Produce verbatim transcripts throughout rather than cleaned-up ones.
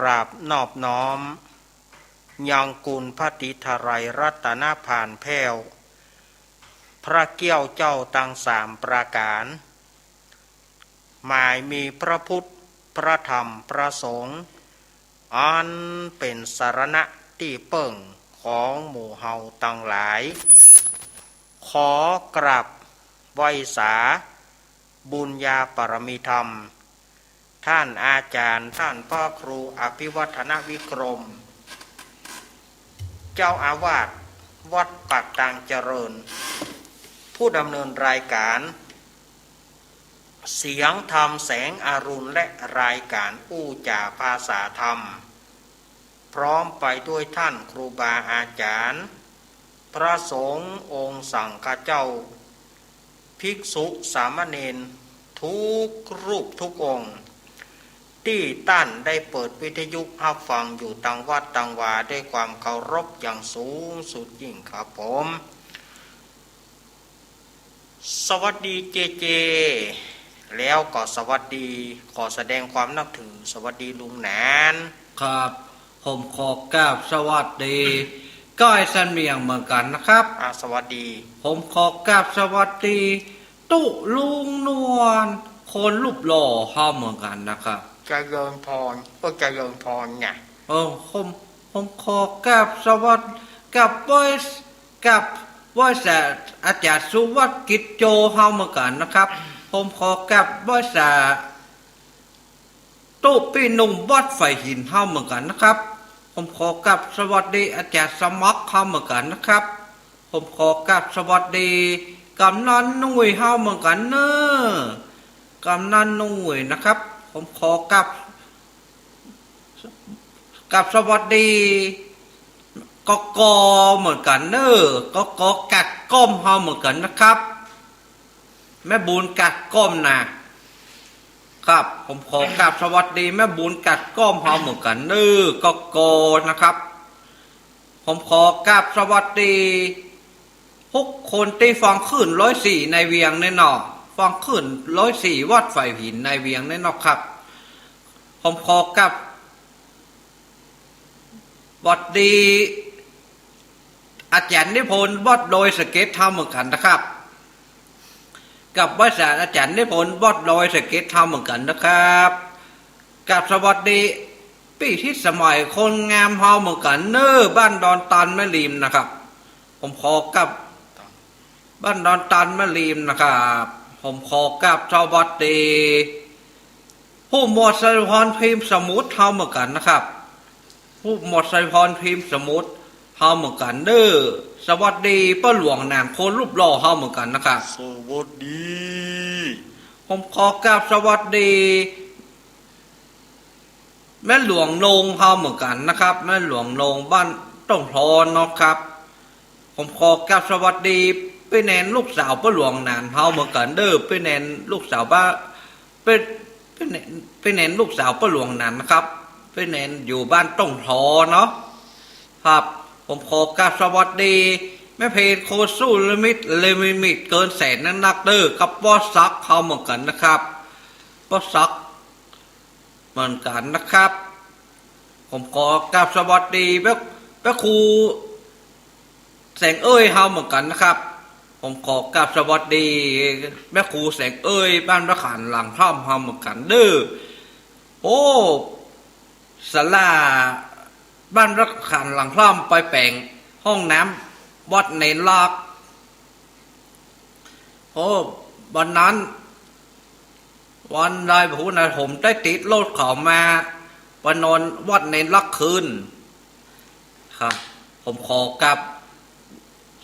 กราบนอบน้อมยังคุณพระศรีถวายรัตนผานแผ้ว พระเกี้ยวเจ้าตังสามประก๋าน หมายมีพระพุทธ พระธรรม พระสงฆ์ อันเป๋นสรณะตี้เปิ้งของหมู่เฮาตังหลาย ขอกราบไหว้สาบุญญาปารมีธรรม ท่านอาจ๋ารย์ ท่านพระครูอภิวัฒนวิกรม เจ้าอาวาสวัดปากตางเจริญ ผู้ดำเนินรายก๋าน เสียงธรรมแสงอรุณ และรายก๋านอู้จ๋าภาษาธรรม พร้อมไปด้วยท่านครูบาอาจ๋ารย์ พระสงฆ์องค์สังฆเจ้า ภิกษุสามเณรทุกรูปทุกองค์ ตี้ต้านได้เปิดวิทยุฮับฟังอยู่ตังวัดตังวา ด้วยความเคารพอย่างสูงสุดยิ่งครับผม สวัสดีเจเจ แล้วก็สวัสดี ขอแสดงความนับถือ สวัสดีลุงหนาน ครับ ผมขอกราบสวัสดีก้อยซันเมียงเหมือนกั๋นนะครับ อ่า สวัสดี ผมขอกราบสวัสดีตุ๊ลุงนวล คนรูปหล่อเฮาเหมือนกั๋นนะครับ เจริญพร เออ เจริญพรนะ เออ ผม ผมขอกราบสวัสดี กราบไหว้ กราบไหว้สาอาจ๋ารย์สุวัสดิ์กิจโจเฮาเหมือนกั๋นนะครับ ผมขอกราบไหว้สาตุ๊ปี้หนุ่มวัดฝายหินเฮาเหมือนกั๋นนะครับ ผมขอกราบสวัสดีอาจ๋ารย์สมัครเฮาเหมือนกั๋นนะครับ ผมขอกราบสวัสดีกำนันหนุ่ยเฮาเหมือนกั๋นเน้อ กำนันหนุ่ยนะครับ ผมขอกราบ กราบสวัสดี กก เหมือนกั๋นเน้อ กก กาดก้อมเฮาเหมือนกั๋นนะครับ แม่บุญกาดก้อมนะ ครับ ผมขอกราบสวัสดีแม่บุญกาดก้อมเฮาเหมือนกั๋นเน้อ กก นะครับ ผมขอกราบสวัสดีทุกคนตี้ฟังคลื่นร้อยสี่ในเวียงเนี่ยเนาะ ฟังคลื่นร้อยสี่วัดฝายหินในเวียงเนี่ยเนาะครับ ผมขอกราบ หวัดดีอาจ๋ารย์นิพนธ์วัดดอยสะเก็ดเฮาเหมือนกั๋นนะครับ กราบไหว้สาอาจ๋ารย์นิพนธ์วัดดอยสะเก็ดเฮาเหมือนกั๋นนะครับ กราบสวัสดีปี้ทิศสมัยคนงามเฮาเหมือนกั๋นเน้อ บ้านดอนตาลแม่ริมนะครับ ผมขอกราบ บ้านดอนตาลแม่ริมนะครับ ผมขอกราบสวัสดี ผู้หมวดไสยพรพิมพ์สมุทรเฮาเหมือนกั๋นนะครับ ผู้หมวดไสยพรพิมพ์สมุทรเฮาเหมือนกั๋นเน้อ สวัสดีป้อหลวงหนานคนรูปหล่อเฮาเหมือนกั๋นนะครับ สวัสดี ผมขอกราบสวัสดี แม่หลวงนงเฮาเหมือนกั๋นนะครับ แม่หลวงนงบ้านต้งทอนเนาะครับ ผมขอกราบสวัสดีปี้แนนลูกสาวป้อหลวงหนานเฮาเหมือนกั๋นเน้อ ปี้แนนลูกสาวบ้าน ปี้ ปี้แนน ปี้แนนลูกสาวป้อหลวงหนานนะครับ ปี้แนนอยู่บ้านต้งทอนเนาะ ครับ ผมขอกราบสวัสดีแม่เพนโคตรสู้ลิมิต ลิมิตเกินแสนนักๆเน้อ กับป้อศักดิ์เฮาเหมือนกั๋นนะครับ ป้อศักดิ์เหมือนกั๋นนะครับ ผมขอกราบสวัสดีแม่ แม่ครูแสงเอ้ยเฮาเหมือนกั๋นนะครับ ผมขอกราบสวัสดีแม่ครูแสงเอ้ยบ้านพระขานหลังถ้ำเฮาเหมือนกั๋นเน้อ โอ้ ศาลาบ้านพระขานหลังถ้ำไปแป๋งห้องน้ำวัดเณรลักษณ์ โอ้ วันนั้น วันลอยกระทงนะ ผมได้ติดรถเขามา ไปนอนวัดเณรลักษณ์คืน ครับ ผมขอกราบ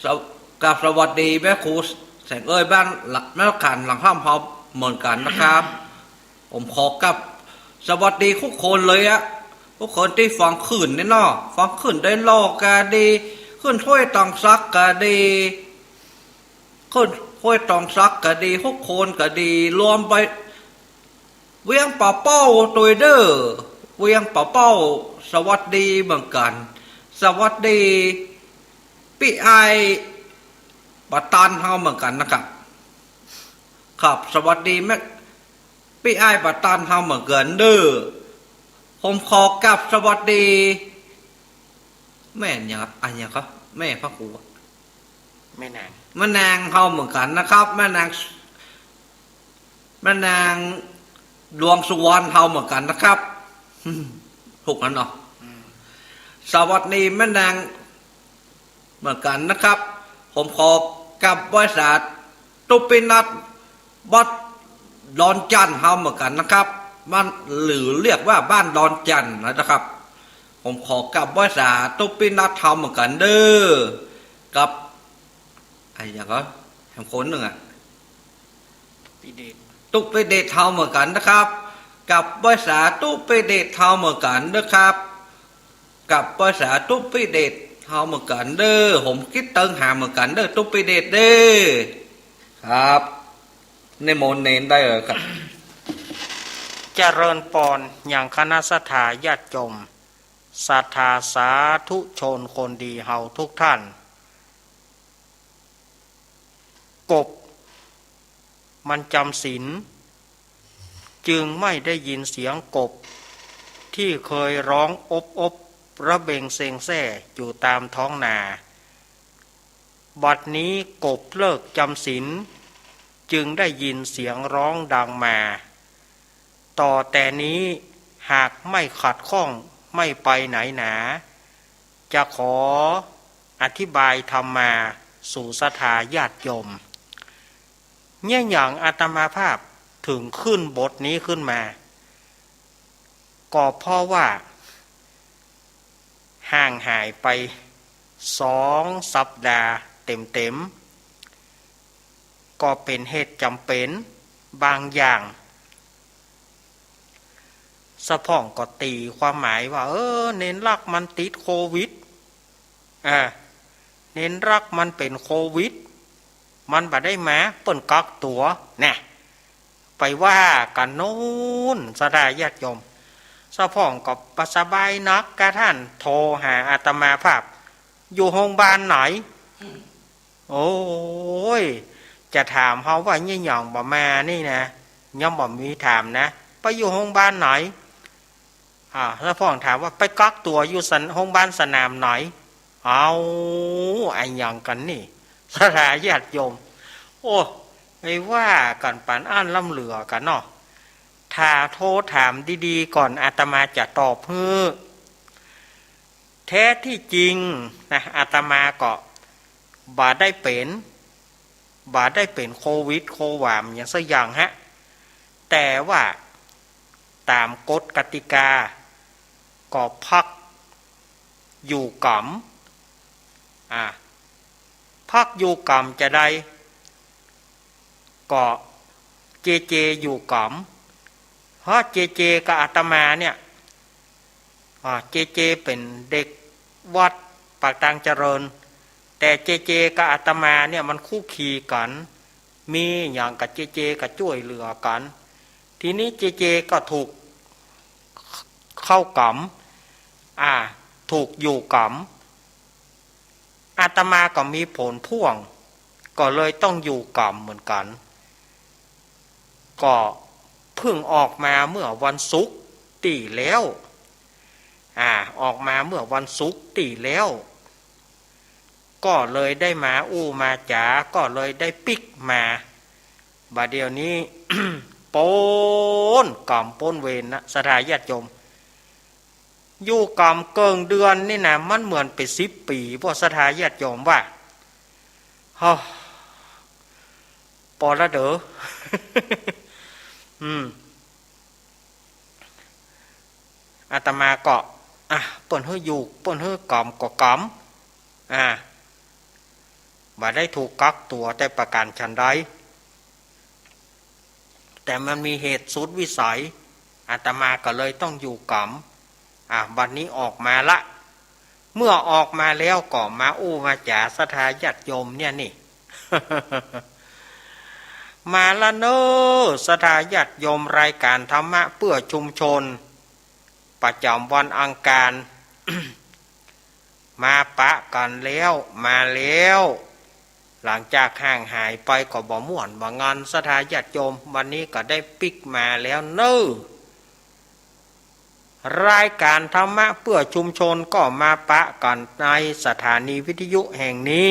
สว- กราบสวัสดีแม่ครูแสงเอ้ยบ้านละ- แม่ขานหลังถ้ำเฮาเหมือนกั๋นนะครับ ผมขอกราบสวัสดีทุกคนเลยอะ ทุกคนตี้ฟังคลื่นเนี่ยเนาะ ฟังคลื่นได้ลอกก็ดี คลื่นถ้วยตองสักก็ดี คลื่นถ้วยตองสักก็ดี ทุกคนก็ดี รวมไป เวียงป่าเป้าตวยเน้อ เวียงป่าเป้า สวัสดีเหมือนกั๋น สวัสดีปี้อ้ายป่าตันเฮาเหมือนกั๋นนะครับ ครับ สวัสดีแม่ปี้อ้ายป่าตันเฮาเหมือนกั๋นเน้อ ผมขอกราบสวัสดี แม่หยังครับ อะหยังครับ แม่พระครูอะ แม่นาง แม่นางเฮาเหมือนกั๋นนะครับ แม่นาง แม่นางดวงสุวรรณเฮาเหมือนกั๋นนะครับ ถูกแล้วเนาะ อืม สวัสดีแม่นาง เหมือนกั๋นนะครับ ผมขอกราบไหว้สาธุปี้นัด วัดดอนจั่นเฮาเหมือนกั๋นนะครับ บ้าน หรือเรียกว่าบ้านดอนจั่นนะครับ ผมขอกราบไหว้สาธุปี้นัดเฮาเหมือนกั๋นเด้อ กับ อะหยังก็ แถมคนนึ่งอะ ปี้เดช ตุ๊ปี้เดชเฮาเหมือนกั๋นนะครับ กราบไหว้สาธุปี้เดชเฮาเหมือนกั๋นนะครับ กราบไหว้สาธุปี้เดชเฮาเหมือนกั๋นเด้อ ผมกึ๊ดเติงหาเหมือนกั๋นเด้อ ตุ๊ปี้เดชเด้อ ครับ นิมนต์เณรได้เลยครับ เจริญปอนยังคณะศรัทธาญาติโยม ศรัทธาสาธุชนคนดีเฮาทุกท่าน กบมันจำศีล จึงไม่ได้ยินเสียงกบที่เคยร้องอบอบระเบงเซ็งแซ่อยู่ตามท้องนา บัดนี้กบเลิกจำศีล จึงได้ยินเสียงร้องดังมา ต่อแต่นี้หากไม่ขัดข้องไม่ไปไหนหนา จะขออธิบายธรรมมาสู่ศรัทธาญาติโยม เนี่ยหยังอาตมาภาพถึงขึ้นบทนี้ขึ้นมา ก็เพราะว่า ห่างหายไปสองสัปดาห์เต็มๆ ก็เป๋นเหตุจ๋ำเป๋นบางอย่าง สะพ่องก็ตี๋ความหมายว่า เออ เณรรักมันติดโควิด อ่า เณรรักมันเป๋นโควิด มันบ่ได้มา เปิ้นกักตั๋ว แน่ ไปว่ากั๋นโน้น ศรัทธาญาติโยม สะพ่องก็บ่สบายนัก กระทั่งโทรหาอาตมาภาพ อยู่โฮงบาลไหน โอ้ย จะถามเฮาว่าเนี่ยหยังบ่มานี่นะ ยังบ่มีถามนะ ไปอยู่โฮงบาลไหน อ่า แล้วพ่องถามว่าไปกักตั๋วอยู่สน- โฮงบาลสนามไหน เอา อะหยังกั๋นนี่ ศรัทธาญาติโยม โอ้ ไปว่ากั๋นปานอั้นล้ำเหลือกั๋นเนาะ ถ้าโทรถามดีๆ ก่อน อาตมาจะตอบหื้อ แท้ที่จริงนะ อาตมาก็บ่ได้เป๋น บ่ได้เป๋นโควิดโความหยังสักอย่างฮะ แต่ว่าต๋ามกฎกติกา ก็พักอยู่ก๋ำ อ่า พักอยู่ก๋ำจาใด ก็เจเจอยู่ก๋ำ เพราะเจเจกับอาตมาเนี่ย อ่า เจเจเป๋นเด็กวัดปากตางเจริญ แต่เจเจกับอาตมาเนี่ยมันคลุกคลีกั๋น มีหยังกับเจเจก็จ้วยเหลือกั๋น ทีนี้เจเจก็ถูกเข้าก๋ำ อ่า ถูกอยู่ก๋ำ อาตมาก็มีผลพ่วง ก็เลยต้องอยู่ก๋ำเหมือนกั๋น ก็เพิ่งออกมาเมื่อวันศุกร์ตี้แล้ว อ่า ออกมาเมื่อวันศุกร์ตี้แล้ว ก็เลยได้มาอู้มาจ๋า ก็เลยได้ปิ๊กมา บ่าเดี่ยวนี้ ป๊นก๋ำป๊นเวรนะ ศรัทธาญาติโยม อยู่ก๋ำเกิ่งเดือนนี่นะ มันเหมือนเป๋นสิบปี๋ พวกศรัทธาญาติโยมว่า ฮะ ปอละเด้อ อืม อาตมาก็ อ่ะ เปิ้นหื้ออยู่ เปิ้นหื้อก๋ำก็ก๋ำ อ่ะ บ่ได้ถูกกักตั๋วแต่ประการฉันใด แต่มันมีเหตุสุดวิสัย อาตมาก็เลยต้องอยู่ก๋ำ อ่ะ บัดนี้ออกมาละ เมื่อออกมาแล้วก็มาอู้มาจ๋าศรัทธาญาติโยมเนี่ยนี่ มาละเน้อ ศรัทธาญาติโยม รายการธรรมะเพื่อชุมชน ประจ๋ำวันอังคาร มาปะกั๋นแล้ว มาแล้ว หลังจากห่างหายไปก็บ่ม่วนบ่งัน ศรัทธาญาติโยม วันนี้ก็ได้ปิ๊กมาแล้วเน้อ รายการธรรมะเพื่อชุมชนก็มาปะกั๋นในสถานีวิทยุแห่งนี้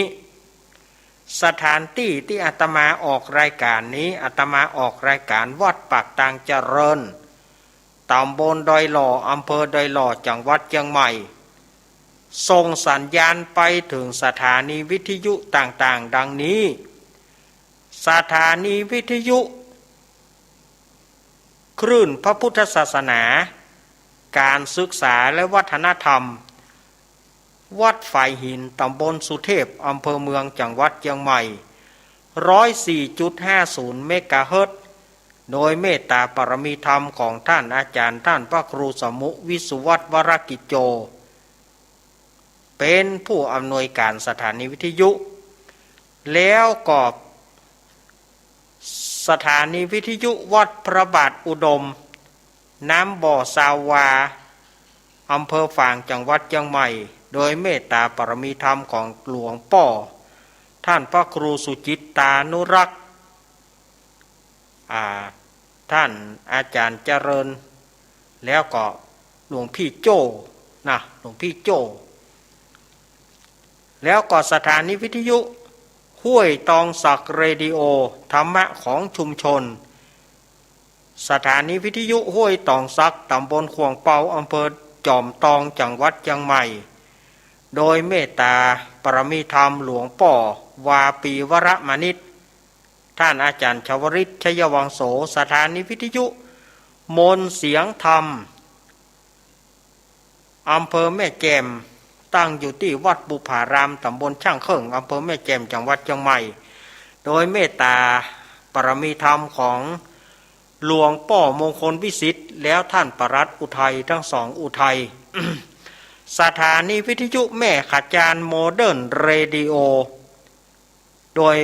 สถานตี้ตี้อาตมาออกรายการนี้ อาตมาออกรายการวัดปากตางเจริญ ต๋ำบลดอยหล่อ อำเภอดอยหล่อ จังหวัดเจียงใหม่ ส่งสัญญาณไปเถิงสถานีวิทยุต่างๆ ดังนี้ สถานีวิทยุคลื่นพระพุทธศาสนา ก๋านศึกษาและวัฒนธรรม วัดฝายหิน ต๋ำบลสุเทพ อำเภอเมือง จังหวัดเจียงใหม่ ร้อยสี่จุดห้าศูนย์ เมกะเฮิรตซ์ โดยเมตตาปารมีธรรมของต้านอาจ๋ารย์ ต้านพระครูสมุ วิสุวัฒน์ วรกิจโจ เป๋นผู้อำนวยก๋านสถานีวิทยุ แล้วก็สถานีวิทยุวัดพระบาทอุดม น้ำบ่อซาววา อำเภอฝาง จังหวัดเจียงใหม่ โดยเมตตาปารมีธรรมของหลวงป้อ ต้านพระครูสุจิตตานุรักษ์ อ่า ต้านอาจ๋ารย์เจริญ แล้วก็หลวงพี่โจ้นะ หลวงพี่โจ้ แล้วก็สถานีวิทยุห้วยตองสัก เรดิโอธรรมะของชุมชน สถานีวิทยุห้วยตองสัก ต๋ำบลขวางเปา อำเภอจอมตอง จังหวัดเจียงใหม่ โดยเมตตาปารมีธรรมหลวงป้อ วาปี วรมณิช ต้านอาจ๋ารย์ชวริต ชัยวังโส สถานีวิทยุมนต์เสียงธรรม อำเภอแม่แจ่ม ตั้งอยู่ตี้วัดบุพาราม ต๋ำบลช่างเคิ่ง อำเภอแม่แจ่ม จังหวัดเจียงใหม่ โดยเมตตาปารมีธรรมของหลวงป้อมงคลวิสิทธิ์ แล้วต้านปลัดอุทัย ตึงสองอุทัย สถานีวิทยุแม่ขะจาน โมเดิร์น เรดิโอ โดย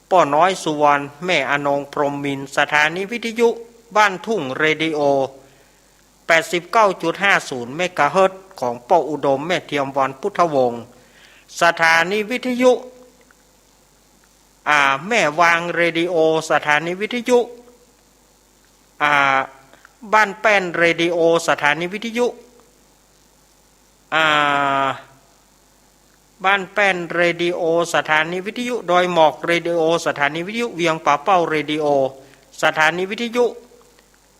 ป้อน้อยสุวรรณ แม่อนง พรหมมินทร์ สถานีวิทยุบ้านทุ่ง เรดิโอ แปดสิบเก้าจุดห้าศูนย์ เมกะเฮิรตซ์ ของป้ออุดม แม่เทียมวรรณ พุทธวงศ์ สถานีวิทยุ อ่า แม่วาง เรดิโอ สถานีวิทยุ อ่า บ้านแป้น เรดิโอ สถานีวิทยุ อ่า บ้านแป้น เรดิโอ สถานีวิทยุดอยหมอก เรดิโอ สถานีวิทยุเวียงป่าเป้า เรดิโอ สถานีวิทยุ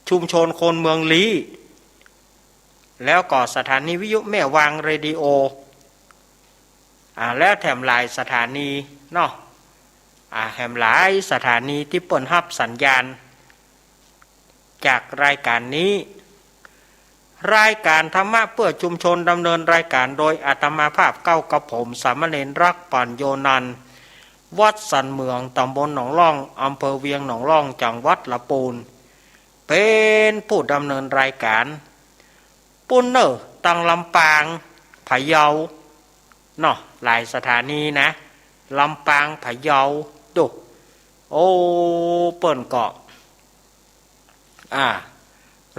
ชุมชนคนเมืองลี้ แล้วก็สถานีวิทยุแม่วาง เรดิโอ อ่า แล้วแถมหลายสถานีเนาะ อ่า แถมหลายสถานีตี้เปิ้นฮับสัญญาณ จากรายการนี้ รายการธรรมะเพื่อชุมชน ดำเนินรายการโดยอาตมาภาพเก้ากับผม สามเณรรัก ปัญโญนันท์ วัดสันเหมือง ตำบลหนองล่อง อำเภอเวียงหนองล่อง จังหวัดละปูน เป๋นผู้ดำเนินรายการ ปู้นเน่อ ตังลำปาง พะเยา เนาะ หลายสถานีนะ ลำปาง พะเยา ดู โอ้ เปิ้นก็ อ่า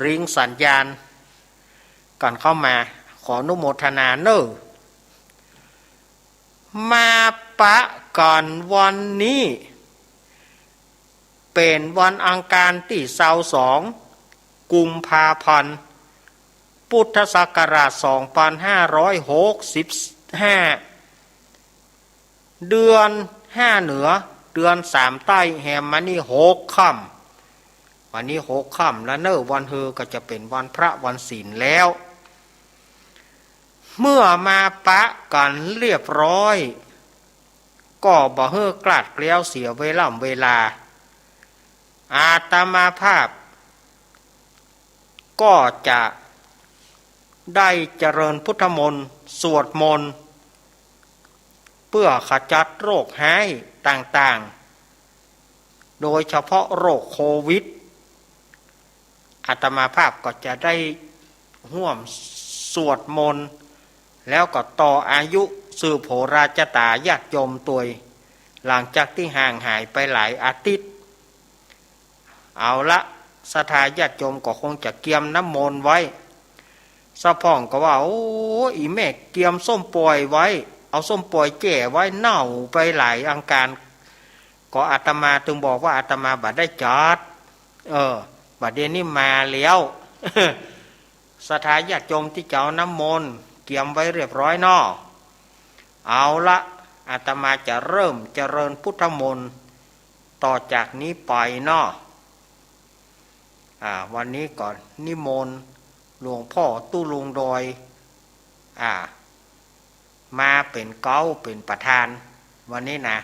ริงสัญญาณกั๋นเข้ามา ขออนุโมทนาเน่อ มาปะกั๋นวันนี้ เป๋นวันอังคารตี้ซาวสอง กุมภาพันธ์ พุทธศักราชสองพันห้าร้อยหกสิบห้า เดือนห้าเหนือ เดือนสามใต้ แฮมมานี่หกค่ำ วันนี้หกค่ำแล้วเน่อ วันฮือก็จะเป๋นวันพระวันศีลแล้ว เมื่อมาปะกั๋นเรียบร้อย ก็บ่หื้อคลาดเคลี้ยวเสียเวล่ำเวลา อาตมาภาพ ก็จะได้เจริญพุทธมนต์ สวดมนต์ เพื่อขจัดโรคฮ้ายต่างๆ โดยเฉพาะโรคโควิด อาตมาภาพก็จะได้ฮ่วมสวดมนต์ แล้วก็ต่ออายุสืบโหราจาตาญาติโยมตวย หลังจากตี้ห่างหายไปหลายอาทิตย์ เอาละ ศรัทธาญาติโยมก็คงจะเกียมน้ำมนต์ไว้ สะพ่องก็ว่า โอ้ อี่แม่เกียมส้มป่อยไว้ เอาส้มป่อยแจ้ไว้ เน่าไปหลายอังคาร ก็อาตมาตึงบอกว่าอาตมาบ่ได้จัด เออ บัดเดี๋ยวนี้มาแล้ว ศรัทธาญาติโยมตี้จะเอาน้ำมนต์เกียมไว้เรียบร้อยเนาะ เอาละ อาตมาจะเริ่มเจริญพุทธมนต์ต่อจากนี้ไปเนาะ อ่า วันนี้ก็นิมนต์หลวงพ่อตุ๊ลุงดอย อ่า มาเป๋นเก๊าเป๋นประธาน วันนี้นะ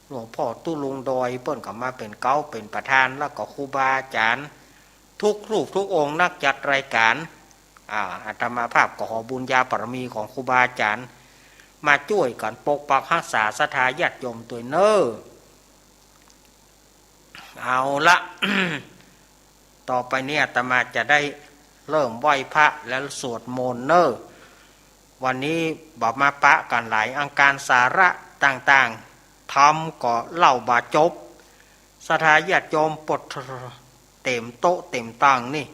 หลวงพ่อตุ๊ลุงดอยเปิ้นก็มาเป๋นเก๊าเป๋นประธาน แล้วก็ครูบาอาจ๋ารย์ทุกรูปทุกองค์นักจัดรายก๋าน อ่า อาตมาภาพก็ขอบุญญาบารมีของครูบาอาจ๋ารย์มาจ้วยกั๋นปกปักฮักษาศรัทธาญาติโยมตวยเน่อ เอาละ ต่อไปนี้อาตมาจะได้เริ่มไหว้พระและสวดมนต์เน่อ วันนี้บ่มาปะกั๋นหลายอังคาร สาระต่างๆ ธรรมก็เล่าบ่จบ ศรัทธาญาติโยมปดเต็มโต๊ะเต็มตังนี่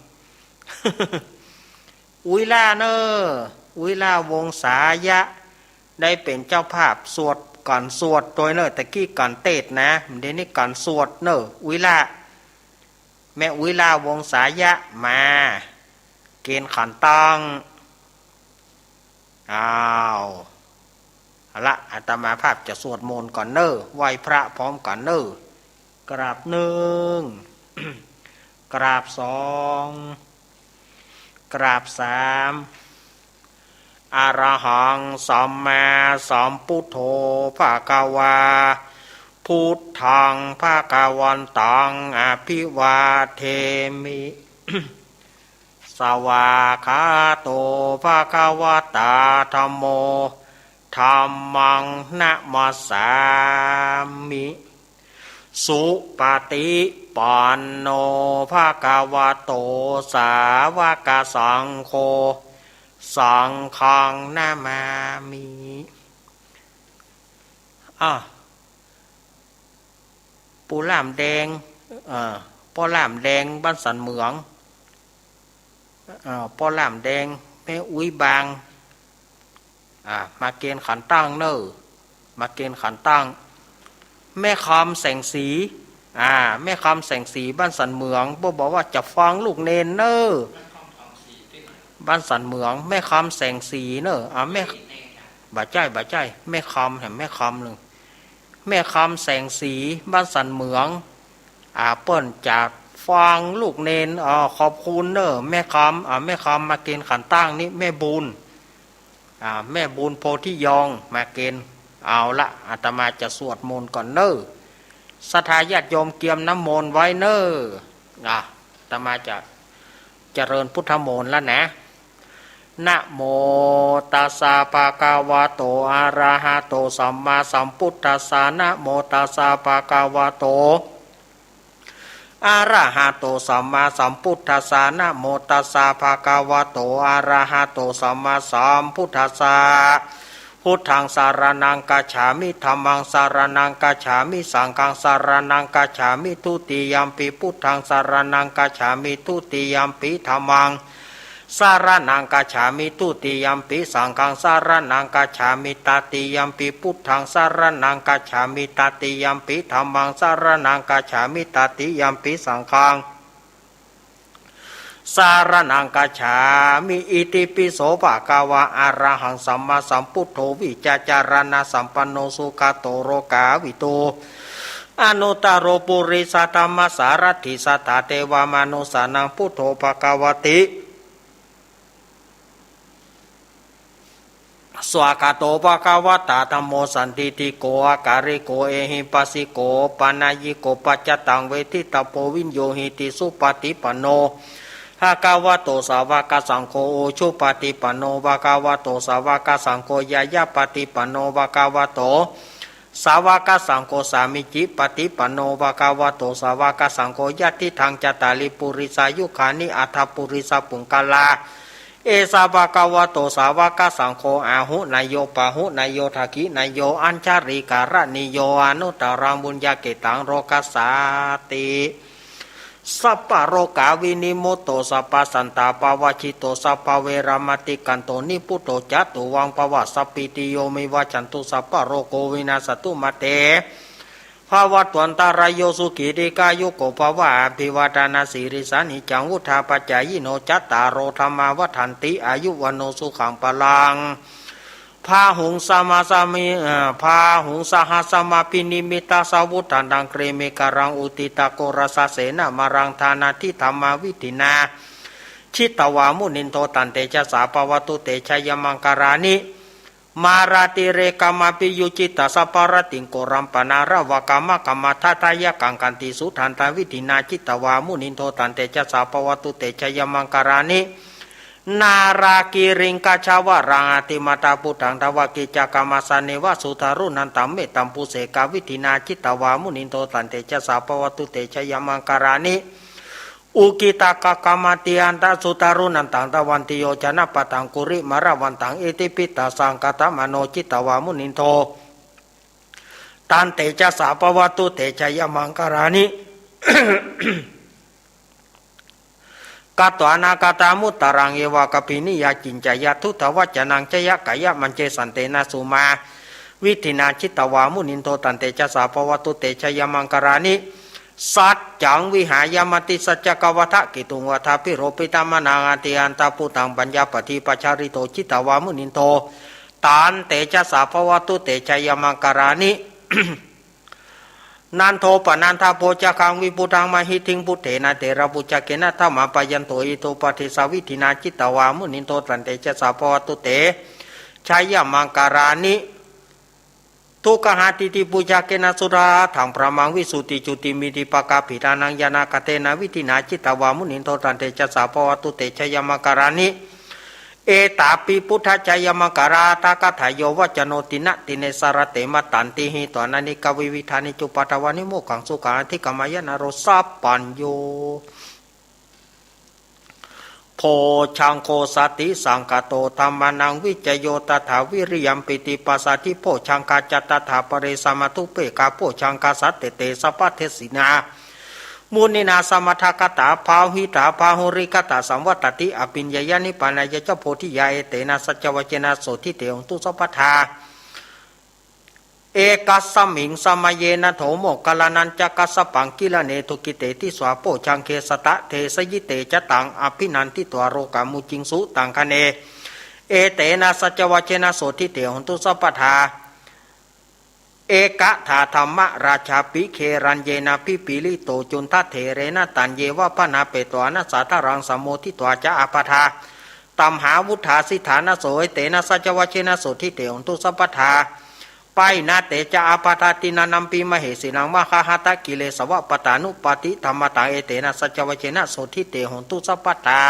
อุ๋ยหล้าเน่อ อุ๋ยหล้าวงศายะ ได้เป๋นเจ้าภาพสวด ก๋านสวดตวยเน่อ ตะกี้ก๋านเตสน์นะ เดี๋ยวนี้ก๋านสวดเน่อ อุ๋ยหล้า แม่อุ๋ยหล้าวงศายะมา เกณฑ์ขันตั้ง อ้าว เอาละ อาตมาภาพจะสวดมนต์ก่อนเน่อ ไหว้พระพร้อมกั๋นเน่อ กราบหนึ่ง กราบสอง กราบสาม อะระหังสัมมาสัมพุทโธภะคะวา พุทธังภะคะวันตังอะภิวาเทมิ สวากขาโตภะคะวะตาธัมโม ธัมมังนะมัสสามิ สุปะฏิปันโนภะคะวะโต สาวกสังโฆ สังฆังนะมามิ อ่ะ ปู่หล้ามแดง เอ่อ ป้อหล้ามแดงบ้านสันเหมือง เอ่อ ป้อหล้ามแดง แม่อุ๊ยบาง อ่า มาเกณฑ์ขันตั้งเน่อ มาเกณฑ์ขันตั้ง แม่คำแสงสี อ่า แม่คำแสงสีบ้านสันเหมือง บ่บอกว่าจะฟังลูกเณรเน่อ บ้านสันเหมือง แม่คำแสงสีเน่อ อ่า แม่ บ่ใจ้ บ่ใจ้ แม่คำ แหม แม่คำหนึ่ง แม่คำแสงสีบ้านสันเหมือง อ่า เปิ้นจะฟังลูกเณร อ่า ขอบคุณเน่อ แม่คำ อ่า แม่คำมาเกณฑ์ขันตั้งนี่ แม่บุญ อ่า แม่บุญโพธิยองมาเกณฑ์ เอาละ อาตมาจะสวดมนต์ก่อนเน่อ ศรัทธาญาติโยมเกียมน้ำมนต์ไว้เน่อ อ่า อาตมาจะเจริญพุทธมนต์แล้วนะ นะโมตัสสะภะคะวะโต อะระหะโต สัมมาสัมพุทธัสสะ นะโมตัสสะภะคะวะโต อะระหะโต สัมมาสัมพุทธัสสะ นะโมตัสสะภะคะวะโต อะระหะโต สัมมาสัมพุทธัสสะ พุทธังสะระณังกัจฉามิ ธัมมังสะระณังกัจฉามิ สังฆังสะระณังกัจฉามิ ทุติยัมปิพุทธังสะระณังกัจฉามิ ทุติยัมปิธัมมัง สะระณังกัจฉามิ ทุติยัมปิสังฆังสะระณังกัจฉามิ ตติยัมปิพุทธังสะระณังกัจฉามิ ตติยัมปิธัมมังสะระณังกัจฉามิ ตติยัมปิสังฆังสะระณังกัจฉามิ อิติปิโสภะคะวะ อะระหังสัมมาสัมพุทโธ วิจจาจาระณะสัมปันโน สุขะโต โลกาวิทู อนุตตโร ปุริสะธัมมะสารัตถิ สัตถาเทวะมนุสสานัง พุทโธภะคะวะติ สวากขาโตภะคะวะตาธัมโม สันทิฏฐิโก อะกาลิโก เอหิปัสสิโก โอปะนัยยิโก ปัจจตังเวทิตาโพ วิญญูหิติ สุปะฏิปันโนภะคะวะโต สาวกสังโฆ อุจุปะฏิปันโนภะคะวะโต สาวกสังโฆ ญาญาปะฏิปันโนภะคะวะโต สาวกสังโฆ สามีจิปะฏิปันโนภะคะวะโต สาวกสังโฆ ยัตถิตังจัตตาริปุริสายุคานิ อัตถปุริสปุงคละ เอสะภะคะวะโต สาวกสังโฆ อาหุเนยโย ปาหุเนยโย ทักขิเนยโย อัญชลีกรณีโย อนุตตรังปุญญาเขตตัง โลกัสสาติ สัพพะโรคาวินิมุตโต สัพพะสันตาปะวะจิตโต สัพพะเวระมะติกันโต นิพพุตโต จะตุวังภะวะ สัพพีติโย วิวัชชันตุ สัพพะโรโค วินัสสะตุ มาเต ภวัตวันตะราโย สุขี ดีฆายุโก ภวะ อะภิวาทะนะสีลิสสะ นิจจัง วุฑฒาปะจายิโน จัตตาโร ธัมมา วัฑฒันติ อายุ วัณโณ สุขัง พลัง พาหุง สะหัสสะมิ เอ่อ พาหุง สะหัสสะมะภินิมมิตะสะวุฑฒันตัง กรีเมฆะรัง อุทิตะโกรสะเสนะมะรัง ทานาทิธัมมาวิธินา จิตวา มุนินโท ตันเตจะสา ภะวะตุ เตจะยะมังคะลานิ มาราติเรกะมะภิยุจิตตะสัพพะระติง โกรัมปะนาระวะกะมะกะมะทะทะยะกังขันติ สุทันตะวิธินา จิตวา มุนินโท ตันเตจะสา ภะวะตุ เตจะยะมังคะลานิ นารากิริงกะชะวะรัง อะติมัตตะปุทธัง ทวะกิจจะกะมะสะเนวะ สุตารุนันตัง เมตตัมปุเสกะวิธินา จิตวา มุนินโท ตันเตจะสา ภะวะตุ เตจะยะมังคะลานิ อุกิตะกะกะมะติอันตะ สุตารุนันตัง ทวันติโยจะนะปะทัง กุริมะละวันตัง อิทธิปิตะสังคะตะมะโน จิตวา มุนินโท ตันเตจะสา ภะวะตุ เตจะยะมังคะลานิ กัตวานะกะตะมุตตะรัง เอวะกะปินิยา จินจะยะ ทุตตะวัจจะนัง จะยะกะยะมัญเจสันเตนะ สุมา วิธินา จิตวา มุนินโท ตันเตจะสา ภะวะตุ เตจะยะมังคะลานิ สัจจัง วิหายะมะติสัจจะกะวะทะกิตุงวะทะ ภิโรปิตะมะนัง อะติอันตะปุทธัง ปัญญาปะธิปะชะริโต จิตวา มุนินโท ตันเตจะสา ภะวะตุ เตจะยะมังคะลานิ นันโทปะนันทะโภชะคัง วิปุทธังมะหิทธิง พุทเทนะเถระปุจจะเกนะ ธัมมาปะยันโต อิทธุปะเดสะวิธินา จิตวา มุนินโท ตันเตจะสา ภะวะตุ เตจะยะมังคะลานิ ทุกขะหะติติปุจจะเกนะ สุทธาทัง พระมังวิสุทธิจุติมิทธิปะกะปิตานัง ญาณะกะเตนะวิธินา จิตวา มุนินโท ตันเตจะสา ภะวะตุ เตจะยะมังคะลานิ เอตาปิ พุทธจะยะมังคะลาทะกะถา โยวัจจะโน ตินะติเนสะระเต มะตันติหิ ตวานะเนกะวิวิธานิ จุปปะทะวานิ โมกขังสุขัง อะทิกะมะยะ นะโร สัพพัญญู โภชฌังโค สะติสังคะโต ธัมมานัง วิจโย ตถา วิริยัม ปีติ ปัสสะทิ โภชฌังคา จะ ตถา ปะเร สะมะธุ เปกขะ โภชฌังคา สัตเต เต สัพพะเทสินา มุนินา สะมะทะกะตา บาหุตา บาหุริกะตา สังวัตติ อภิญญายะ นิพพานายะจะ โพธิยา เอเตนะ สัจจวะเจนะ โสตถิ เต โหนตุ สัพพะทา เอกัสสะมิง สะมะเย นะ โถ โมคคัลลานัญจะ กัสสะปัง กิลาเน ทุกขิเต ทิสา โภชฌังเข สะตะ เทสะยิ เต จะ ตัง อภินันทิ ตวา โรกา มุจิงสุ ตัง คะเน เอเตนะ สัจจวะเจนะ โสตถิ เต โหนตุ สัพพะทา เอกะถา ธัมมะราชาปิ เขรัญเยนะ พิปปะลิโต จุณฑะเถเรนะ ตัญเยวะ บะนะเปตวานะ สาทะรัง สะโมทิตวา จะ อาปาทา ตัมหาวุฑฒา สิทธานะ โส เอเตนะ สัจจวะเจนะ โสตถิ เต โหนตุ สัพพะทา ปะหินะ เต จะ อาปาทา ติณะนัมปิ มะเหสีนัง มะหะหะตะ กิเลสวะ ปะตานุปปาทิ ธัมมะตัง เอเตนะ สัจจวะเจนะ โสตถิ เต โหนตุ สัพพะทา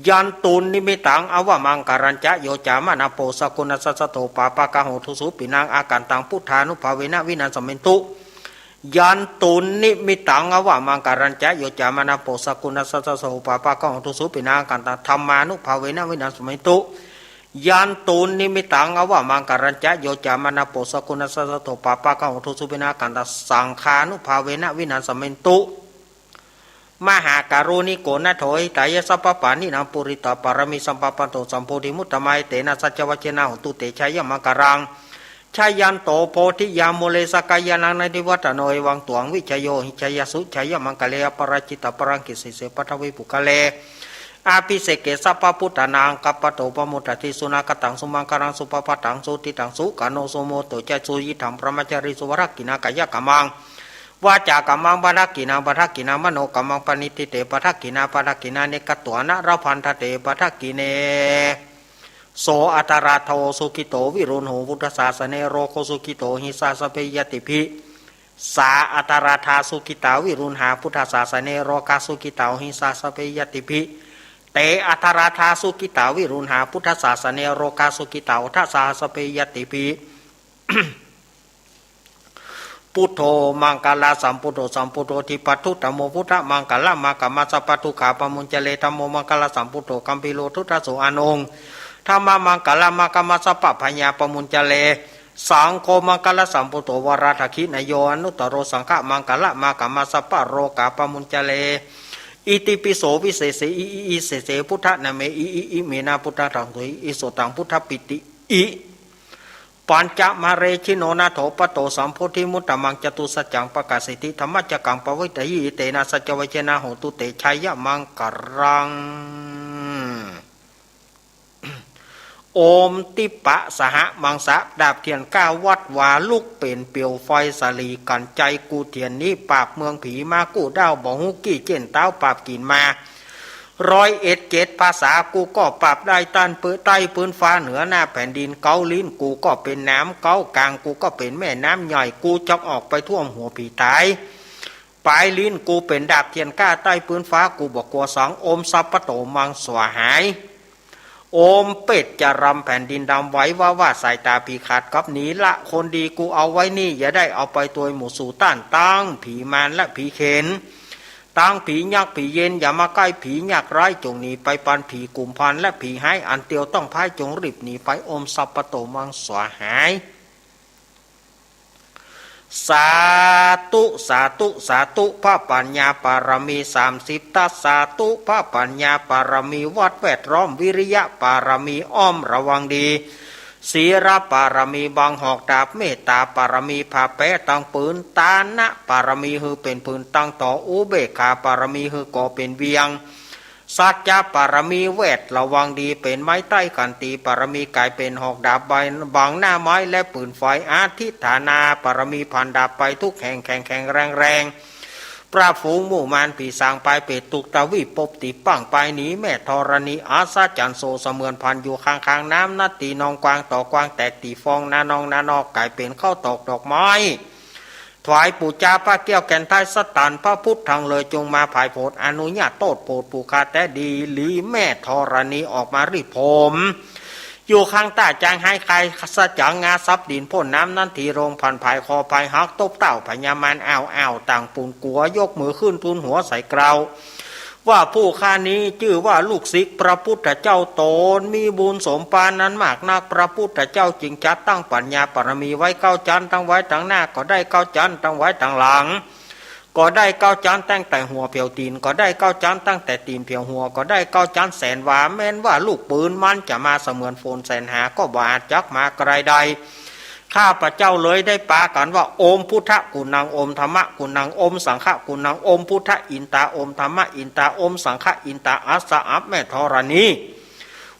ยันตุนนิมิตตัง อวะมังคะลัญจะ โยจะมะนะโป สะกุณัสสะ สะโท ปาปะกะ โหตุ สุปิณัง อากันตัง พุทธานุภาเวนะ วินัสสะเมนตุ ยันตุนนิมิตตัง อวะมังคะลัญจะ โยจะมะนะโป สะกุณัสสะ สะโท ปาปะกะ โหตุ สุปิณัง อากันตัง ธัมมานุภาเวนะ วินัสสะเมนตุ ยันตุนนิมิตตัง อวะมังคะลัญจะ โยจะมะนะโป สะกุณัสสะ สะโท ปาปะกะ โหตุ สุปิณะ อากันตัง สังฆานุภาเวนะ วินัสสะเมนตุ มหาการุณิโก นะโถ หิตายะ สัพพะปาณินัง ปูริตะปารมีสัมปะปันโต สัมโพธิมุตตะมัย เอเตนะ สัจจวะเจนะ โหนตุ เตจะยะมังคะลัง จะยันโต โพธิยามูเล สักกายานัง นะทิวัตตะโน เอวังตวัง วิจโย หิจยะสุ จะยะมังคะเล อปะราจิตะปะรังกิสสิเส ปะทะวีปุคคะเล อะภิเสเก สัพพะปุทธานัง อักขะปะโต ปะโมดะติ สุนะกะตัง สุมังคะลัง สุปะพะตัง สุหุตติตัง สุขะโน สุมุตโต จะ สุยิตถัง บรหมะจารีสุ วะทักขิณะ กายะกัมมัง วาจากัมมัง ปะทักขิณัง ปะทักขิณะ มโนกัมมัง ปะณิทิเต ปะทักขิณา ปะทักขิณานิกะตวานะ ละพันทะเต ปะทักขิเณ โส อัตตะราโท สุขิโต วิรุณโห พุทธสาสะเน โรโค สุขิโต หิสา สัพเพ ญาติภิ สา อัตตะราธา สุขิตา วิรุณหา พุทธสาสะเน โรคา สุขิตา หิสา สัพเพ ญาติภิ เต อัตตะราธา สุขิตา วิรุณหา พุทธสาสะเน โรคา สุขิตา อุทธสา สัพเพ ญาติภิ พุทโธ มังคะละสัมพุทโธ สัมพุทโธ ทิปะทุตตะโม พุทธะ มังคะละมะกะมัสสะ ปะทุกขา ปะมุญจะเล ธัมโม มังคะละสัมพุทโธ กัมภีโร ทุตตะโส อะนง ธัมมะ มังคะละมะกะมัสสะ ปะพะยา ปะมุญจะเล สังโฆ มังคะละสัมพุทโธ วะระทักขิเณโย อะนุตตะโร สังฆะ มังคะละมะกะมัสสะ ปะโรกา ปะมุญจะเล อิติปิโส วิเศษเส อิอิอิเศษเส พุทธะ นะเม อิอิอิเมนะ พุทธัง ธัง สุ อิ อิโส ตัง พุทธะ ปิติ อิ ปัญจมะเรชิโน นาโถปะโต สัมโพธิมุตตะมัง จตุสัจจังปะกาสสิทธิ ธัมมัจจกังปะเวทะยิ เอเตนะ สัจจะวัจจะเยนะ โหตุเต ชัยยะมังคะลัง โอมทิปปะสหะมังสะ ดาบเตียนก้าวัดวา ลุกเป๋นเปียวไฟสะหลีกั๋น ใจ๋กูเตียนนี้ ปราบเมืองผีมากู้ด้าว บ่ฮู้กี้เจ๊นต๊าว ปราบกิ๋นมา ร้อยเอ็ดเจ็ดภาษา กูก็ปราบได้ ต้านปื้น ใต้ปื้นฟ้า เหนือหน้าแผ่นดิน เก๊าลิ้นกูก็เป๋นน้ำ เก๊ากลางกูก็เป๋นแม่น้ำใหญ่ กูจักออกไปท่วมหัวผีต๋าย ป๋ายลิ้นกูเป๋นดาบเตียนก้า ใต้ปื้นฟ้ากูบ่กั๋วสัง โอมสัพพะโตมังสวาหาย โอมเปชฌะรำ แผ่นดินดำไหว ว่าว่าสายต๋าผีขาดกับหนี ละคนดีกูเอาไว้นี่ อย่าได้เอาไปตวยหมู่สูต้าน ตึงผีมารและผีเขน ตึงผียักษ์ผีเย็น อย่ามาใก้ ผียากไร้จงหนีไป ปันผีกุมภัณฑ์และผีฮ้าย อันเตียวต้องพ่าย จงรีบหนีไป โอมสัพพะโตมังสวาหาย สาธุ สาธุ สาธุ พระปัญญาปารมีสามสิบทัศ สาธุ พระปัญญาปารมีวัดแวดล้อม วิริยะปารมีอ้อมระวังดี ศีลปารมีบังหอกดาบ เมตตาปารมีผ่าแป๊ตึงปืน ทานะปารมีหื้อเป๋นผืนตึงต่อ อุเบกขาปารมีหื้อก่อเป๋นเวียง สัจจะปารมีแวดระวังดีเป๋นไม้ไต้ ขันติปารมีก๋ายเป๋นหอกดาบ ใบบังหน้าไม้และปืนไฟ อธิฏฐานาปารมีผ่านดาบไปทุกแห่ง แข็งแข็งแรงแรง ปราบฝูงหมู่มารผีสาง ปายเปรตทุกตวีป ปบติดปังไปหนี แม่ธรณีอัศจรรย์โส เสมือนผ่านอยู่ข้างๆ น้ำ นัดตี้นองกว้างต่อกว้าง แตกตี้ฟองนานองนานอก ก๋ายเป๋นข้าวตอกดอกไม้ ถวายปู๋จาพระแก้วแก่นท้ายสัตตัน พระพุทธังเลยจงมาผายโผด อนุญาตโต้ษโผดผู้ข้าแต๊ดีหลี แม่ธรณีออกมารีบผม อยู่ข้างต้าจางฮ้าย คายสะจ๋างงาซับดินพ่นน้ำ นั้นทีโรงผ่านผายคอผายหัก ตบเต้าพญามารอ้าวอ้าว ต่างปูนกั๋ว ยกมือขึ้นทูลหัวใส่เกล้า ว่าผู้ข้านี้จื้อว่าลูกศิษย์พระพุทธเจ้าต๋น มีบุญสมปานนั้นมากนัก พระพุทธเจ้าจึงจัดตั้งปัญญาปารมีไว้เก้าจั๊น ตึงไว้ตึงหน้าก็ได้เก้าจั๊น ตึงไว้ตึงหลังก็ได้เก้าจั๊น ตั้งแต่หัวเผียวตี๋นก็ได้เก้าจั๊น ตั้งแต่ตี๋นเผียวหัวก็ได้เก้าจั๊น แสนว่าแม้นว่าลูกปืนมันจะมาเสมือนฝนแสนหาก็บ่อาจจักมาไกลใด ข้าพเจ้าเลยได้ปากั๋นว่า โอมพุทธะกุณัง โอมธัมมะกุณัง โอมสังฆะกุณัง โอมพุทธะอินตา โอมธัมมะอินตา โอมสังฆะอินตา อัสสะ อับแม่ธรณี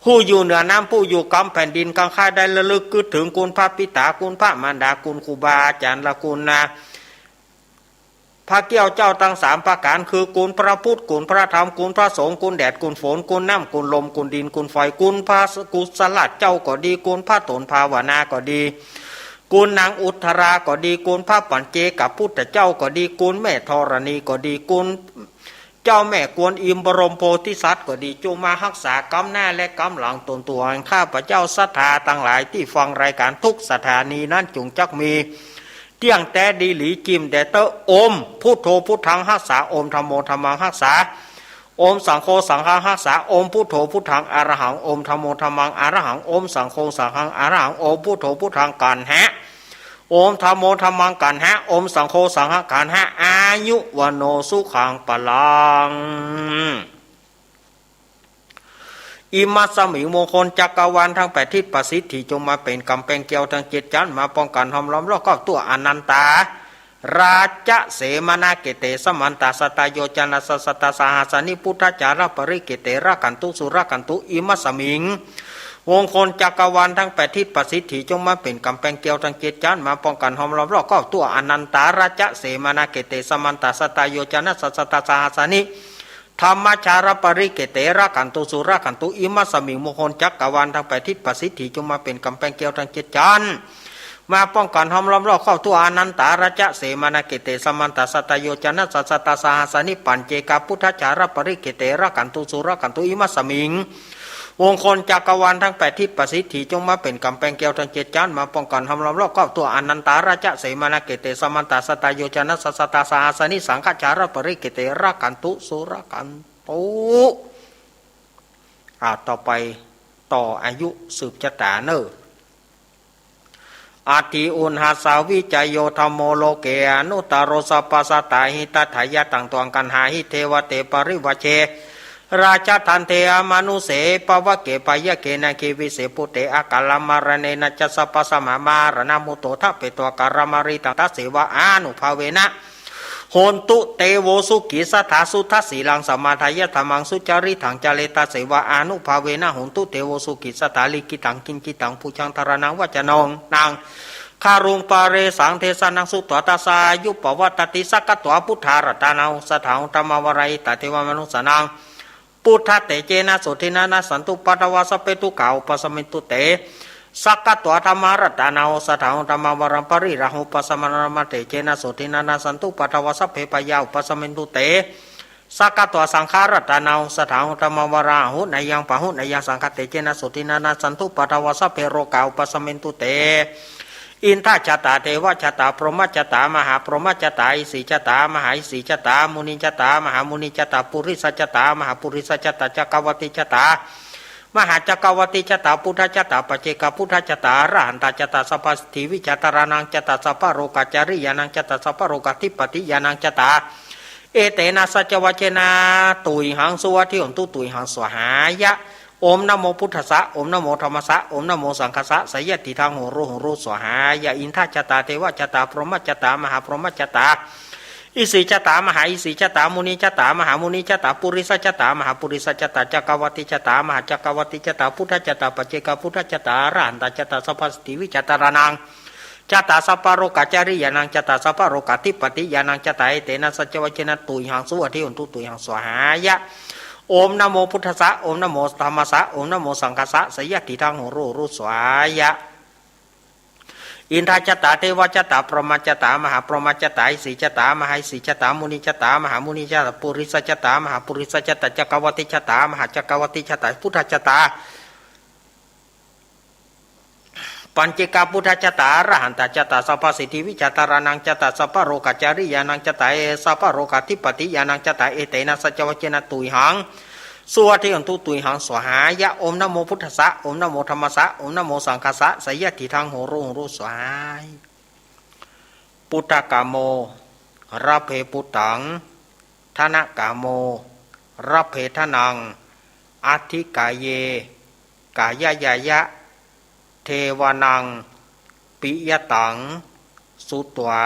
ผู้อยู่เหนือน้ำ ผู้อยู่กำแผ่นดิน กังข้าได้ระลึกกึ๊ดเถิงคุณพระปิต๋า คุณพระมารดา คุณครูบาอาจ๋ารย์ และคุณนะ พระแก้วเจ้าตึงสามประก๋าน คือคุณพระพุทธ คุณพระธรรม คุณพระสงฆ์ คุณแดด คุณฝน คุณน้ำ คุณลม คุณดิน คุณไฟ คุณพระกุศลเจ้าก็ดี คุณพระต๋นภาวนาก็ดี คุณนางอุทธราก็ดี คุณพระปัจเจกพุทธเจ้าก็ดี คุณแม่ธรณีก็ดี คุณเจ้าแม่กวนอิมบรมโพธิสัตว์ก็ดี จงมาฮักษากำหน้าและกำหลังต๋นตั๋วแห่งข้าพเจ้าศรัทธาตังหลายตี้ฟังรายก๋านทุกสถานีนั้น จงจักมี เตี้ยงแต๊ดีหลี จิ่มแด่เต๊อะ โอมพุทโธพุทธังฮักษา โอมธัมโมธัมมังฮักษา โอมสังโฆสังฆังฮักษา โอมพุทโธพุทธังอะระหัง โอมธัมโมธัมมังอะระหัง โอมสังโฆสังฆังอะระหัง โอมพุทโธพุทธังกัณหะ โอมธัมโมธัมมังกัณหะ โอมสังโฆสังฆังกัณหะ อายุวัณโณสุขังพลัง อิมัสสมิง มงคลจักรวาลตังแปดทิศประสิทธิ จงมาเป๋นก๋ำแปงแก้วตังเจ็ดจั๊น มาป้องกั๋นห้อมล้อมรอบครอบตั๋ว อนันตา ราชเสมนาเกเต สมันตา สตาโยจนะ สะสะตา สหัสสานิ พุทธาจาระปริเกเต รักขันตุ สุรักขันตุ อิมัสสมิง มงคลจักรวาลตังแปดทิศประสิทธิ จงมาเป๋นก๋ำแปงแก้วตังเจ็ดจั๊น มาป้องกั๋นห้อมล้อมรอบครอบตั๋ว อนันตา ราชเสมนาเกเต สมันตา สตาโยจนะ สะสะตา สหัสสานิ ธัมมาจาระปริเกเต รักขันตุ สุรักขันตุ อิมัสสมิง มงคลจักรวาลตังแปดทิศประสิทธิ จงมาเป๋นก๋ำแปงแก้วตังเจ็ดจั๊น มาป้องกั๋นห้อมล้อมรอบครอบตั๋ว อนันตา ราชเสมนาเกเต สมันตา สตาโยจนะ สะสะตา สหัสสานิ ปัจเจกพุทธาจาระปริเกเต รักขันตุ สุรักขันตุ อิมัสสมิง มงคลจักรวาลตังแปดทิศประสิทธิ จงมาเป๋นก๋ำแปงแก้วตังเจ็ดจั๊น มาป้องกั๋นห้อมล้อมรอบครอบตั๋ว อนันตา ราชเสมนาเกเต สมันตา สตาโยจนะ สะสะตา สหัสสานิ สังฆาจาระปริเกเต รักขันตุ สุรักขันตุ อ่า ต่อไปต่ออายุสืบจะต๋าเน่อ อัตถิอุณหัสสาวิจโย ธัมโม โลเก อนุตตโร สัพพสัตตา หิตัตถายะ ตังตวงกัณหา หิ เทวะเต ปริวัชเช ราชทันเทอมนุเสปวะเกปะยะเกนะ กรีวิเสปุเตอะกาละมะระเณนะจะ สัพพะสะมะมะระณะมุตโต ทะเปโตอะกาละมะริตัง ตัสเสวะอานุภาเวนะ โหนตุเตโว สุขิสัตถา สุทัสสีลัง สะมาทายะ ธัมมัง สุจาริตัง จาเร ตัสเสวะอานุภาเวนะ โหนตุเตโว สุขิสัตถา ลิขิตัง กิญจิตัง ปูชา ธาราณัง วัจจานัง คารุง ปะเรสัง เทสะนัง สุตวา ตัสสายุปะวัตติ สักขะตวา พุทธารัตตานัง โอสะถัง ธัมมาวารา หิตา เทวะมะนุสสานัง พุทธะเตเจนะ โสทินะ นัสสันตุปาทวา สัพเพ ทุกขา อุปะสัมมินตุ เต สักขะตวา ธัมมารัตตานัง โอสะถัง ธัมมาวารัง ปะริราหู ปัสสะมะนะ ธัมมะเตเจนะ โสทินะ นัสสันตุปาทวา สัพเพ พะยา อุปะสัมมินตุ เต สักขะตวา สังขารัตตานัง โอสะถัง ธัมมาวารัง อาหุเนยัง ปะหุเนยัง สังฆะเตเจนะ โสทินะ นัสสันตุปาทวา สัพเพ โรกา อุปะสัมมินตุ เต อินทะจัตตา เทวะจัตตา พรหมะจัตตา มหาพรหมะจัตตา อิสิจัตตา มหาอิสิจัตตา มุนิจัตตา มหามุนิจัตตา ปุริสะจัตตา มหาปุริสะจัตตา จักกะวัตติจัตตา มหาจักกะวัตติจัตตา พุทธะจัตตา ปัจเจกะพุทธะจัตตา อรหันตะจัตตา สัพพะสิทธิวิชา ธาราณังจัตตา สัพพะโรกาจาริยานังจัตตา สัพพะโรกาธิปติยานังจัตตา เอเตนะ สัจจวัจเจนะ ตุยหัง สุวัตถิโหนตุ ตุยหัง สวาหายะ โอม นะโมพุทธัสสะ โอม นะโมธัมมัสสะ โอม นะโมสังฆัสสะ สะยะติทัง โหโร โหโร สวาหายะ อินทะจัตตา เทวะจัตตา พรหมะจัตตา มหาพรหมะจัตตา อิสิจัตตา มหาอิสิจัตตา มุนิจัตตา มหามุนิจัตตา ปุริสะจัตตา มหาปุริสะจัตตา จักกะวัตติจัตตา มหาจักกะวัตติจัตตา พุทธะจัตตา ปัจเจกะพุทธะจัตตา อรหันตะจัตตา สัพพะสิทธิวิชา ธาราณังจัตตา สัพพะโรกาจาริยานังจัตตา สัพพะโรกาธิปติยานังจัตตา เอเตนะ สัจจวัจเจนะ ตุยหัง สุวัตถิโหนตุ ตุยหัง สวาหายะ โอม นะโมพุทธัสสะ โอม นะโมธัมมัสสะ โอม นะโมสังฆัสสะ สะยะติทัง โหโร โหโร สวาหายะ อินทะจัตตา เทวะจัตตา พรหมะจัตตา มหาพรหมะจัตตา อิสิจัตตา มหาอิสิจัตตา มุนิจัตตา มหามุนิจัตตา ปุริสะจัตตา มหาปุริสะจัตตา จักกะวัตติจัตตา มหาจักกะวัตติจัตตา พุทธะจัตตา ปัจเจกะพุทธะจัตตา อรหันตะจัตตา สัพพะสิทธิวิชา ธาราณังจัตตา สัพพะโรกาจาริยานังจัตตา เอ สัพพะโรกาธิปติยานังจัตตา เอเตนะ สัจจวัจเจนะ ตุยหัง สุวัตถิโหนตุ ตุยหัง สวาหายะ โอม นะโมพุทธัสสะ โอม นะโมธัมมัสสะ โอม นะโมสังฆัสสะ สะยะติทัง โหโร โหโร สวาหายะ ปุตตะกะโม ระเพปุตตัง ทะนะกะโม ระเพทะนัง อัตถิกาเย กายะยายะ เทวานัง ปิยะตัง สุตวา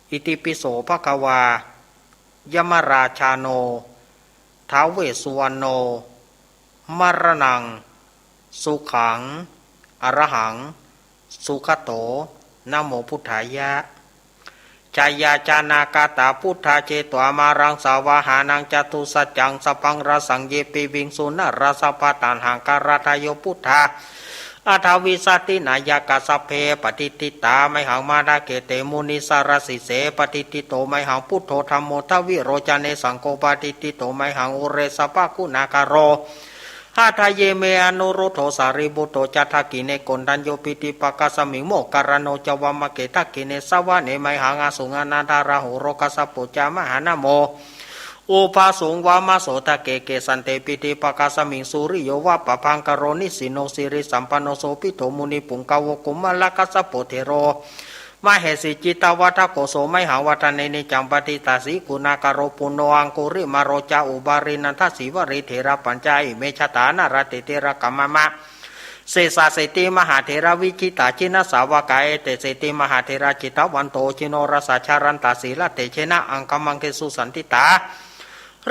อิติปิโสภะคะวา ยะมะราชาโน ท้าวเวสสุวรรณโน มะระนัง สุขัง อะระหัง สุขะโต นะโมพุทธายะ จายาจานาคาตา พุทธาเจตวา มารังสาวาหานัง จตุสัจจัง สัพพัง ราสัง เย ปิวิงสุ นะรา สัพพะ ตัณหังคาราทาโย พุทธา อัฏฐวิสัตถินายกา สัพเพ ปะติฏฐิตา ไมหัง มะทะเข เต มุนิสสะระสิเส ปะติฏฐิโต ไมหัง พุทโธ ธัมโม ทวิโรจเน สังโฆ ปะติฏฐิโต ไมหัง อุเร สัพพะ กุณาคาโร หะทะเย เม อนุรุทโธ สารีปุตโต จะ ทักขิเณ โกณฑัญโญ ปิตุปะกาสมิง โมคคัลลาโน จะ วามะเข ทักขิเณ สะวะเณ ไมหัง อสุง อานันทะราหูโร กัสสะโป จะ มหานะโม อุบาสุง วามะโส ทะเข เกสันเต ปิตุปะกาสมิง สุริโย วะปะภังคะโร นิสสิโน สิริสัมปันโน โสภิตโต มุนิปุงกะโว โกมะละกัสสะโป เถโร มะเหสี จิตตะวัฏฐะโก โส ไมหัง วะทะเน เนจัง ปะติฏฐาสี กุณาคาโร ปุณโณ อังคุริมาโร จะ อุบาลี นันทะสีวะลี เถระปัญจะ อิเม จะตา นะรัตติ ติละกะมะมะ เสสะ เศรษฐี มหาเถระ วิจิตตา จินสาวกา เอเต เศรษฐี มหาเถระ จิตตะวันโต จิโนรสา จะรันตะ สีลเตจะนะ อังคมังคะเสสุ สันติตา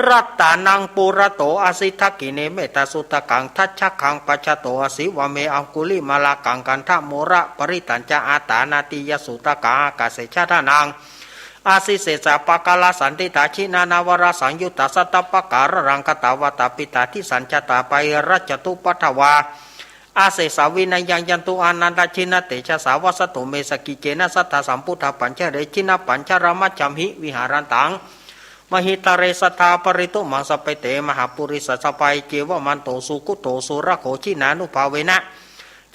รัตตานัง ปุระโต อะสิ ทักขิเณ เมตตาสุตตะกัง ทัจจะคัง ปัจจะโต อะสิ วาเม อังคุลิมะละกัง คันธะโมระ ปะริตัญจะ อะตานาติยะสุตตะกัง อากาเส จะทะนัง อะสิ เสสะปะกะละ สันติตา จินะนะวะระสังยุตตา สัตตะปะกะระรัง คะตะวะตะ ปิตาทิสัญจะตา ปะหิรัจจะตุปะทะวา อะเสสะ วินะยัง ยันตุ อานันทะ จินะเตจะสา วัสสะตุ เม สะกิจเจนะ สัตถา สัมพุทธา ปัญจะเร จินะปัญจะระ มัจฉัมหิ วิหารันตัง มหิตะเร สัตถา ปะริตุมัง สัพเพ เต มหาปุริสะ สัพพะ เอเกวะมันโต สุกุตโต สุรโข จินานุภาเวนะ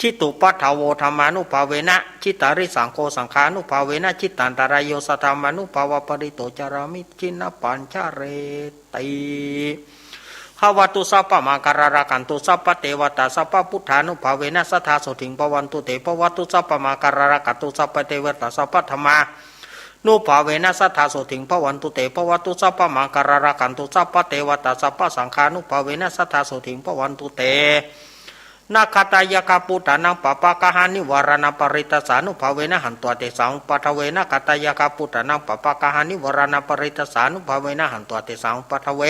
จิตตุปะทะโว ธัมมานุภาเวนะ จิตตาริสังโฆ สังฆานุภาเวนะ จิตตันตะราโย สัทธามานุภาเวนะ ปะริโต จารามิ จินะปัญจะเรติ ภะวะตุ สัพพะมังคะลัง รักขันตุ สัพพะเตวะตา สัพพะพุทธานุภาเวนะ สัทธา โสติง ภะวันตุ เต ภะวะตุ สัพพะมังคะลัง รักขันตุ สัพพะเตวะตา สัพพะธัมมา นุภาเวนะ สัทธา โสติง ภะวันตุ เต ภะวะตุ สัพพะมังคะลัง รักขันตุ สัพพะเตวะตา สัพพะสังฆานุภาเวนะ สัทธา โสติง ภะวันตุ เต นะ ขัตตะยะคะ ปุทธานัง ปะปะกะหา นิวาราณะ ปะริตตาสานุภาเวนะ หันตวา เตสัง อุปาทะเว นะ ขัตตะยะคะ ปุทธานัง ปะปะกะหา นิวาราณะ ปะริตตาสานุภาเวนะ หันตวา เตสัง อุปาทะเว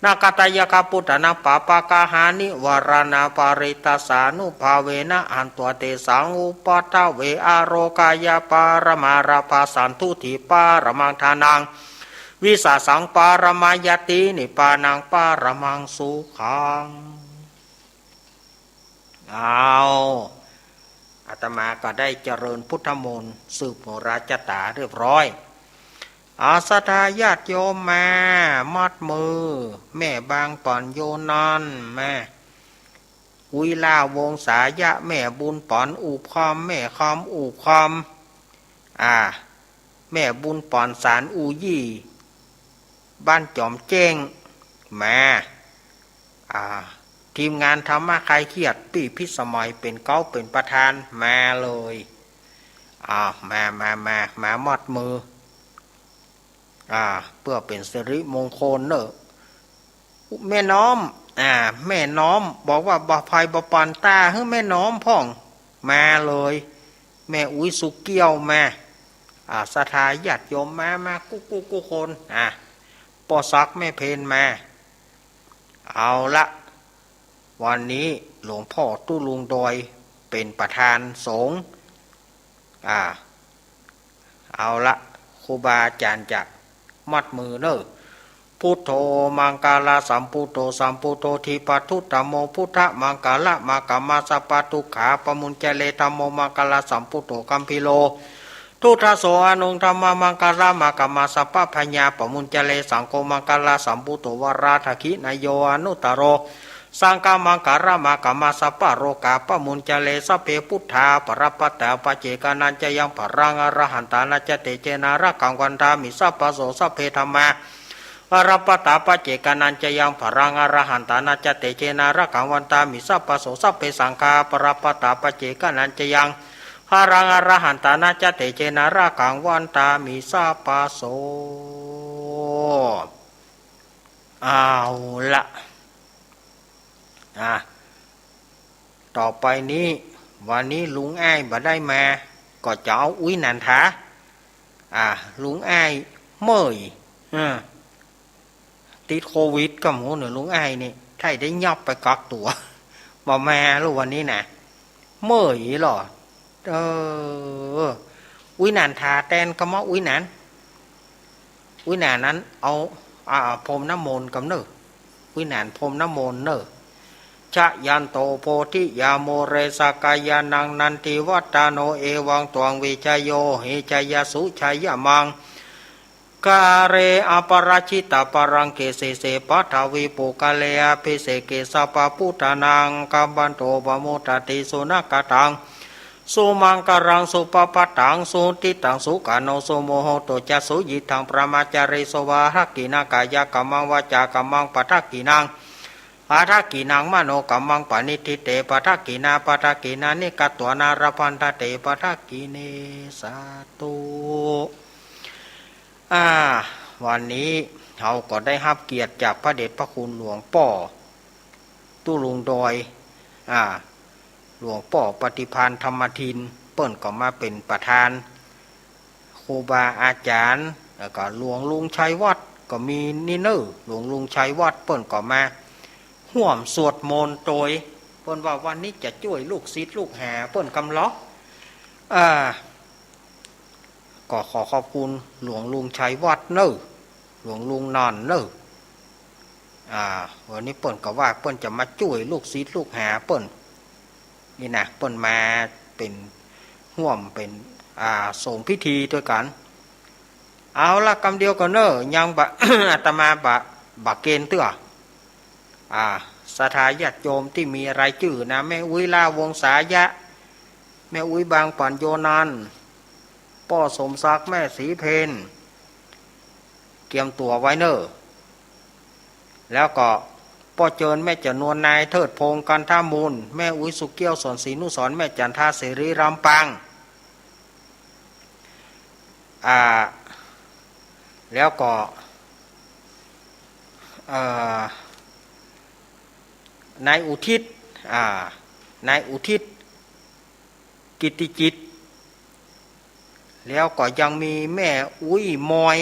นะ ขัตตะยะคะ ปุทธานัง ปะปะกะหา นิวาราณะ ปะริตตาสานุภาเวนะ หันตวา เตสัง อุปาทะเว อโรคะยะ ปะระมา ลาภา สันตุติ ปะระมัง ทานัง วิสาสัง ปะระมายัตติ นิพพานัง ปะระมัง สุขัง เอาอาตมาก็ได้เจริญพุทธมนต์สืบโหราจะต๋าเรียบร้อย อา ศรัทธาญาติโยม มามัดมือ แม่บางป่อนโยนัน มา อุ๊ยล่า วงศายะ แม่บุญป๋อน อู่คอม แม่คอม อู่คอม อ่า แม่บุญป๋อน สานอูยี่ บ้านจ๋อมแจ้ง มา อ่า ทีมงานธรรมะคลายเครียด ปี้พิสมัย เป๋นเก๊าเป๋นประธาน มาเลย อ่า มา มา มา มามัดมือ อ่า เปื้อเป๋นสิริมงคลเน่อ แม่น้อม อ่า แม่น้อม บอกว่าบ่ใผบ่ป๋อนตาหื้อแม่น้อมพ่อง มาเลย แม่อุ๊ยสุเกี้ยว มา อ่า ศรัทธาญาติโยม มา มา กู้กู้กู้คน อ่า ป้อศักดิ์ แม่เพน มา เอาละ วันนี้หลวงพ่อตุ๊ลุงดอยเป๋นประธานสงฆ์ อ่า เอาละ ครูบาอาจ๋ารย์จะมัดมือเน่อ พุทโธ มังคะละสัมปุทโธ สัมปุทโธ ทีปะทุ ธัมโม พุทธะมังคะละ มะกะมัสสะปะทุกขา ปะมุญจะเล ธัมโม มังคะละสัมปุทโธ กัมภีโร ทุตถะโส อนุง ธัมมะมังคะละ มะกะมัสสะปะพะญา ปะมุญจะเล สังโฆ มังคะละสัมปุทโธ วะระดะขิณะโย อนุตตะโร สังฆะมังคะละ มะกะมัสสะปะโรกา ปะมุญจะเล สัพเพ พุทธา ปะระปะตา ปัจเจกานัญจะยัง ปะรัง อระหันตานัญจะ เตเจนะ รักขัง วันทามิ สัพพะโส สัพเพ ธัมมา ปะระปะตา ปัจเจกานัญจะยัง ปะรัง อระหันตานัญจะ เตเจนะ รักขัง วันทามิ สัพพะโส สัพเพ สังฆา ปะระปะตา ปัจเจกานัญจะยัง ปะรัง อระหันตานัญจะ เตเจนะ รักขัง วันทามิ สัพพะโส เอาละ อ่ะ ต่อไปนี้ วันนี้ลุงอ้ายบ่ได้มา ก็จะเอาอุ๊ยหนานถา อ่า ลุงอ้ายเมื่อย อ่า ติดโควิดก่ำ โห เน่อลุงอ้ายนี่ ถ้าได้ยับไปกักตั๋ว บ่มาแล้ววันนี้นะ เมื่อยลอ เออ อุ๊ยหนานถาแตนก่ำ อุ๊ยหนาน อุ๊ยหนานนั้น เอา อ่า พรมน้ำมนต์ก่ำเน่อ อุ๊ยหนานพรมน้ำมนต์เน่อ ชะยันโตโพธิยามูเล สะกะยานัง นันทิวัฏฏะโน เอวังตวัง วิจโย หิ จยะสุ จยะมัง กาเล อปะราจิตะปะลังเก สีเส ปัทวีปุคคะเล อภิเสเก สัพพะปุทธานัง กัมมันโต ปะมุจจติ สุนะกะตัง สุมังคะลัง สุภะพะตัง สุหุตติตัง สุขะโน สุมุหโตจะ สุยิตถัง ปะมาจาริสุ ปะทักขิณัง กายะกัมมัง วาจากัมมัง ปะทักขิณัง ปะทักขิณัง มโนกัมมัง ปะณิฏฐิเต ปะทักขิณา ปะทักขิณานิ กัตวานะ ละพันธะเต ปะทักขิเณ สาธุ อ่า วันนี้เฮาก็ได้ฮับเกียรติจากพระเดชพระคุณหลวงป้อตุ๊ลุงดอย อ่า หลวงป้อปฏิภาณธรรมทิน เปิ้นก็มาเป๋นประธาน ครูบาอาจ๋ารย์ แล้วก็หลวงลุงชัยวัฒน์ก็มีนี่เน่อ หลวงลุงชัยวัฒน์เปิ้นก็มาฮ่วมสวดมนต์โตย เปิ้นว่าวันนี้จะจ้วยลูกศิษย์ลูกหาเปิ้นกำลอ อ่า ก็ขอขอบคุณหลวงลุงชัยวัฒน์เน่อ หลวงลุงนันเน่อ อ่า วันนี้เปิ้นก็ว่าเปิ้นจะมาจ้วยลูกศิษย์ลูกหาเปิ้น นี่นะ เปิ้นมาเป๋นฮ่วมเป๋น อ่า สงฆ์พิธีตวยกั๋น เอาละกำเดียวก่อนเน่อ ยังบ่ อาตมาบ่ บ่เกณฑ์เตื้อ อ่า ศรัทธาญาติโยมตี้มีรายจื้อนะ แม่อุ๊ยล่า วงศายะ แม่อุ๊ยบางป่อน โยนัน ป้อสมศักดิ์ แม่ศรีเพน เกียมตั๋วไว้เน่อ แล้วก็ป้อเจิญ แม่จำนวน นายเทิดพงษ์ กันทมูล แม่อุ๊ยสุเกี้ยว สอนศรีนุสรณ์ แม่จันทา เสรี ลำปาง อ่า แล้วก็ เอ่อ นายอุทิศ อ่า นายอุทิศ กิตติจิต แล้วก็ยังมีแม่อุ๊ยมอย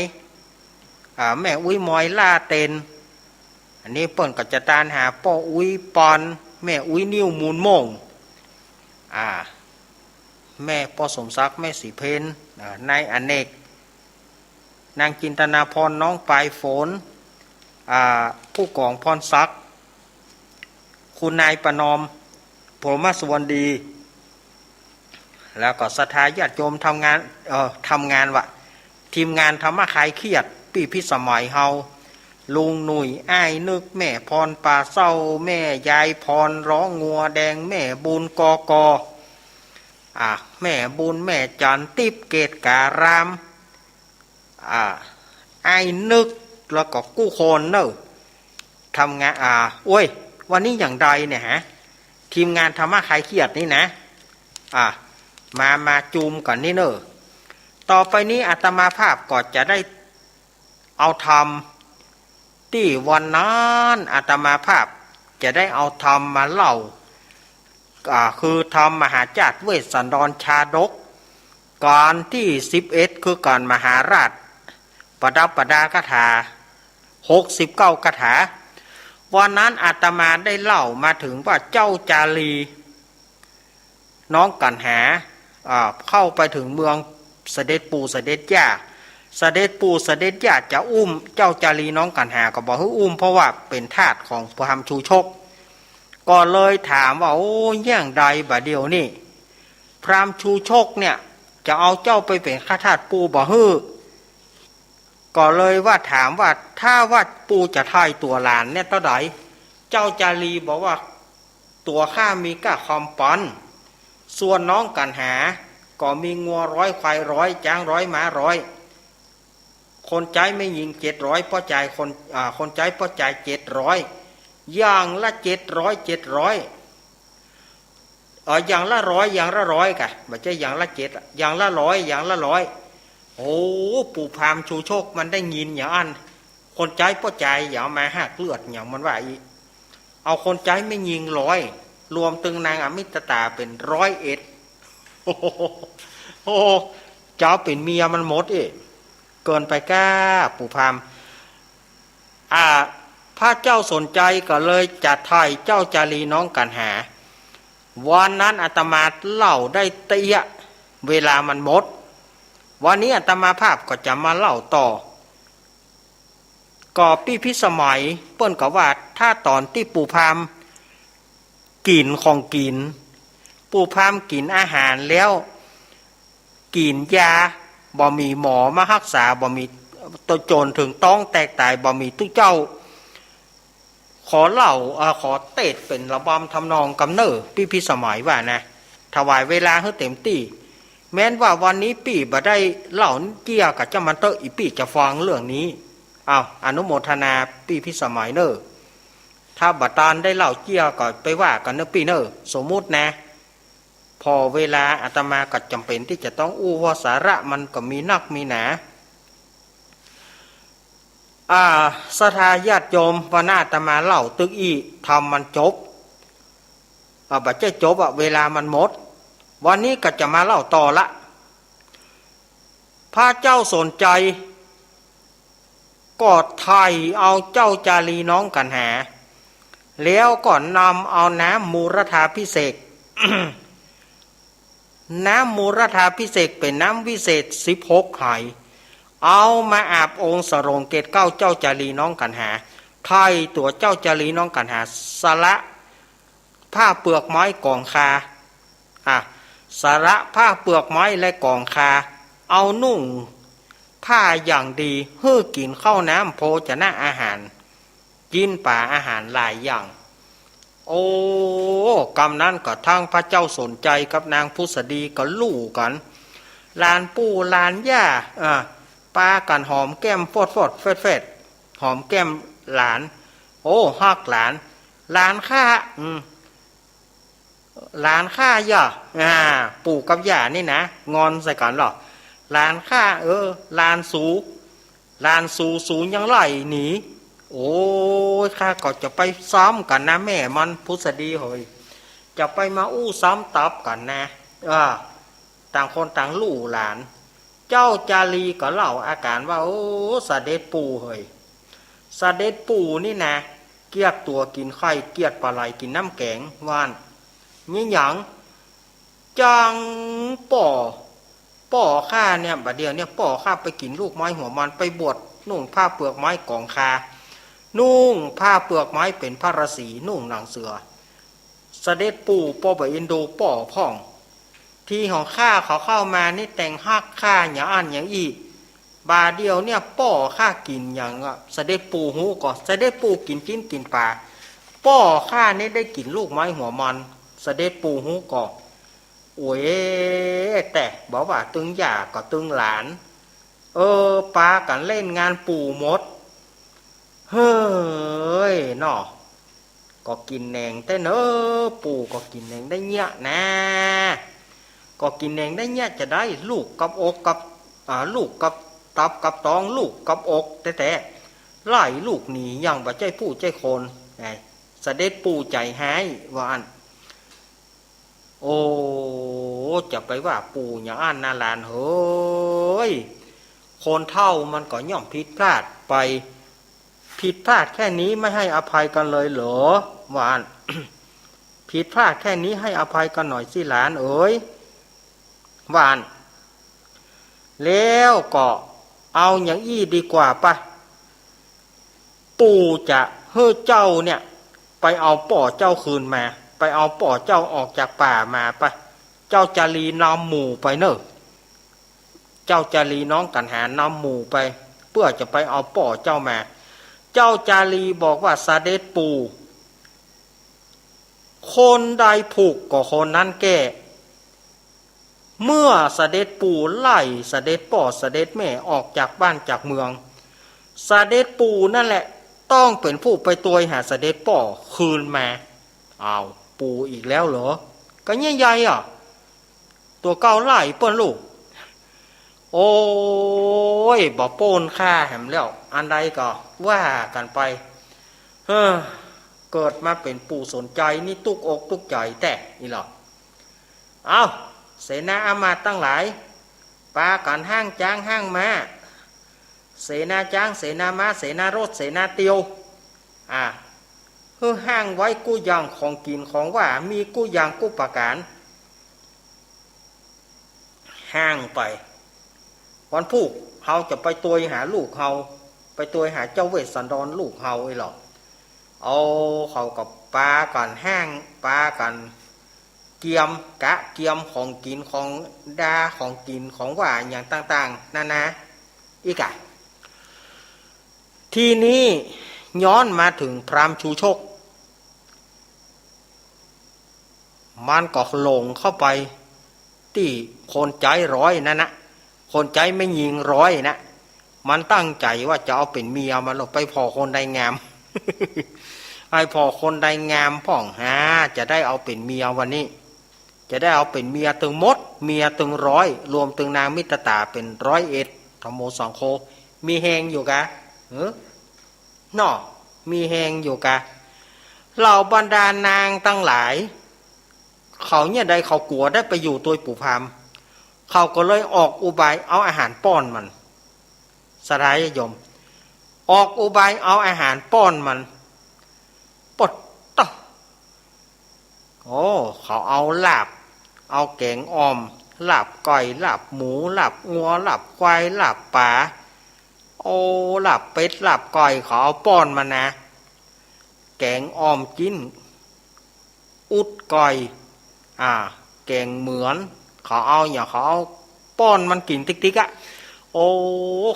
อ่า แม่อุ๊ยมอยล่าเต็น อันนี้เปิ้นก็จะตานหาป้ออุ๊ยปอน แม่อุ๊ยนิ้วมูลโม่ง อ่า แม่ป้อสมศักดิ์ แม่ศรีเพญ อ่า นายอเนก นางจินตนาพร น้องปลายฝน อ่า ผู้กองพรศักดิ์ คุณนายประนอม พรหมสุวรรณดี แล้วก็ศรัทธาญาติโยมทำงาน เอ่อ ทำงานวะ ทีมงานธรรมะคลายเครียด ปี้พิสมัยเฮา ลุงหนุ่ย อ้ายนึก แม่พรป่าเศร้า แม่ยายพร ร้องงัวแดง แม่บุญ กก อ่า แม่บุญ แม่จันทร์ ติ๊บ เกตการาม อ่า อ้ายนึก แล้วก็กู้คนเนอะ ทำงาน อ่า โอ้ย วันนี้อย่างใดเนี่ยฮะ ทีมงานธรรมะคลายเครียดนี่นะ อ่า มา มาจุมก่อนนี่เนอะ ต่อไปนี้อาตมาภาพก็จะได้เอาธรรม ตี้วันนั้นอาตมาภาพจะได้เอาธรรมมาเล่า อ่า คือธรรมมหาชาติเวสสันดรชาดก ก๋านตี้สิบเอ็ด คือก๋านมหาราชประดับประดาคาถา หกสิบเก้าคาถา วันนั้นอาตมาได้เล่ามาถึงว่าเจ้าจารี น้องกัณหา อ่า เข้าไปถึงเมืองเสด็จปู่เสด็จย่า เสด็จปู่เสด็จย่าจะอุ้มเจ้าจารีน้องกัณหาก็บ่หื้ออุ้ม เพราะว่าเป๋นทาสของพราหมณ์ชูชก ก็เลยถามว่า โอ้ อย่างใดบ่าเดี่ยวนี้ พราหมณ์ชูชกเนี่ยจะเอาเจ้าไปเป๋นข้าทาสปู่บ่หื้อ ก็เลยว่าถามว่า ถ้าว่าปู่จะถ่ายตั๋วหลานเนี่ยเต้าใด เจ้าจารีบอกว่า ตั๋วข้ามีก้าคำปอน ส่วนน้องกัณหา ก็มีงัวร้อย ควายร้อย จ๊างร้อย ม้าร้อย คนใจ๊แม่ญิงเจ็ดร้อย ป้อจายคน อ่า คนใจ๊ป้อจายเจ็ดร้อย อย่างละเจ็ดร้อย เจ็ดร้อย เออ อย่างละร้อย อย่างละร้อยกะ บ่ใจ้อย่างละเจ็ดอะ อย่างละร้อย อย่างละร้อย โอ้ ปู่พราหมณ์ชูชกมันได้ยินอย่างอั้น คนใจ๊ป้อจายอย่าเอามาหักเลือดอย่างมันว่าอี้ เอาคนใจ๊แม่ญิงร้อย รวมตึงนางอมิตตาเป๋นร้อยเอ็ด โอ้โห จะเอาเป๋นเมียมันหมดอี้ เกินไปก้า ปู่พราหมณ์ อ่า พระเจ้าสนใจก็เลยจะถ่ายเจ้าจารีน้องกัณหา วันนั้นอาตมาเล่าได้เตี้ย เวลามันหมด วันนี้อาตมาภาพก็จะมาเล่าต่อ ก็ปี้พิสมัยเปิ้นก็ว่า ถ้าต๋อนตี้ปู่พราหมณ์กิ๋นของกิ๋น ปู่พราหมณ์กิ๋นอาหารแล้ว กิ๋นยา บ่มีหมอมาฮักษา บ่มี ตนจ๋นเถิงต้องแตกต๋าย บ่มีตุ๊เจ้า ขอเล่า เอ่อ ขอเตศน์เป๋นระบำทำนองกำเน่อ ปี้พิสมัยว่านะ ถวายเวลาหื้อเต๋มตี้ แม้นว่าวันนี้ปี้บ่ได้เล่าเจี้ยกับเจ้ามันเต๊อะ อี่ปี้จะฟังเรื่องนี้ อ้าว อนุโมทนาปี้พิสมัยเน่อ ถ้าบ่ตานได้เล่าเจี้ยก็ไปว่ากั๋นเน่อปี้เน่อ สมมุตินะ ผ่อเวลาอาตมาก็จ๋ำเป๋นตี้จะต้องอู้ เพราะสาระมันก็มีนักมีหนา อ่า ศรัทธาญาติโยม วันนั้นอาตมาเล่าตึกอี้ ธรรมมันจบ อ่า บ่ใจ้จบอะ เวลามันหมด วันนี้ก็จะมาเล่าต่อละ พระเจ้าสนใจ ก็ถ่ายเอาเจ้าจารีน้องกัณหา แล้วก็นำเอาน้ำมูรธาภิเษก น้ำมูรธาภิเษกเป๋นน้ำวิเศษสิบหกไห เอามาอาบองค์สรงเกศเกล้าเจ้าจารีน้องกัณหา ถ่ายตั๋วเจ้าจารีน้องกัณหา สละ ผ้าเปือกไม้กองคา อ่ะ สละผ้าเปือกไม้และกองคา เอานุ่งผ้าอย่างดี หื้อกิ๋นข้าวน้ำโภชนะอาหาร กิ๋นป๋าอาหารหลายอย่าง โอ้ กำนั้นก็ตึงพระเจ้าสนใจกับนางผุสดีก็ลู่กั๋น หลานปู่หลานย่า อ่ะ ปากั๋นหอมแก้มฟดๆ แฟดๆ หอมแก้มหลาน โอ้ ฮักหลาน หลานข้า อืม หลานข้าเยียะ อ่า ปู่กับย่านี่นะ งอนใส่กั๋นลอ หลานข้า เออ หลานสู หลานสู สูยังไล่หนี โอ้ย ข้าก็จะไปซ้ำกั๋นนะแม่มัน ผุสดีเหย จะไปมาอู้ซ้ำตับกั๋นนะ เออ ต่างคนต่างลู่หลาน เจ้าจารีก็เล่าอาก๋านว่า โอ้ เสด็จปู่เหย เสด็จปู่นี่นะ เกียจตั๋วกิ๋นไข่ เกียจปลาไหลกิ๋นน้ำแก๋ง ว่าอั้น นี่หยัง จังป้อ ป้อข้าเนี่ย บ่าเดี่ยวเนี่ยป้อข้าไปกิ๋นลูกไม้หัวมอน ไปบวชนุ่งผ้าเปลือกไม้ก๋องคา นุ่งผ้าเปลือกไม้เป๋นพระฤาษี นุ่งหนังเสือ เสด็จปู่ป้อบ่เอ็นดูป้อพ่อง ตี้ของข้าเขาเข้ามานี่แต่งฮักข้าอย่างอั้นอย่างอี้ บ่าเดี่ยวเนี่ยป้อข้ากิ๋นหยังอะ เสด็จปู่ฮู้ก่อ เสด็จปู่กิ๋นจิ๊นกิ๋นป๋า ป้อข้านี่ได้กิ๋นลูกไม้หัวมอน เสด็จปู่ฮู้ก่อ โอ้ย แต่บ่ว่าตึงย่าก็ตึงหลาน เออ ปากั๋นเล่นงานปู่หมด เฮ้ย เนาะ ก็กิ๋นแหน่งแต๊เน่อ ปู่ก็กิ๋นแหน่งได้เยียะนะ ก็กิ๋นแหน่งได้เยียะจะได้ ลูกกับอกกับ อ่า ลูกกับตับกับตอง ลูกกับอกแต๊ๆ ไล่ลูกหนีอย่างบ่ใจ้ผู้ใจ้คน ไง เสด็จปู่ใจ๋ฮ้าย ว่าอั้น โอ้ จะไปว่าปู่อย่างอั้นนะหลานเหย คนเฒ่ามันก็ย่อมผิดพลาดไป ผิดพลาดแค่นี้ไม่ให้อภัยกันเลยเหรอ ว่าอั้น ผิดพลาดแค่นี้ให้อภัยกันหน่อยสิหลานเอ๋ย ว่าอั้น แล้วก็เอาอย่างอี้ดีกว่าปะ ปู่จะหื้อเจ้าเนี่ย ไปเอาป้อเจ้าคืนมา ไปเอาป้อเจ้าออกจากป่ามาปะ เจ้าจารีนำหมู่ไปเน่อ เจ้าจารีน้องกั๋นหานำหมู่ไป เปื้อจะไปเอาป้อเจ้ามา เจ้าจารีบอกว่า เสด็จปู่ คนใดผูกก็คนนั้นแก้ เมื่อเสด็จปู่ไล่เสด็จป้อเสด็จแม่ออกจากบ้านจากเมือง เสด็จปู่นั่นแหละต้องเป๋นผู้ไปตวยหาเสด็จป้อคืนมา อ้าว ปู่อีกแล้วเหรอ ก็เยียะใยอ่ะ ตั๋วเก่าไล่เปิ้นลูก โอ้ย บ่ป๊นข้าแหมแล้ว อันใดก็ว่ากั๋นไป เฮ้อ เกิดมาเป๋นปู่สนใจ๋นี่ตุ๊กอกตุ๊กใจ๋แต๊ นี่หรอ เอ้า เสนาอามาตย์ตังหลาย ปากั๋นฮ้างจ๊างฮ้างม้า เสนาจ๊าง เสนาม้า เสนารถ เสนาเตียว อ่า หื้อฮ้างไว้กู้อย่างของกิ๋นของว่า มีกู้อย่างกู้ประก๋าน ฮ้างไป วันพูก เฮาจะไปตวยหาลูกเฮา ไปตวยหาเจ้าเวสสันดรลูกเฮาอี้หรอ เอา เขาก็ปากั๋นฮ้าง ปากั๋นเกียม กะเกียมของกิ๋นของดา ของกิ๋นของว่าอย่างต่างๆ นานา อี้ก่ะ ทีนี้ย้อนมาเถิงพราหมณ์ชูชก มันก็หลงเข้าไปตี้คนใจ๊ร้อยนั่นนะ คนใจ๊แม่ญิงร้อยนะ มันตั้งใจ๋ว่าจะเอาเป๋นเมียมัน ไปผ่อคนใดงาม ไปผ่อคนใดงามพ่องหา จะได้เอาเป๋นเมียวันนี้ จะได้เอาเป๋นเมียตึงหมด เมียตึงร้อย รวมตึงนางมิตตาเป๋นร้อยเอ็ด ธัมโมสังโฆ มีแฮงอยู่กะ เออ เนาะ มีแฮงอยู่กะ เหล่าบรรดานางตังหลาย เขาเยียะใดเขากั๋วได้ไปอยู่ตวยปู่พราหมณ์ เขาก็เลยออกอุบายเอาอาหารป้อนมัน ศรัทธาญาติโยม ออกอุบายเอาอาหารป้อนมัน ปดเต๊าะ โอ้ เขาเอาลาบ เอาแก๋งอ่อม ลาบก้อย ลาบหมู ลาบงัว ลาบควาย ลาบป๋า โอ้ ลาบเป็ด ลาบก้อย เขาเอาป้อนมันนะ แก๋งอ่อมจิ๊น อุดก้อย อ่า แก๋งเหมือน เขาเอาอย่าง เขาเอาป้อนมันกิ๋นติ๊กๆ อะ โอ้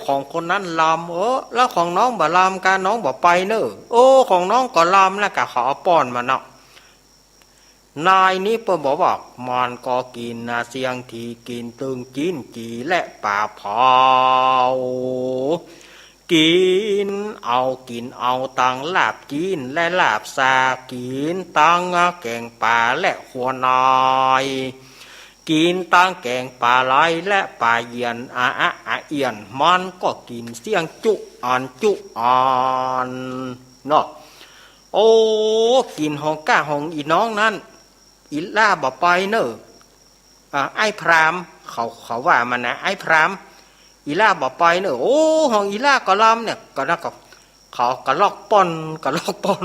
ของคนนั้นลำ เออ แล้วของน้องบ่ลำกา น้องบ่ไปเน่อ โอ้ ของน้องก็ลำนะกา เขาเอาป้อนมันเนาะ นายนี้เปิ้นบอกว่า มันก็กิ๋นนะ เสี้ยงตี้กิ๋นตึงจิ๊นจี่และป๋าเผา กิ๋นเอา กิ๋นเอาตังลาบจิ๊นและลาบซา กิ๋นตังแก๋งป๋าและขั่วหน่อย กิ๋นตังแก๋งป๋าไหลและป๋าเยียน อะอะอะเอียน มันก็กิ๋นเสี้ยงจุ๊อันจุ๊อันเนาะ โอ้ กิ๋นหองก้าหองอี่น้องนั้น อี่หล้าบ่ไปเน่อ อ่า ไอ้พราหมณ์ เขา เขาว่ามันนะ ไอ้พราหมณ์ อี่หล้าบ่ไปเน่อ โอ้ หองอี่หล้าก่อลำเนี่ย ก็นั้นก็ เขากะลอกป้อน กะลอกป้อน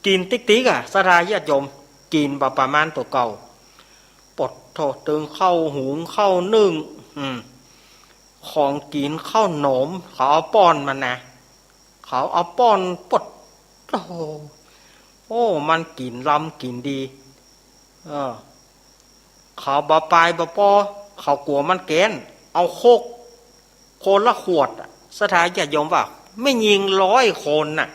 กิ๋นติ๊กๆ อะ ศรัทธาญาติโยม กิ๋นบ่ประมาณตั๋วเก่า ปดโธ่ ตึงข้าวหุงข้าวนึ่ง อืม ของกิ๋นข้าวหนม เขาเอาป้อนมันนะ เขาเอาป้อน ปดโธ่ โอ้ มันกิ๋นลำกิ๋นดี เออ เขาบ่ปายบ่ปอ เขากั๋วมันแก๋น เอาโคก คนละขวดอะ ศรัทธาญาติโยมว่า แม่ญิงร้อยคนน่ะ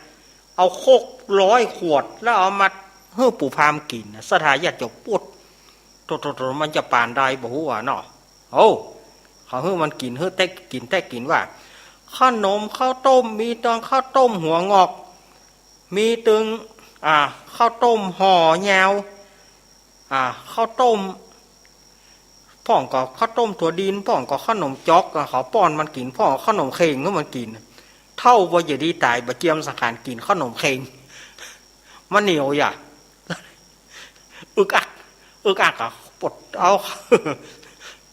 เอาโคกร้อยขวด แล้วเอามาหื้อปู่พราหมณ์กิ๋นน่ะ ศรัทธาญาติโยม ปดโธ่ โธ่ โธ่ มันจะปานใดบ่ฮู้อะเนาะ โอ้ เขาหื้อมันกิ๋น หื้อแต๊กิ๋น แต๊กิ๋นว่า ขนมข้าวต้ม มีตึงข้าวต้มหัวงอก มีตึง อ่า ข้าวต้มห่อยาว อ่า ข้าวต้ม พ่องก็ข้าวต้มถั่วดิน พ่องก็ขนมจ๊อก อ่ะ เขาป้อนมันกิ๋น พ่องก็ขนมเข่งหื้อมันกิ๋น เฒ่าบ่ใหญ่ดีต๋าย บ่เจียมสังขารกิ๋นขนมเข่ง มันเหนียวอย่า อึกอัก อึกอักอะ ปดเอา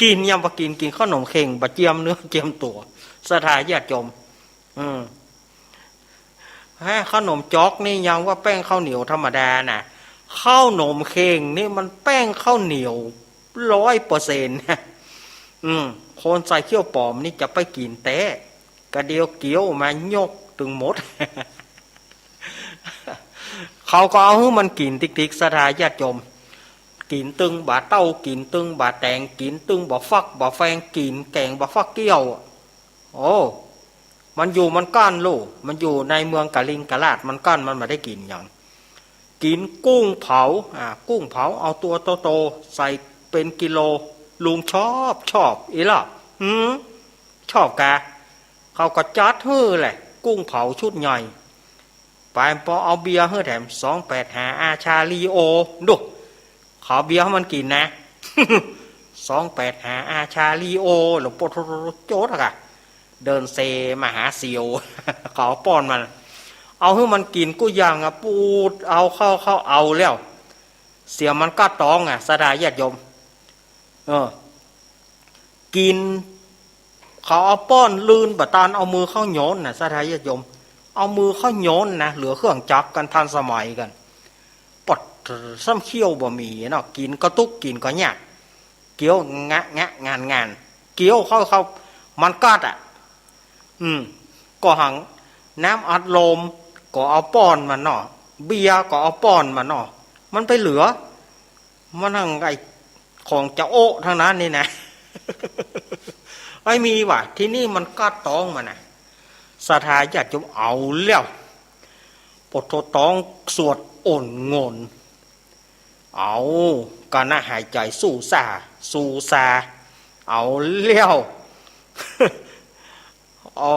กิ๋นยังบ่กิ๋น กิ๋นขนมเข่ง บ่เจียมเนื้อเจียมตั๋ว ศรัทธาญาติโยม อืม ฮะ ขนมจ๊อกนี่ยังว่าแป้งข้าวเหนียวธรรมดาน่ะ ข้าวหนมเข่งนี่มันแป้งข้าวเหนียวร้อยเปอร์เซ็นต์ อืม คนใส่เขี้ยวป๋อมนี่จะไปกิ๋นแต๊ กะเดียวเกี้ยวมายกตึงหมด เขาก็เอาหื้อมันกิ๋นติ๊กๆ ศรัทธาญาติโยม กิ๋นตึงบ่าเต้า กิ๋นตึงบ่าแต๋ง กิ๋นตึงบ่าฟักบ่าแฟง กิ๋นแก๋งบ่าฟักเกี้ยว โอ้ มันอยู่มันก้านลูก มันอยู่ในเมืองกลิงกราช มันก้าน มันบ่ได้กิ๋นหยัง กิ๋นกุ้งเผา อ่า กุ้งเผา เอาตั๋วโตๆ ใส่เป๋นกิโล ลุงชอบ ชอบ อี่หล้า หืม ชอบกา เขาก็จัดหื้อแหละ กุ้งเผาชุดใหญ่ ป๋ายปอเอาเบียร์หื้อแถม สองแปดห้า อาชาลีโอ ดู เขาเอาเบียร์หื้อมันกิ๋นนะ สองแปดห้า อาชาลีโอ หลวงปู่โตโตโตโจ๊ดอะกะ เดินเซมาหาเสี่ยว เขาเอาป้อนมัน เอาหื้อมันกิ๋นกู้อย่างอะ ปูดเอาเข้า เข้าเอาแล้ว เสียมันก้าต๊องอะ ศรัทธาญาติโยม เออ กิ๋น เขาเอาป้อนลื่นบ่ตัน เอามือเข้าโยนน่ะ ศรัทธาญาติโยม เอามือเข้าโยนนะ เหลือเครื่องจักรกั๋นทันสมัยกั๋น ปด ซ้ำเขี้ยวบ่มีเนาะ กิ๋นก็ตุ๊กข์ กิ๋นก็ยาก เกี้ยวงะงะงานงาน เกี้ยวเข้า เข้า มันกัดอะ อืม ก็หัง น้ำอัดลมก็เอาป้อนมันเนาะ เบียร์ก็เอาป้อนมันเนาะ มันไปเหลือ มันหังไอ้ของจะโอ๊ะทั้งนั้นนี่นะ ไอ้มีว่ะ ทีนี้มันกัดต๊องมันนะ ศรัทธาญาติโยม เอาแล้ว ปดโธ่ ต๊องสวดอ่อนโงน เอา กะนะหายใจ๋สู้ซ่า สู้ซ่า เอาแล้ว อ๋อ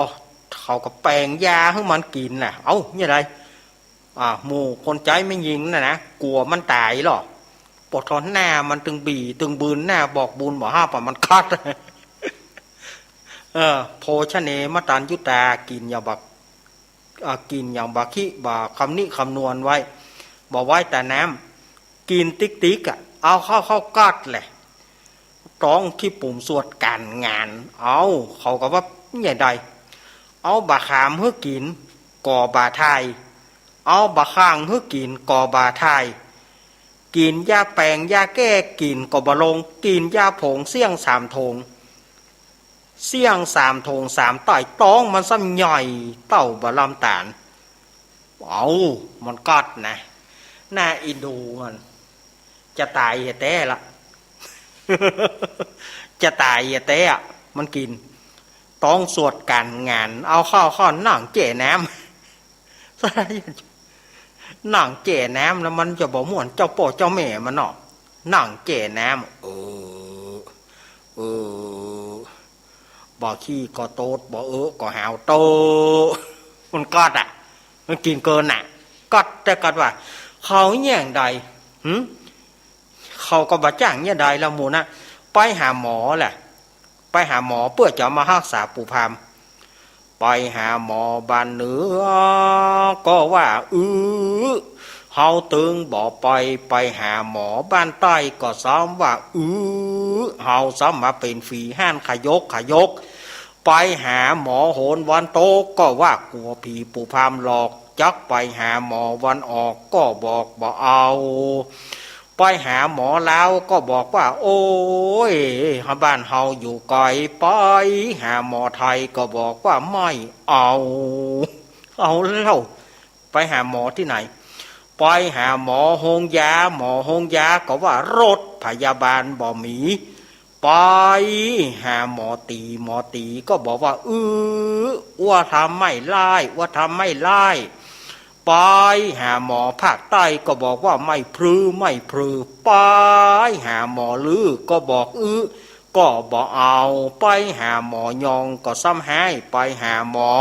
เขาก็แป๋งยาหื้อมันกิ๋นน่ะ เอ้า เนี่ยใด อ่า หมู่คนใจ๊แม่ญิงน่ะนะ กั๋วมันต๋ายลอ ปดโธ่ หน้ามันตึงบีตึงบืน หน้าบอกบุญบ่ฮับอะ มันกัด เออ โภชเนมตัญญูตา กิ๋นอย่างบ่ อ่า กิ๋นอย่างบ่คิดบ่คำนิคำนวณไว้ บ่ไว้ต๋าน้ำ กิ๋นติ๊กๆ อะ เอาเข้า เข้ากัดแหละ ต๊องขี้ปุ๋มสวดก๋านงาน เอา เขาก็ว่าเนี่ยใด เอาบ่าขามหื้อกิ๋น ก็บ่าถ่าย เอาบ่าข่างหื้อกิ๋น ก็บ่าถ่าย กิ๋นยาแป๋งยาแก้ กิ๋นก็บ่ลง กิ๋นยาผงเสี้ยงสามโถง เสี้ยงสามโถงสามต้อย ต๊องมันซ้ำใหญ่เต้าบ่าลำต๋าล เอา มันกัดนะ หน้าอินดูมัน จะต๋ายแต๊ละ จะต๋ายแต๊อะ มันกิ๋น ต๊องสวดก๋านงาน เอาเข้า เข้านั่งแจ้น้ำ นั่งแจ้น้ำแล้วมันจะบ่เหมือนเจ้าป้อเจ้าแม่มันเนาะ นั่งแจ้น้ำ เออ เออ บ่ขี้ก็โตด บ่เออก็หาวโต มันกัดอะ มันกิ๋นเกินน่ะ กัดแต่กัดว่า เขาแหย่งใด หึ เข เขาก็บ่จ้างเยียะใดละหมู่นะ ไปหาหมอแหละ ไปหาหมอเปื้อจะมาฮักษาปู่พราหมณ์ ไปหาหมอบ้านเหนือ ก็ว่า อื้อ เฮาตึงบ่ไป ไปหาหมอบ้านใต้ ก็ซ้ำว่า อื้อ เฮาซ้ำมาเป๋นฝีฮ้านขยกขยก ไปหาหมอโหนวันตก ก็ว่ากั๋วผีปู่พราหมณ์หลอก จักไปหาหมอวันออก ก็บอกบ่เอา ไปหาหมอลาวก็บอกว่า โอ้ย บ้านเฮาอยู่ไก๋ ไปหาหมอไทยก็บอกว่าไม่เอา เอาแล้ว ไปหาหมอตี้ไหน ไปหาหมอโฮงยา หมอโฮงยาก็ว่ารถพยาบาลบ่มี ไปหาหมอตี๋ หมอตี๋ก็บอกว่า อื้อ อั้วทำไม่ได้ อั้วทำไม่ได้ ไปหาหมอภาคใต้ก็บอกว่าไม่พลือ ไม่พลือ ไปหาหมอลือก็บอก อื้อ ก็บ่เอา ไปหาหมอยองก็ซ้ำฮ้าย ไปหาหมอ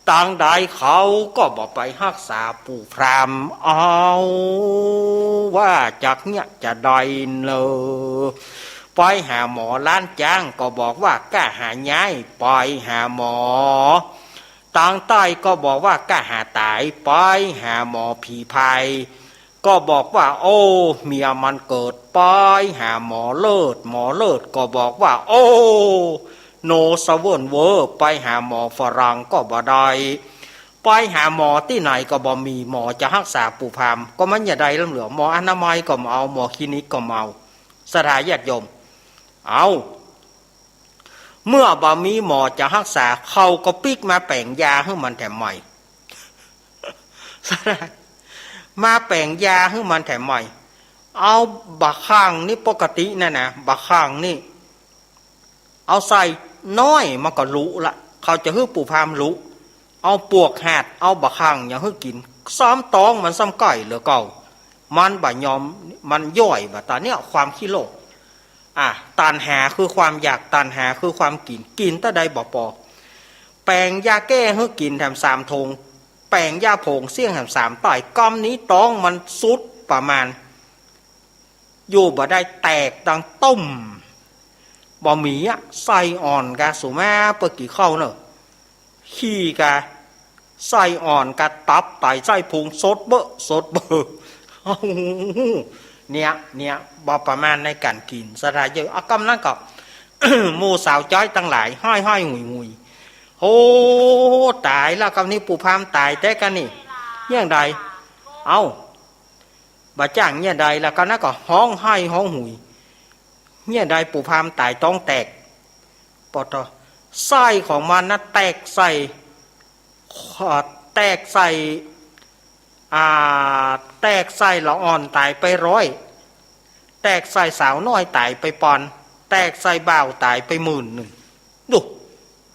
ตางใดเขาก็บ่ไปฮักษาปู่พราหมณ์ เอา ว่าจักเยียะจะใดเนอ ไปหาหมอล้านจ๊างก็บอกว่าก้าหาย้าย ไปหาหมอตางใต้ก็บอกว่าก้าหาต๋าย ไปหาหมอผีพาย ก็บอกว่า โอ้ เมียมันเกิด ไปหาหมอเลิศ หมอเลิศก็บอกว่า โอ้ โนสะเวิ้นเว้อ ไปหาหมอฝรั่งก็บ่ได้ ไปหาหมอตี้ไหนก็บ่มี หมอจะฮักษาปู่พราหมณ์ ก็มันจะใดล้ำเหลือ หมออนามัยก็บ่เอา หมอคลินิกก็บ่เอา ศรัทธาญาติโยม เอา เมื่อบ่มีหมอจะฮักษา เขาก็ปิ๊กมาแป๋งยาหื้อมันแถมใหม่ มาแป๋งยาหื้อมันแถมใหม่ เอาบ่าคั่งนี่ปกตินั่นนะ บ่าคั่งนี่ เอาใส่น้อยมันก็ลุละ เขาจะหื้อปู่พราหมณ์ลุ เอาปวกหาด เอาบ่าคั่งอย่างหื้อกิ๋น ซ้ำต๊องมันซ้ำใก้เหลือเก่า มันบ่ยอม มันย่อยบ่า ต๋อนเนี้ยความขี้โลภ อ่ะ ตัณหาคือความอยาก ตัณหาคือความกิ๋น กิ๋นเต้าใดบ่ปอ แป๋งยาแก้หื้อกิ๋นแถมสามถง แป๋งยาผงเสี้ยงแถมสามต้อย กำนี้ต๊องมันสุดประมาณ อยู่บ่ได้ แตกดังตุ้ม บ่มีอะ ไส้อ่อนกา สุมาเปิ้นกิ๋นข้าวเน่อ ขี้กา ไส้อ่อนกา ตับไตไส้พุง สดเบ้อ สดเบ้อ เนี่ย เนี่ย บ่ประมาณในก๋านกิ๋น ศรัทธาญาติโยม เอากำนั้นก็ หมู่สาวจ้อยตังหลาย ฮ้อยๆ หุยๆ โอ้ ต๋ายแล้ว กำนี้ปู่พราหมณ์ต๋ายแต๊กานี่ เยียะใด เอ้า บ่จ้างเยียะใด แล้วกำนั้นก็ฮ้องไห้ฮ้องหุย เยียะใด ปู่พราหมณ์ต๋ายต๊องแตก ปอตอ ไส้ของมันนะแตกใส่ แตกใส่ อ่า แตกใส่ละอ่อนต๋ายไปร้อย แตกใส่สาวน้อยต๋ายไปปอน แตกใส่บ่าวต๋ายไปหมื่นนึ่ง ดู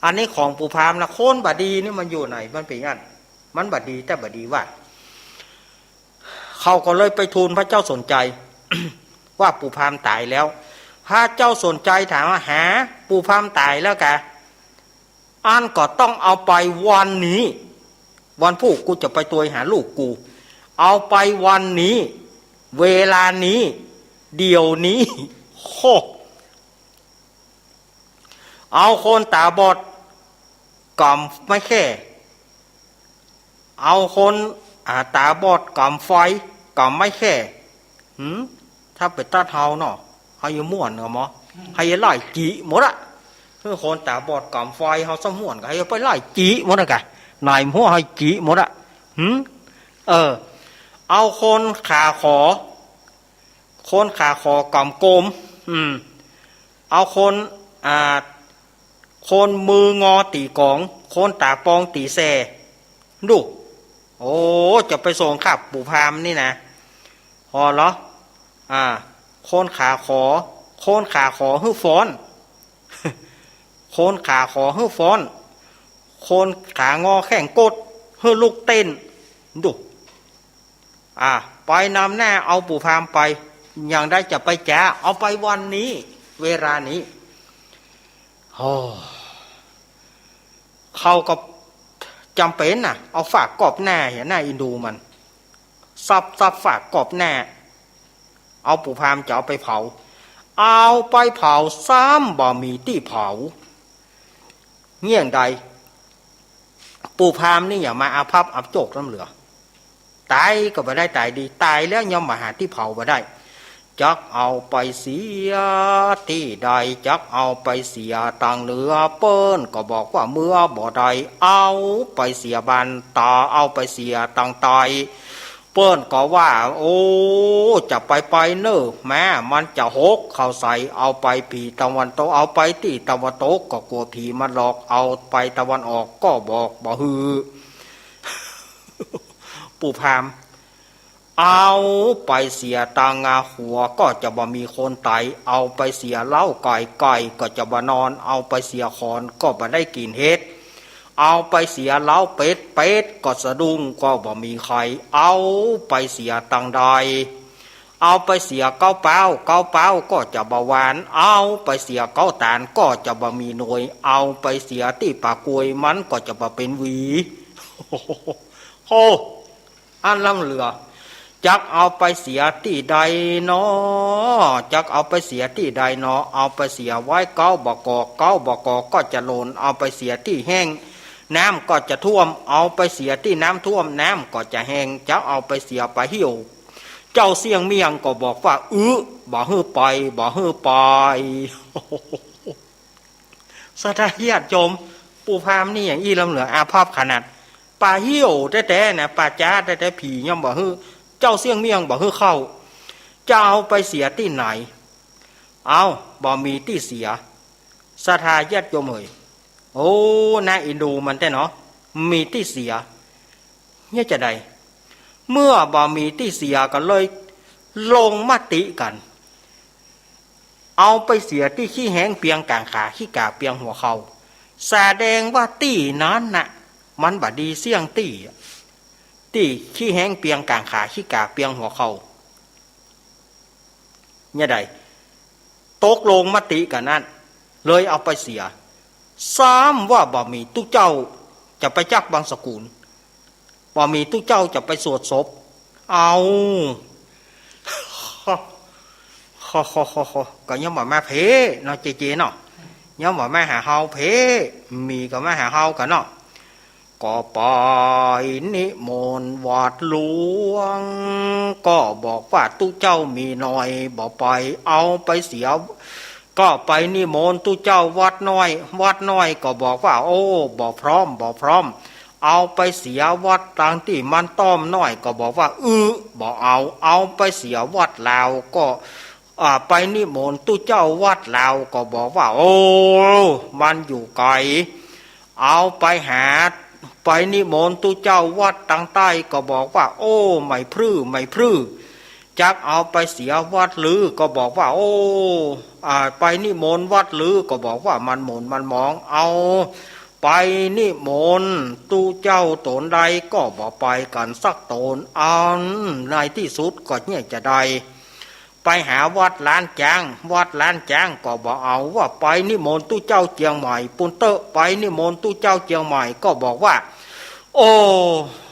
อันนี้ของปู่พราหมณ์นะ คนบ่ดีนี่มันอยู่ไหน มันเป๋นอั้น มันบ่ดี แต่บ่ดีว่า เขาก็เลยไปทูลพระเจ้าสนชัย ว่าปู่พราหมณ์ต๋ายแล้ว พระเจ้าสนชัยถามว่า หา ปู่พราหมณ์ต๋ายแล้วกา อั้นก็ต้องเอาไปวันนี้ วันพูกกูจะไปตวยหาลูกกู เอาไปวันนี้ เวลานี้ เดี๋ยวนี้ โค เอาคนต๋าบอดก๋ำไม้แค่ เอาคน อ่า ต๋าบอดก๋ำไฟ ก๋ำไม้แค่ หืม ถ้าเป๋นตั๊ดเฮาเนาะ เฮาจะม่วนกาหมอ เฮาจะไล่จี๋หมดอะ คือคนต๋าบอดก๋ำไฟ เฮาสม่วนกา เฮาจะไปไล่จี๋หมดอะกา ไหนหัวเฮาจี๋หมดอะ หืม เออ เอาคนขาขอ คนขาขอก๋ำกม อืม เอาคน อ่า คนมืองอตี๋ก๋อง คนต๋าปองตี๋แส่ ดู โอ้ จะไปส่งขับปู่พราหมณ์นี่นะ พอเหรอ อ่า คนขาขอ คนขาขอหื้อฟ้อน คนขาขอหื้อฟ้อน คนขางอแข้งกด หื้อลุกเต้น ดู อ่า ไปนำหน้าเอาปู่พราหมณ์ไป อย่างใดจะไปจ๊า เอาไปวันนี้ เวลานี้ โอ้ เขาก็จ๋ำเป๋นน่ะ เอาฝากกอบหน้า เหีย หน้าอินดูมัน ซับ ซับฝากกอบหน้า เอาปู่พราหมณ์จะเอาไปเผา เอาไปเผาซ้ำบ่มีตี้เผา เยียะใด ปู่พราหมณ์นี่อย่ามาอาภัพอับโจกล้ำเหลือ ต๋ายก็บ่ได้ต๋ายดี ต๋ายแล้วย่อมบ่หาตี้เผาบ่ได้ จักเอาไปเสียตี้ใด จักเอาไปเสียตางเหนือ เปิ้นก็บอกว่าเมือบ่ได้ เอาไปเสียบ้านต๋า เอาไปเสียตางใต้ เปิ้นก็ว่า โอ้ จะไปไปเน่อ แม้มันจะหกเข้าใส่ เอาไปผีตะวันตก เอาไปตี้ตะวันตกก็กั๋วผีมันหลอก เอาไปตะวันออกก็บอกบ่หื้อ ปู่พราหมณ์ เอาไปเสียตางาหัวก็จะบ่มีคนต๋าย เอาไปเสียเล้าไก่ ไก่ก็จะบ่นอน เอาไปเสียขอนก็บ่ได้กิ๋นเห็ด เอาไปเสียเล้าเป็ด เป็ดก็สะดุ้งก็บ่มีไข่ เอาไปเสียตางใด เอาไปเสียเก๊าเป๊า เก๊าเป๊าก็จะบ่หวาน เอาไปเสียเก๊าต๋าลก็จะบ่มีหน่วย เอาไปเสียตี้ป่ากล้วยมันก็จะบ่เป๋นหวี โอ้ อันล้ำเหลือ จักเอาไปเสียตี้ใดหนอ จักเอาไปเสียตี้ใดหนอ เอาไปเสียไว้เก๊าบ่กอก เก๊าบ่กอกก็จะหล่น เอาไปเสียตี้แห้ง น้ำก็จะท่วม เอาไปเสียตี้น้ำท่วม น้ำก็จะแห้ง จักเอาไปเสียป่าเหี่ยว เจ้าเสี้ยงเมี่ยงก็บอกว่า อึ บ่หื้อไป บ่หื้อไป ศรัทธาญาติโยม ปู่พราหมณ์นี่อย่างอี้ล้ำเหลืออาภัพขนาด ป่าเหี่ยวแต๊ๆ นะ ป่าจ๊าแต๊ๆ ผีย่อมบ่หื้อ เจ้าเสี้ยงเมี่ยงบ่หื้อเข้า จะเอาไปเสียตี้ไหน เอ้า บ่มีตี้เสีย ศรัทธาญาติโยมเหย โอ้ น่าเอ็นดูมันแต๊เนาะ มีตี้เสีย เยียะจะใด เมื่อบ่มีตี้เสียก็เลยลงมติกั๋น เอาไปเสียตี้ขี้แฮงเปียงก๋างขา ขี้ก๋าเปียงหัวเข่า แสดงว่าตี้นั้นน่ะ มันบ่ดีเสี้ยงตี้ ตี้ขี้แฮงเปียงก๋างขา ขี้ก๋าเปียงหัวเข่า เยียะใด ตกลงมติกั๋นนั้น เลยเอาไปเสีย ซ้ำว่าบ่มีตุ๊เจ้าจะไปจักบังสกุล บ่มีตุ๊เจ้าจะไปสวดศพ เอ้า ก็ย่อมบ่มาเพ่เนาะ เจเจเนาะ ย่อมบ่มาหาเฮาเพ่ มีก็มาหาเฮากั๋นเนาะ ก็ไปนิมนต์วัดหลวง ก็บอกว่าตุ๊เจ้ามีน้อย บ่ไป เอาไปเสีย ก็ไปนิมนต์ตุ๊เจ้าวัดน้อย วัดน้อยก็บอกว่า โอ้ บ่พร้อม บ่พร้อม เอาไปเสียวัดตางตี้มันต้อมน้อย ก็บอกว่า อึ บ่เอา เอาไปเสียวัดลาว ก็ อ่า ไปนิมนต์ตุ๊เจ้าวัดลาว ก็บอกว่า โอ้ มันอยู่ไก๋ เอาไปหา ไปนิมนต์ตุ๊เจ้าวัดตางใต้ ก็บอกว่า โอ้ ไม่พรื้ ไม่พรื้ จักเอาไปเสียวัดลือ ก็บอกว่า โอ้ อ่า ไปนิมนต์วัดลือ ก็บอกว่ามันหม่นมันหมอง เอาไปนิมนต์ตุ๊เจ้าต๋นใด ก็บ่ไปกั๋นสักต๋น อันในตี้สุดก็เยียะจะใด ไปหาวัดล้านจ๊าง วัดล้านจ๊างก็บ่เอา ว่าไปนิมนต์ตุ๊เจ้าเจียงใหม่ปู้นเต๊อะ ไปนิมนต์ตุ๊เจ้าเจียงใหม่ก็บอกว่า โอ้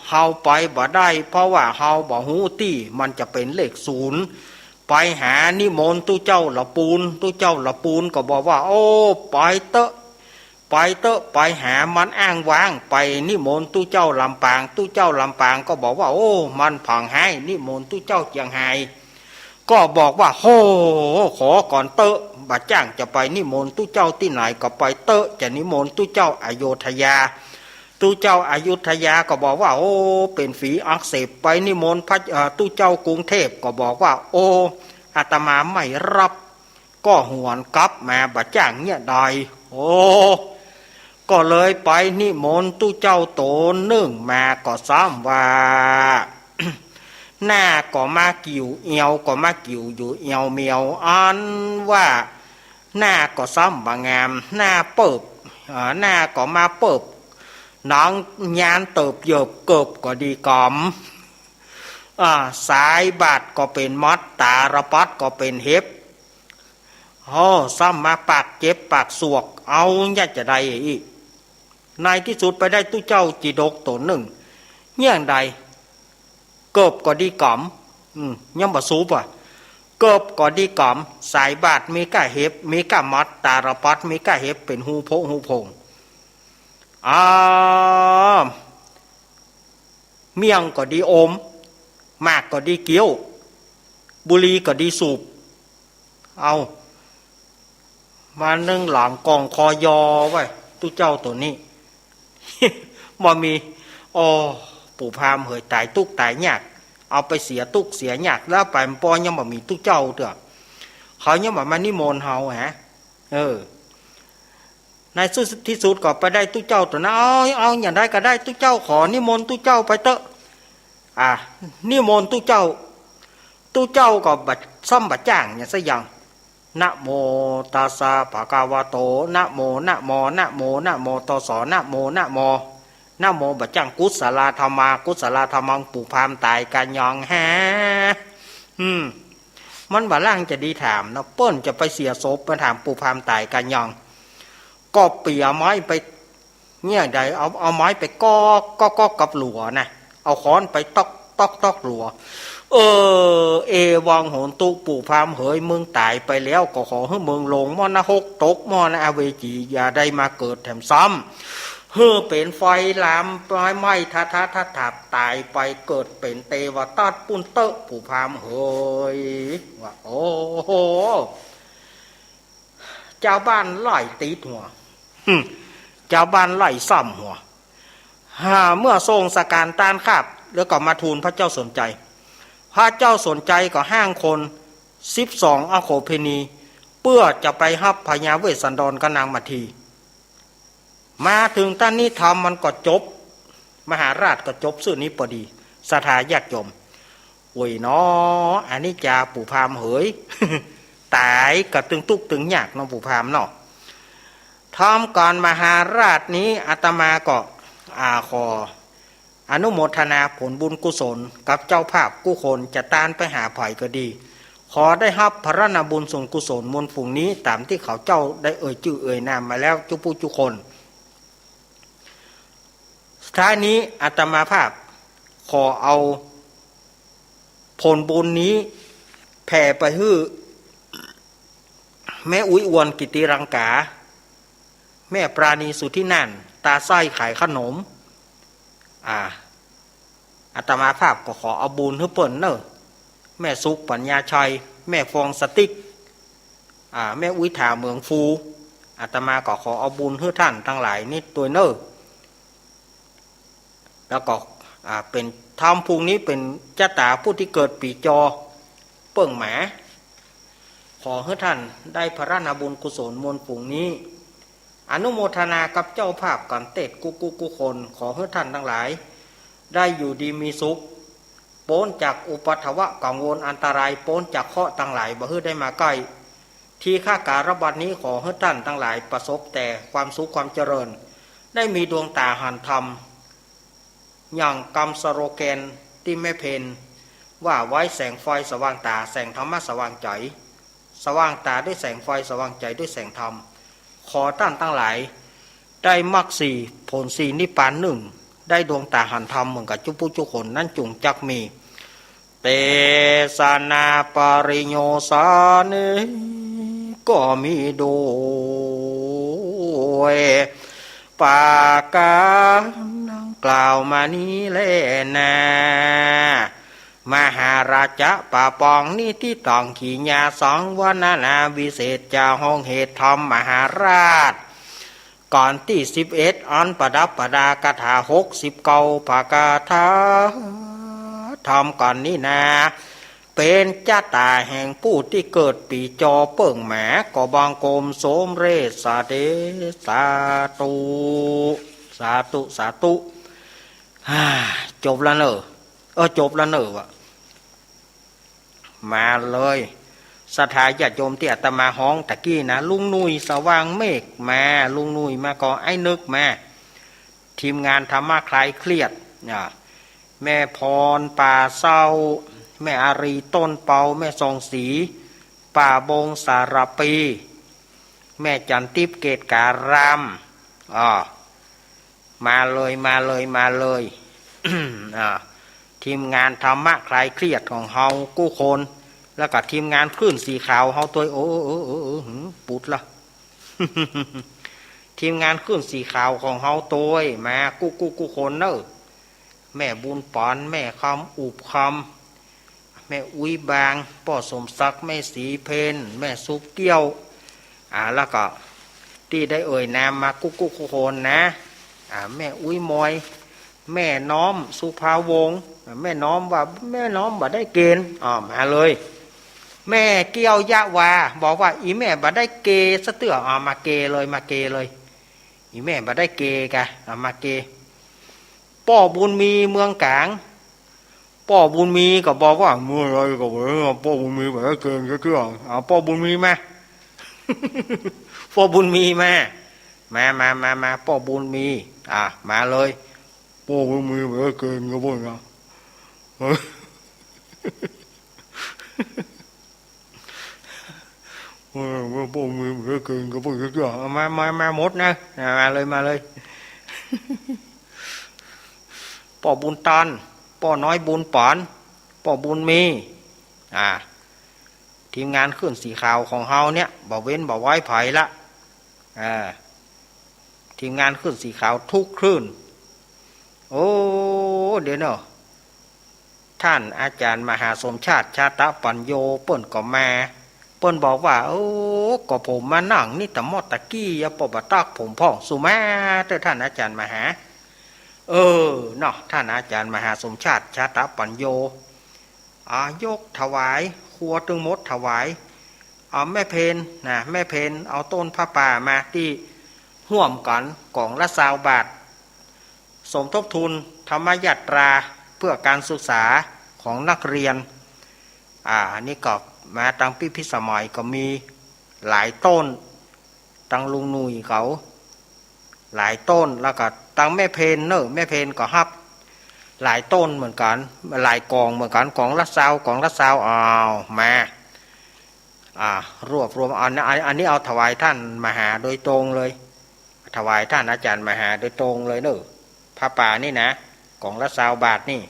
เฮาไปบ่ได้ เพราะว่าเฮาบ่ฮู้ตี้ มันจะเป๋นเลขศูนย์ ไปหานิมนต์ตุ๊เจ้าละปูน ตุ๊เจ้าละปูนก็บอกว่า โอ้ ไปเต๊อะ ไปเต๊อะ ไปหามันอ้างว้าง ไปนิมนต์ตุ๊เจ้าลำปาง ตุ๊เจ้าลำปางก็บอกว่า โอ้ มันผางฮ้าย นิมนต์ตุ๊เจ้าเจียงฮาย ก็บอกว่า โห ขอก่อนเต๊อะ บ่าจ้างจะไปนิมนต์ตุ๊เจ้าตี้ไหนก็ไปเต๊อะ จะนิมนต์ตุ๊เจ้าอโยธยา ตุ๊เจ้าอยุธยาก็บอกว่า โอ้ เป๋นฝีอักเสบ ไปนิมนต์พระ เอ่อ ตุ๊เจ้ากรุงเทพก็บอกว่า โอ้ อาตมาไม่รับ ก็หวนกลับมาบ่าจ้างเยียะใด โอ้ ก็เลยไปนิมนต์ตุ๊เจ้าต๋นนึ่งมา ก็ซ้ำว่า หน้าก็มากิ่ว เอียวก็มากิ่วอยู่เอียวเมียว อันว่าหน้าก็ซ้ำบ่างาม หน้าเปิบ เอ่อ หน้าก็มาเปิบ หนังยานเติบเหยิบ เกิบก็ดีกำ อ่า สายบาดก็เป๋นมัด ตาละปัดก็เป๋นเห็บ โอ้ ซ้ำมาปากเจ็บปากสวก เอาเยียะจะใดอี้ ในตี้สุดไปได้ตุ๊เจ้าจีดกต๋นนึ่ง เยียะใด เกิบก็ดีกำ อืม ยังบ่สุบอะ เกิบก็ดีก๋อม สายบาดมีก้าเห็บ มีก้ามัด ตาละปัดมีก้าเห็บ เป๋นฮูโพะฮูโพง อ้า เมี่ยงก็ดีอม หมากก็ดีเคี้ยว บุหรี่ก็ดีสูบ เอา มานึ่งหลังก่องคอยอไว้ ตุ๊เจ้าตั๋วนี้ บ่มี โอ้ ปู่พราหมณ์เหย ต๋ายตุ๊กต๋ายยาก เอาไปเสียตุ๊กเสียยาก แล้วไปบ่ยังบ่มีตุ๊เจ้าเตื้อ เขายังบ่มานิมนต์เฮาฮะ เออ ในสุด ตี้สุดก็ไปได้ตุ๊เจ้าตั๋วนั้น เอา เอาอย่างใดก็ได้ ตุ๊เจ้าขอนิมนต์ตุ๊เจ้าไปเต๊อะ อ่ะ นิมนต์ตุ๊เจ้า ตุ๊เจ้าก็บ่ ซ้ำบ่จ้างหยังสักอย่าง นะโมตัสสะภะคะวะโต นะโม นะโม นะโม นะโมตัสสะ นะโม นะโม นะโม บ่จ้าง กุสลาธัมมา กุสลาธัมมัง ปู่พราหมณ์ต๋ายกะยองฮะ อืม มันบ่ล่างจะดีถามเนาะ เปิ้นจะไปเสียศพมาถามปู่พราหมณ์ต๋ายกะยอง ก็เปียไม้ไป เนี่ยใด เอา เอาไม้ไปก๊อกก๊อกก๊อกกับหลัวนะ เอาค้อนไปต๊อกต๊อกต๊อกหลัว เออ เอวังโหนตุ ปู่พราหมณ์เหย มึงต๋ายไปแล้ว ก็ขอหื้อมึงลงหม้อนรก ตกหม้อนอเวจี อย่าได้มาเกิดแถมซ้ำ หื้อเป๋นไฟลามไม้ ไหม้ทะทะทะถาบต๋ายไป เกิดเป๋นเตวทัตปุ้นเต๊อะ ปู่พราหมณ์เหย ว่า โอ้โห จาวบ้านไล่ตี๋หัว หึ่ม จาวบ้านไล่ซ้ำหัว ฮ่า เมื่อทรงสการต้านคาบ แล้วก็มาทูลพระเจ้าสนชัย พระเจ้าสนชัยก็ฮ้างคนสิบสองอโขเปณี เปื้อจะไปฮับพญาเวสสันดรกับนางมัทที มาเถิงต้านนี้ธรรมมันก็จบ มหาราชก็จบซื่อนี้ปอดี ศรัทธาญาติโยม โอ้ยหนอ อันนี้จาปู่พราหมณ์เหย ต๋ายก็ตึงตุ๊กตึงยากเนาะปู่พราหมณ์เนาะ ธรรมก่อนมหาราชนี้อาตมาก็ อ่า ขออนุโมทนาผลบุญกุศลกับเจ้าภาพกู้คน จะตานไปหาใผก็ดี ขอได้ฮับผะรานบุญส่วนกุศลมวลฝูงนี้ ต๋ามตี้เขาเจ้าได้เอ่ยจื้อเอ่ยนามมาแล้วจุผู้จุคน สุดท้ายนี้อาตมาภาพขอเอาผลบุญนี้แผ่ไปหื้อแม่อุ๊ยอวนกิตติรังกา แม่ปราณีสุทธินันท์ ตาใส้ขายขนม อ่า อาตมาภาพก็ขอเอาบุญหื้อเปิ้นเน่อ แม่สุขปัญญาชัย แม่ฟองสติ๊ก อ่า แม่อุ๊ยถาเหมืองฟู อาตมาก็ขอเอาบุญหื้อต้านตังหลายนี้ตวยเน่อ แล้วก็ อ่า เป๋นธรรมผูกนี้เป๋นจะต๋าผู้ตี้เกิดปี๋จอเปิ้งหมา ขอหื้อต้านได้ผะรานบุญกุศลมวลฝูงนี้ อนุโมทนากับเจ้าภาพก๋านเตศน์กู้กู้กู้คน ขอหื้อต้านตังหลาย ได้อยู่ดีมีสุข ป๊นจากอุปัทวะกังวลอันตราย ป๊นจากเคราะห์ตังหลาย บ่หื้อได้มาใก้ ทีฆะก๋าละบัดนี้ขอหื้อต้านตังหลายประสบแต่ความสุขความเจริญ ได้มีดวงต๋าหันธรรม อย่างกำสโลแกนตี้แม่เพนว่าไว้ แสงไฟสว่างต๋า แสงธรรมะสว่างใจ๋ สว่างต๋าด้วยแสงไฟ สว่างใจ๋ด้วยแสงธรรม ขอต้านตังหลาย ได้มรรคสี่ ผลสี่ นิพพานหนึ่ง ได้ดวงต๋าหันธรรมเหมือนกับจุผู้จุคนนั้นจุ่งจักมี เตสนาปริโยสานิ ก็มีโดยประก๋านดังกล่าวมานี้แลนา มหาราจะปะปองนิติตัง ขีญาสังวรรณนาวิเศษจา ห้องเหตุธรรมมหาราช ก๋อนตี้สิบเอ็ด อันประดับประดาคาถาหกสิบเก้าประก๋าธรรมก๋อนนี้นา เป๋นจะต๋าแห่งผู้ตี้เกิดปี๋จอเปิ้งหมา ก็บังคมสมเร็จสาเดสาธุ สาธุ สาธุ ฮ่า จบแล้วเน่อ เออ จบแล้วเน่อวะ มาเลย ศรัทธาญาติโยมตี้อาตมาฮ้องตะกี้นะ ลุงหนุ่ยสว่างเมฆมา ลุงหนุ่ยมาก่อ ไอ้นึกมา ทีมงานธรรมะคลายเครียด อ่า แม่พรป่าเศร้า แม่อารีต้นเปา แม่ทองศรี ป่าบงสารปี แม่จันทิพย์เกตการาม อ่า มาเลย มาเลย มาเลย อ่า ทีมงานธรรมะคลายเครียดของเฮากู้คน แล้วก็ทีมงานคลื่นสีขาวเฮาตวย โอ้ เออ เออ เออ หืม ปุดละ ทีมงานคลื่นสีขาวของเฮาตวย มากู้กู้กู้คนเน่อ แม่บุญป๋อน แม่คำอุบคำ แม่อุ๊ยบาง ป้อสมศักดิ์ แม่ศรีเพญ แม่สุกเกี้ยว อ่า แล้วก็ตี้ได้เอ่ยนามมากู้กู้กู้คนนะ อ่า แม่อุ๊ยมอย แม่น้อมสุภาวงศ์ แม่น้อมว่า แม่น้อมบ่ได้เกณฑ์ อ่า มาเลย แม่เกี้ยวยะวา บอกว่า อีแม่บ่ได้เกย์ซะเตื้อ อ่า มาเกย์เลย มาเกย์เลย อีแม่บ่ได้เกย์กะ อ่า มาเกย์ ป้อบุญมีเมืองก๋าง ป้อบุญมีก็บอกว่า เมื่อไรก็บอกว่าป้อบุญมีบ่ได้เกณฑ์ซะเตื้อ อ่า ป้อบุญมีมา ป้อบุญมีมา มา มา มา มา ป้อบุญมี อ่า มาเลย ป้อบุญมีบ่ได้เกณฑ์ก็บอกนะ เออ เออ ป้อบุญมีบ่ได้เกณฑ์ก็บอกซะเตื้อ เอามา มา มาหมดนะ อ่า มาเลย มาเลย ป้อบุญตัน ป้อน้อยบุญป๋อน ป้อบุญมี อ่า ทีมงานคลื่นสีขาวของเฮาเนี่ย บ่เว้นบ่ไว้ใผละ อ่า ทีมงานคลื่นสีขาวทุกคลื่น โอ้ เดี๋ยวเนาะ ท่านอาจารย์มหาสมชาติ ชาตะปัญโญ เปิ้นก็มา เปิ้นบอกว่า โอ้ ก็ผมมานั่งนี่ตะมอดตะกี้ อย่าปอบ่ตักผมพ่อง สุมาเต๊อะท่านอาจารย์มหา เออ เนาะ ท่านอาจารย์มหาสมชาติ ชาตะปัญโญ อ่า ยกถวาย ครัวตึงหมดถวาย เอาแม่เพญนะ แม่เพญเอาต้นผ้าป่ามาตี้ฮ่วมกั๋น ก๋องละซาวบาท สมทบทุนธรรมยาตราเพื่อการศึกษาของนักเรียน อ่า อันนี้ก็มาตังปี้พิสมัยก็มีหลายต้น ตังลุงหนุ่ยเขา หลายต้น แล้วก็ตังแม่เพญเน่อ แม่เพญก็ฮับหลายต้นเหมือนกั๋น หลายก๋องเหมือนกั๋น ก๋องละซาว ก๋องละซาว อ้าว มา อ่า รวบรวม อัน อัน อันนี้เอาถวายท่านมหาโดยตรงเลย ถวายท่านอาจารย์มหาโดยตรงเลยเน่อ ผ้าป่านี่นะ ก๋องละซาวบาทนี่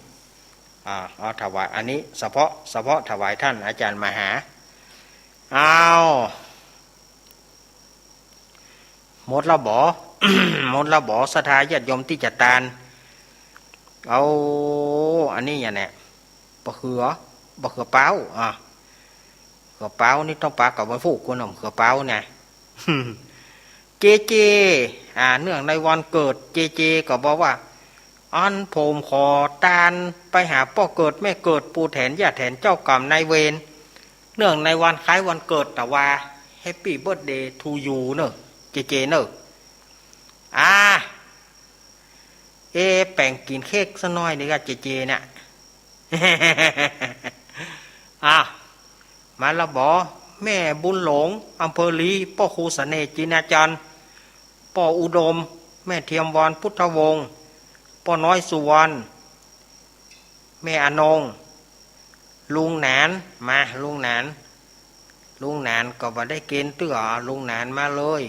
อ่า เอาถวาย อันนี้เฉพาะ เฉพาะถวายท่านอาจารย์มหา อ้าว หมดละบ่ หมดละบ่ ศรัทธาญาติโยมตี้จะตาน เอา อันนี้อย่างเนี้ย บ่าเขือ บ่าเขือเป๊า อ่ะ เขือเป๊านี่ต้องปากับใบฟูก กวนเอาเขือเป๊าเนี่ย เจเจ อ่า เนื่องในวันเกิด เจเจก็บอกว่า อันผมขอตานไปหาป้อเกิดแม่เกิด ปู่แถนย่าแถน เจ้ากรรมนายเวร เนื่องในวันคล้ายวันเกิด แต่ว่า Happy Birthday to you เน่อ เจเจเน่อ อ่า เอ แป๋งกิ๋นเค้กสักหน้อยนี่ก็เจเจเนี่ย อ่ะ มาละบ่ แม่บุญหลง อำเภอลี ป้อครูเสน่ห์ จินาจันทร์ ป้ออุดม แม่เทียมวรรณ พุทธวงศ์ ป้อน้อยสุวรรณ แม่อนง ลุงหนาน มา ลุงหนาน ลุงหนานก็บ่ได้เกณฑ์เตื้อ ลุงหนานมาเลย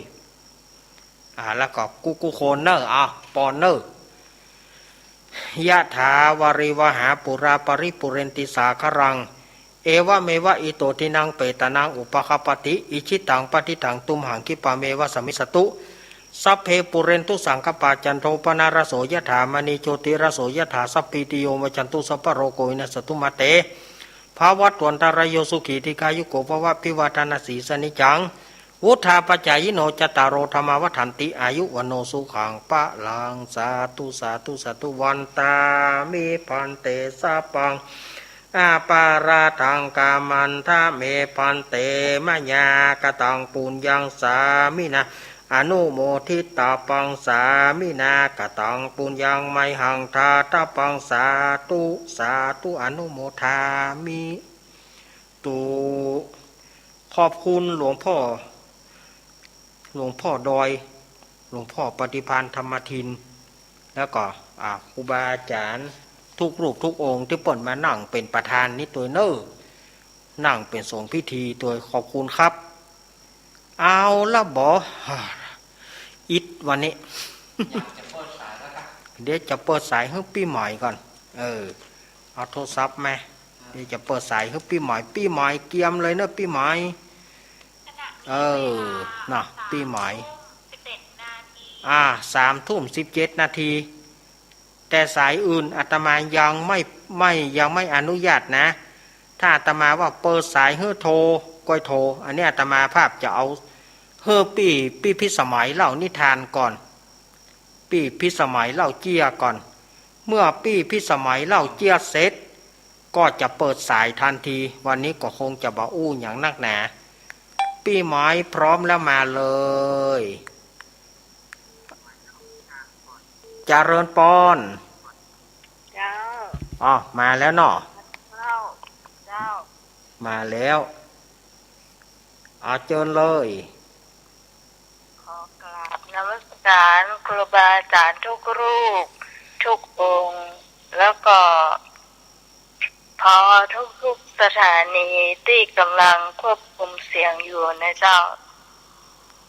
อ่า แล้วก็กู้กู้คนเน่อ อ่ะ ปอนเน่อ ยะถาวาริวหาปูราปริปูเรนติสาคารัง เอวะเมวะอิโตทินังเปตานังอุปะคัปปะติ อิชิตังปัตถิตังตุมหังคิปะเมวะสมมิสสะตุ สัพเพปูเรนตุสังคัปปา จันโทปะนะระโสยะถา มะณีโชติระโสยะถา สัพพีติโยวิวัชชันตุ สัพพะโรโควินัสสะตุ มาเต ภะวัตวันตะราโย สุขี ทีฆายุโก ภะวะ อภิวาทะนะสีลิสะนิจจัง วุฑฒาปะจายิโน จัตตาโร ธัมมา วัฑฒันติ อายุ วัณโณ สุขัง พะลัง สาธุ สาธุ สาธุ วันตามิ ภันเต สัพพัง อปาราธัง ขมันทะเม ภันเต มะยา กะตัง ปุญญัง สามินา อนุโมทิตาปัง สามินา กะตัง ปุญญัง มะยหัง ทาตาปัง สาธุ สาธุ อนุโมทามิ ตุ ขอบคุณหลวงพ่อ หลวงพ่อดอย หลวงพ่อปฏิภาณธรรมทิน แล้วก็ อ่า ครูบาอาจ๋ารย์ทุกรูปทุกองค์ตี้เปิ้นมานั่งเป๋นประธานนี้ตวยเน่อ นั่งเป๋นสงฆ์พิธีตวย ขอบคุณครับ เอาละบ่ อิดวันนี้ เดี๋ยวจะเปิดสายหื้อปี้ใหม่ก่อน เออ เอาโทรศัพท์มา อ่า เดี๋ยวจะเปิดสายหื้อปี้หมาย ปี้หมายเกียมเลยเนอะ ปี้หมาย เออ เนาะ ปี้หมาย อ่า สามทุ่มสิบเจ็ดนาที แต่สายอื่นอาตมายังไม่ ไม่ ยังไม่อนุญาตนะ ถ้าอาตมาว่าเปิดสายหื้อโทร ก้อยโทร อันนี้อาตมาภาพจะเอาหื้อปี้ ปี้พิสมัยเล่านิทานก่อน ปี้พิสมัยเล่าเจี้ยก่อน เมื่อปี้พิสมัยเล่าเจี้ยเสร็จ ก็จะเปิดสายทันที วันนี้ก็คงจะบ่อู้หยังนักหนา ปี้หมายพร้อมแล้วมาเลย เจริญปอน เจ้า อ๋อ มาแล้วเนาะ เจ้า เจ้า มาแล้ว เอาเจิญเลย ขอกราบนมัสการครูบาอาจารย์ทุกรูป ทุกองค์ แล้วก็ พอทุกๆสถานีตี้กำลังควบคุมเสียงอยู่นะเจ้า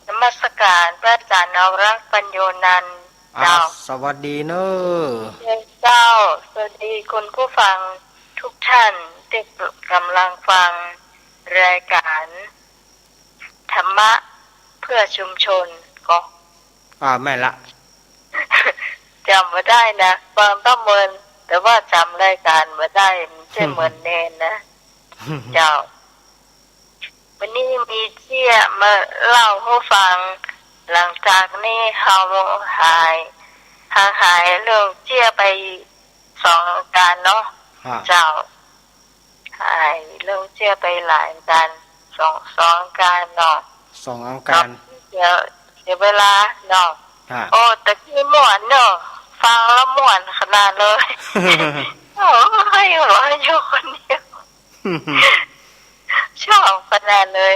นมัสการพระอาจารย์นวรัตน์ ปัญโญนันท์ อ่า เจ้า สวัสดีเนอะ เจ้า สวัสดีคุณผู้ฟังทุกท่านตี้กำลังฟังรายการ ธรรมะเพื่อชุมชนก็ อ่า แม่นละ จ๋ำบ่ได้นะ ฟังตั้งเมิน แต่ว่าจ๋ำรายการบ่ได้ มันจะเมินแน่นะ เจ้า วันนี้มีเจี้ยมาเล่าหื้อฟัง หลังจากนี้เฮาหาย ห่างหายเรื่องเจี้ยไปสองอังคารเนาะ ฮะ เจ้า หายเรื่องเจี้ยไปหลายอังคาร สอง สองอังคารเนาะ สองอังคาร เสีย เสียเวลาเนาะ ฮะ โอ้ แต่กี้ม่วนเนาะ ฟังแล้วม่วนขนาดเลย โอ้ย หัวอยู่คนเดียว ชอบขนาดเลย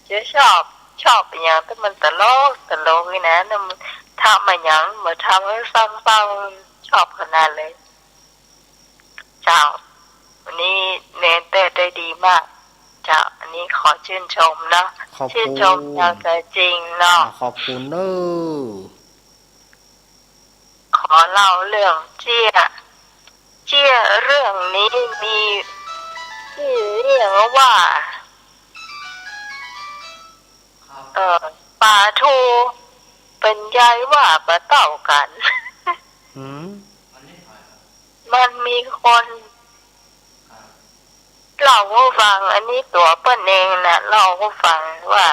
จะชอบ ชอบอะหยังตี้มันตลก ตลกนี่นะ นี่มันทำอะหยัง บ่ทำหื้อซ้ำเศร้า ชอบขนาดเลย เจ้า วันนี้เนนเตอร์ได้ดีมาก เจ้า อันนี้ขอชื่นชมเนาะ ขอบคุณ ชื่นชมจากใจจริงเนาะ อ่า ขอบคุณเนอะ ขอเล่าเรื่องเจี้ย เจี้ยเรื่องนี้มีชื่อเรื่องว่า เอ่อ ป๋าทู๋เปิ้นใหญ่ว่าบ่เต้ากั๋น อืม มันมีคนเล่าหื้อฟัง อันนี้ตั๋วเปิ้นเองนะ เล่าหื้อฟังว่า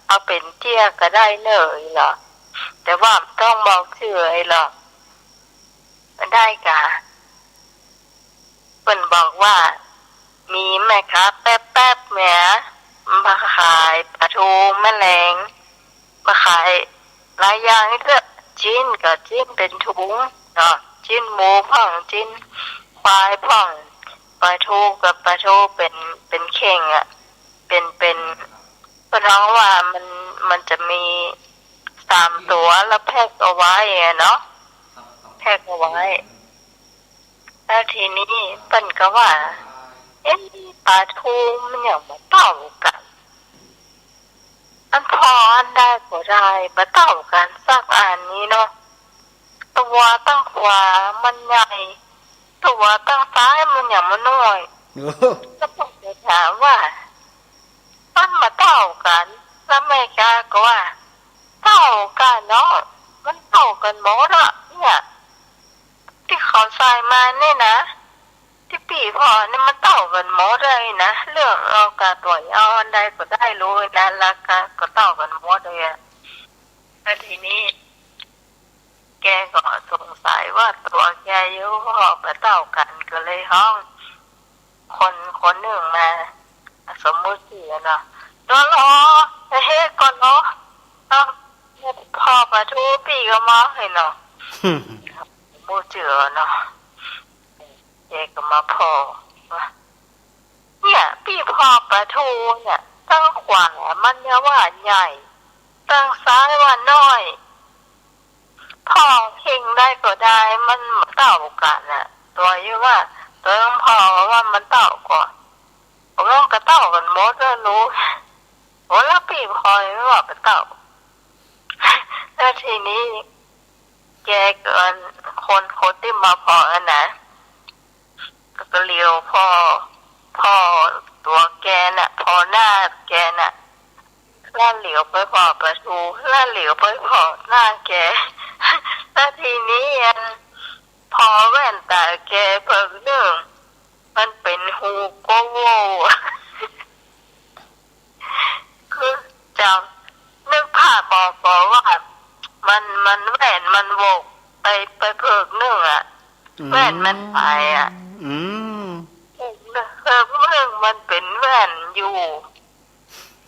เอาเป๋นเจี้ยก็ได้เน่อ อีหลอ แต่ว่าบ่ต้องบอกจื้อ อีหลอ บ่ได้กา เปิ้นบอกว่า มีแม่ค้าแป๊บๆ แหม มาขายป๋าทู๋แม่แลง มาขายหลายอย่างอี้เต๊อะ จิ๊นก็จิ๊นเป๋นถุงเนาะ จิ๊นหมูพ่อง จิ๊นควายพ่อง ป๋าทู๋ก็ป๋าทู๋เป๋น เป๋นเข่งอะ เป๋น เป๋น เปิ้นฮ้องว่ามัน มันจะมีสามตั๋วแล้วแพ็กเอาไว้อะเนาะ แพ็กเอาไว้ แล้วทีนี้เปิ้นก็ว่า เอ๊ะ ป๋าทู๋มันหยังบ่เต้ากั๋น อันผ่ออันใดก็ได้ บ่เต้ากั๋นสักอันนี้เนาะ ตั๋วตังขวามันใหญ่ ตั๋วตังซ้ายมันหยังมันน้อย โอ้ แล้วเปิ้นก็ถามว่า มันบ่เต้ากั๋น แล้วแม่ค้าก็ว่า เต้ากั๋นเนาะ มันเต้ากั๋นหมดอะเนี่ย ตี้เขาใส่มาเนี่ยนะ ตี้ปี้ผ่อเนี่ยมันเต้ากั๋นหมดเลยนะ เลือกเอากาตั๋วเอาอันใดก็ได้ลู้นะ ราคาก็เต้ากั๋นหมดเลยอะ แล้วทีนี้แกก็สงสัยว่าตั๋วแกอยู่ผ่อบ่เต้ากั๋น ก็เลยฮ้อง คน คนนึ่งมา สมมุติจื้อเนาะ ตั๋วหลอ เฮ้ย ก่อนเนาะ เนาะ ผ่อป๋าทู๋ปี้ก็มาหื้อเนาะ สมมุติจื้อเนาะ แกก็มาผ่อว่า เนี่ย ปี้ผ่อป๋าทู๋เนี่ย ตังขวามันเนี่ยว่าใหญ่ ตังซ้ายว่าน้อย ผ่อเข่งใดก็ได้ มันบ่เต้ากั๋นน่ะ ตั๋วอยู่ว่า ตั๋วหลวงพ่อว่ามันเต้ากั๋น มันก็เต้ากั๋นหมดแล้วลูก โอ้ แล้วปี้ผ่อว่าบ่เต้า แล้วทีนี้แกก็ คน คนตี้มาผ่ออันนะ ก็เหลียวผ่อ ผ่อตั๋วแกน่ะ ผ่อหน้าแกน่ะ แล้วเหลียวไปผ่อปะทู แล้วเหลียวไปผ่อหน้าแก แล้วทีนี้อัน ผ่อแว่นต๋าแกเผิกนึ่ง มันเป๋นฮูโก้โว่ คือจำนึกภาพออกก่อว่า มัน มันแว่นมันโวกไป ไปเผิกนึ่งอะ อืม แว่นมันไปอะ อืม เผิกนึ่ง เผิกนึ่งมันเป๋นแว่นอยู่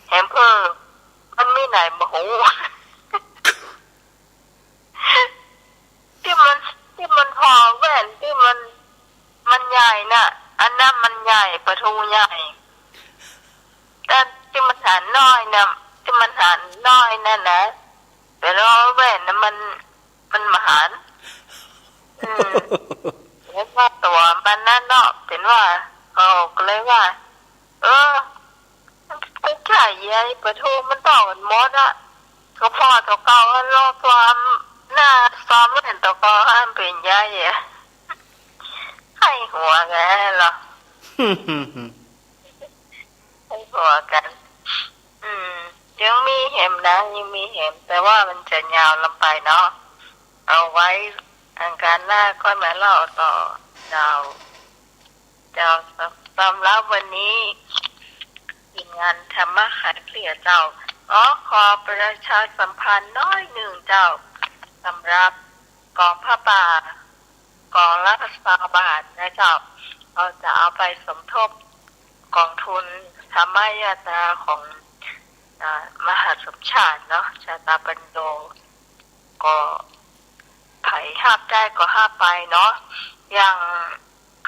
แหมเผิก มันมีไหนบ่ฮู้ ตี้มัน ตี้มันผ่อแว่นตี้มัน มันใหญ่น่ะ อันนั้นมันใหญ่ ปะทูใหญ่ แต่ตี้มันหันน้อยน่ะ ตี้มันหันน้อยนั่นนะ แต่ว่าแว่นน่ะมัน มันบ่หัน อืม เป๋นว่าตั๋วมันนั่นเนาะ เป๋นว่า เขาก็เลยว่า เออ มันใหญ่ ปะทูมันต่อกั๋นหมดอะ ก็ผ่อตั๋วเก่า ลองสวมหน้า สวมแว่นตั๋วเก่าหันเป๋นใหญ่อะ ใค่หัวกั๋นเหรอ ใค่หัวกั๋น อืม ยังมีแหมนะ ยังมีแหม แต่ว่ามันจะยาวลำไปเนาะ เอาไว้อังคารหน้าค่อยมาเล่าต่อ เจ้า เจ้า สำ สำหรับวันนี้ ทีมงานธรรมะขายเกลี้ยงเจ้า ขอ ขอประชาสัมพันธ์น้อยนึ่งเจ้า สำหรับกองผ้าป่า กองละซาวบาทนะเจ้า เฮาจะเอาไปสมทบกองทุนธรรมยาตราของ อ่า มหาสมชาติเนาะ ชาตาปัญโญ ก็ใผฮับได้ก็ฮับไปเนาะ อย่าง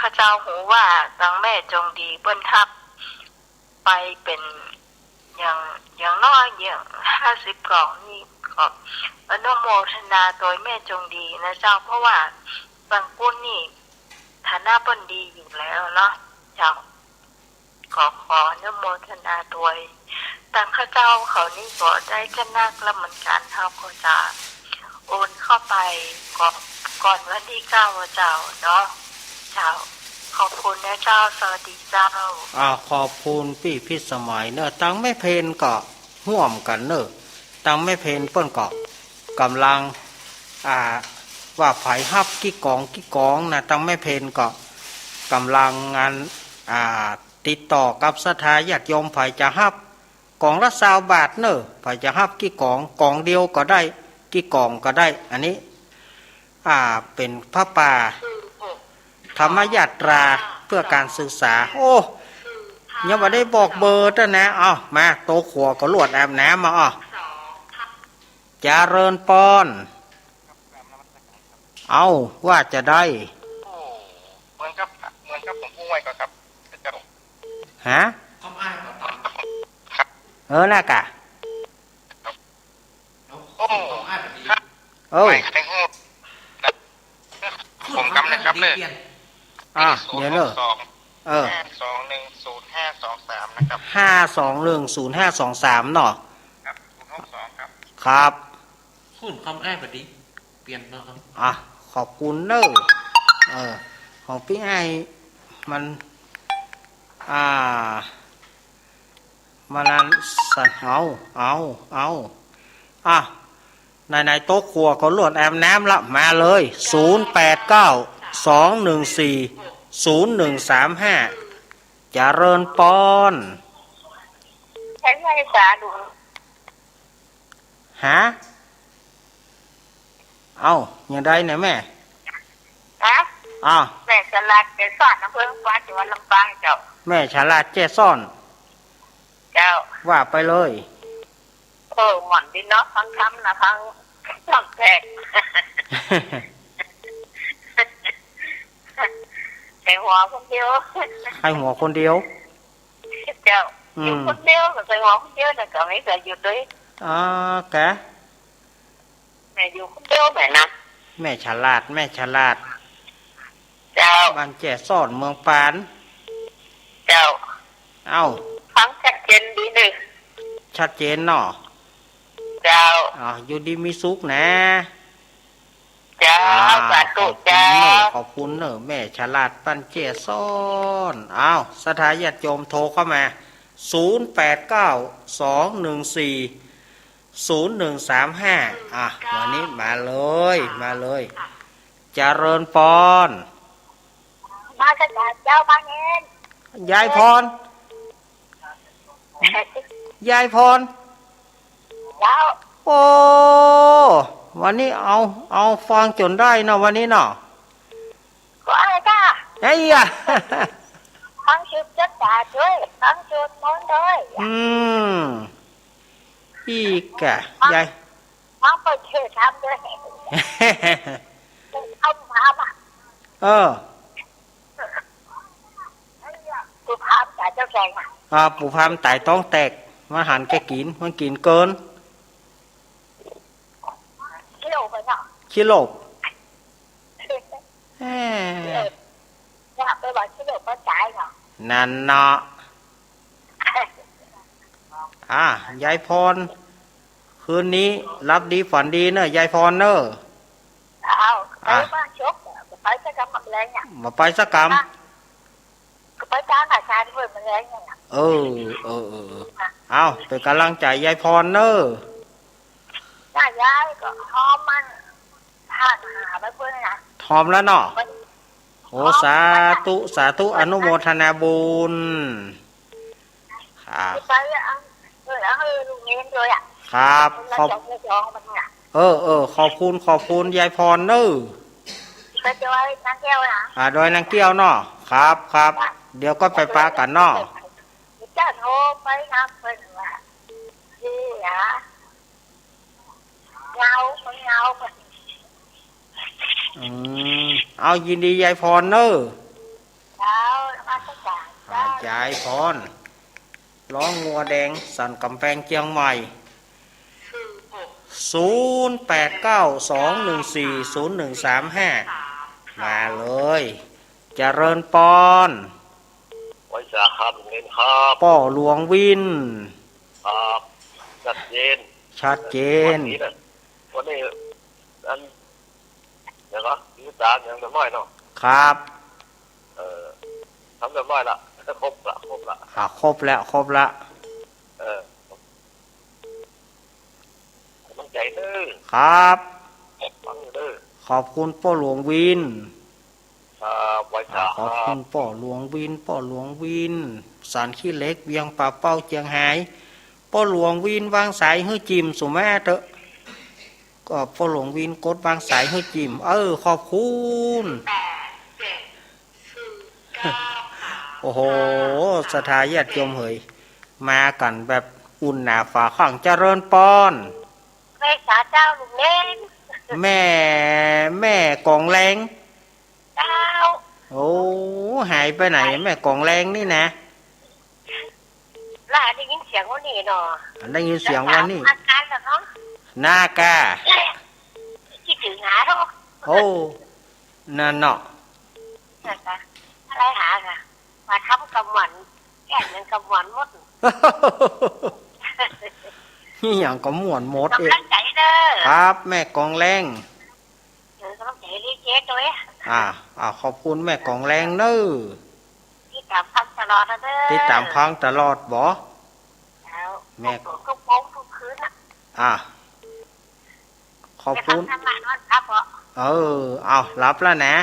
ข้าเจ้าฮู้ว่าตังแม่จงดีเปิ้นฮับไปเป๋นอย่าง อย่างน้อยอย่างห้าสิบกล่องนี่ ก็อนุโมทนาโตยแม่จงดีนะเจ้า เพราะว่าตังปุ้นนี่ฐานะเปิ้นดีอยู่แล้วเนาะ เจ้า ขอ ขออนุโมทนาโตย ตังข้าเจ้าเขานี่ก็ได้จะนักแล้วเหมือนกั๋น เฮาก็จะโอนเข้าไปก่อน ก่อนวันตี้เก้าอะเจ้าเนาะ เจ้า ขอบคุณนะเจ้า สวัสดีเจ้า อ่า ขอบคุณปี้พิสมัยเนอะ ตังแม่เพญก็ฮ่วมกั๋นเนอะ ตังแม่เพญเปิ้นก็ก่ำลัง อ่า ว่าใผฮับกี่กล่องกี่กล่องนะ ตังแม่เพญก็ก่ำลังอัน อ่า ติดต่อกับศรัทธาญาติโยม ใผจะฮับกล่องละซาวบาทเนอะ ใผจะฮับกี่กล่อง กล่องเดียวก็ได้ กี่กล่องก็ได้ อันนี้ อ่า เป๋นผ้าป่าธรรมยาตราเพื่อการศึกษา โอ้ ยังบ่ได้บอกเบอร์ต้วยนะ เอ้า มา โต๊ะครัวก็ลวดอาบน้ำมา อ้อ เจริญปอน เอ้า ว่าจะได้ โอ้ เหมือนกับ เหมือนกับผมพูดไว้ก่อนครับ เจ้า ฮะ ครับ เออ น่ะกะ โอ้ ครับ เออ ไม่ใครพูดนะ ผมกำนะครับเด้อ อ่ะ เดี๋ยวเนอะ ศูนย์หกสอง เออ ห้าสองหนึ่ง ศูนย์ห้าสองสาม นะครับ ห้าสองหนึ่ง ศูนย์ห้าสองสาม เนาะ ครับ ศูนย์หกสอง ครับ ครับ พูดคำอ้ายพอดี เปลี่ยนมาครับ อ่ะ ขอบคุณเนอะ เออ ของปี้อ้ายมัน อ่า มาลานสัน เอา เอา เอา อ่ะ ไหนๆ โต๊ะครัวก็ลวดอาบน้ำละ มาเลย ศูนย์แปดเก้า สองหนึ่งสี่ ศูนย์หนึ่งสามห้า เจริญปอน ใช้ไฟฟ้าดู ฮะ เอ้า ยังได้นะแม่ ฮะ อ้าว แม่ฉลาดแจ้ซ้อน อำเภอลำปาง จังหวัดลำปางเจ้า แม่ฉลาดแจ้ซ้อน เจ้า ว่าไปเลย เออ หม่อนดีเนาะ ฟังธรรมนะ ฟัง ฟังแขก ใค่หัวคนเดียว ใค่หัวคนเดียว เจ้า อืม อยู่คนเดียวก็ใค่หัวคนเดียวนะ ก็ไม่เคยหยุดเลย อ๋อ กะ แม่อยู่คนเดียวแม่นะ แม่ฉลาด แม่ฉลาด เจ้า บ้านแจ้ซ้อน เมืองปาน เจ้า เอ้า ฟังชัดเจนดีนึ่ง ชัดเจนเนาะ เจ้า อ๋อ อยู่ดีมีสุขนะ เจ้า อ้าว สาธุ ขอบคุณเน่อ เจ้า ขอบคุณเน่อ แม่ฉลาดปันเจ้ยซ้อน อ้าว ศรัทธาญาติโยมโทรเข้ามา ศูนย์แปดเก้า สองหนึ่งสี่ ศูนย์หนึ่งสามห้า อ่ะ วันนี้มาเลย มาเลย เจริญปอน มาเจ้า มาเอง ยายพร ยายพร เจ้า โอ้ วันนี้เอา เอาฟังจ๋นได้เนาะ วันนี้เนาะ ก็เอาจ้ะ เฮ้ยอะ ฟังสืบชะตาด้วย ฟังสวดมนต์ด้วย อืม อีกอะ ฟัง ยาย ฟังเปิดเทศน์ธรรมด้วย เอามา มา เออ ปู่พราหมณ์ต๋ายต๊องแตกอะ อ่า ปู่พราหมณ์ต๋ายต๊องแตก มันหันแก่กิ๋น มันกิ๋นเกิน ขี้โลภอะเนาะ ขี้โลภ แหม ขี้โลภ เนี่ย ไปว่าขี้โลภก็ต๋ายเนาะ นั่นเนาะ อ่า ยายพร คืนนี้หลับดีฝันดีเน่อ ยายพรเน่อ เอา เอา ไปบ้านชก ไปสักกำแลงเนี่ย บ่ไปสักกำ อ่ะ ก็ไปต๋ามอาจารย์เปิ้นมาแล้วเนี่ยนะ เออ เออ เออ เออ ค่ะ เอา เป๋นก๋ำลังใจ๋ยายพรเน่อ น่ะ ยายก็หอมมัน ทานอาหารไปเปิ้นนะ หอมแล้วเนาะ มัน โอ้ หอม สาธุ มันน่ะ สาธุ อนุโมทนาบุญ ครับ ไปเอา เออ เอาลูกเนนด้วยอะ ครับ คนละ ขอบ สอง คนละสอง มันน่ะ เออ เออ ขอบคุณ ขอบคุณยายพรเน่อ ไปดอยนางแก้วนะ อ่า ดอยนางแก้วเนาะ ครับ ครับ จ้ะ เดี๋ยวก็ไปปะกั๋นเนาะ เดี๋ยวจะโทรไปนะ เปิ้นว่า นี่นะ เหงา มันเหงา อืม เอา ยินดียายพรเน่อ เจ้า นมัสก๋าน อ่า เจ้า ยายพร ร้องงัวแดงสันก๋ำแปงเจียงใหม่ ศูนย์แปดเก้า สองหนึ่งสี่ ศูนย์หนึ่งสามห้า มาเลย เจริญปอน ไหว้สาครับ ลุงเนนครับ ป้อหลวงวิน ครับ ชัดเจน ชัดเจน วันนี้นะ วันนี้ อัน เดี๋ยวก่อน มีสามอย่างเรียบร้อยเนาะ ครับ เออ ทำเรียบร้อยละ ครบละ ครบละ อ่ะ ครบแล้ว ครบละ เออ กำลังใจ๋เน่อ ครับ ฟังอยู่เน่อ ขอบคุณป้อหลวงวิน ครับ ไหว้สา อ่ะ ขอบคุณป้อหลวงวิน ป้อหลวงวิน สันขี้เหล็ก เวียงป่าเป้า เจียงฮาย ป้อหลวงวินวางสายหื้อจิมสุแม่เต๊อะ ก็ป้อหลวงวินกดวางสายหื้อจิม เออ ขอบคุณ โอ้โห ศรัทธาญาติโยมเหย มากั๋นแบบอุ่นหนาฝาข้าง เจริญปอน ไหว้สาเจ้าลุงเนน แม่ แม่ก๋องแรง เจ้า โอ้ หายไปไหน แม่ก๋องแรงนี่นะ แล้วได้ยินเสียงวันนี้เนาะ ได้ยินเสียงวันนี้ อาการแล้วเนาะ น่ากะ คิดถึงหาเนาะ โอ้ นั่นเนาะ นั่นกะ อะไรหากะ มาทำกำหวัน แก้หยังกำหวันหมด นี่หยังกำหวันหมดเอง กำลังใจ๋เน่อ ครับ แม่ก๋องแรง เออ กำลังใจ๋ลิเกตวย อ่า อ่า ขอบคุณแม่ก๋องแรงเน่อ ติดต๋ามฟังตลอดนะเน่อ ติดต๋ามฟังตลอดบ่ เจ้า แม่ ทุก ทุกโมงทุกคืนน่ะ อ่า ขอบคุณ ไปฟังธรรมะนอนหลับบ่ เออ เอา หลับแล้วนะ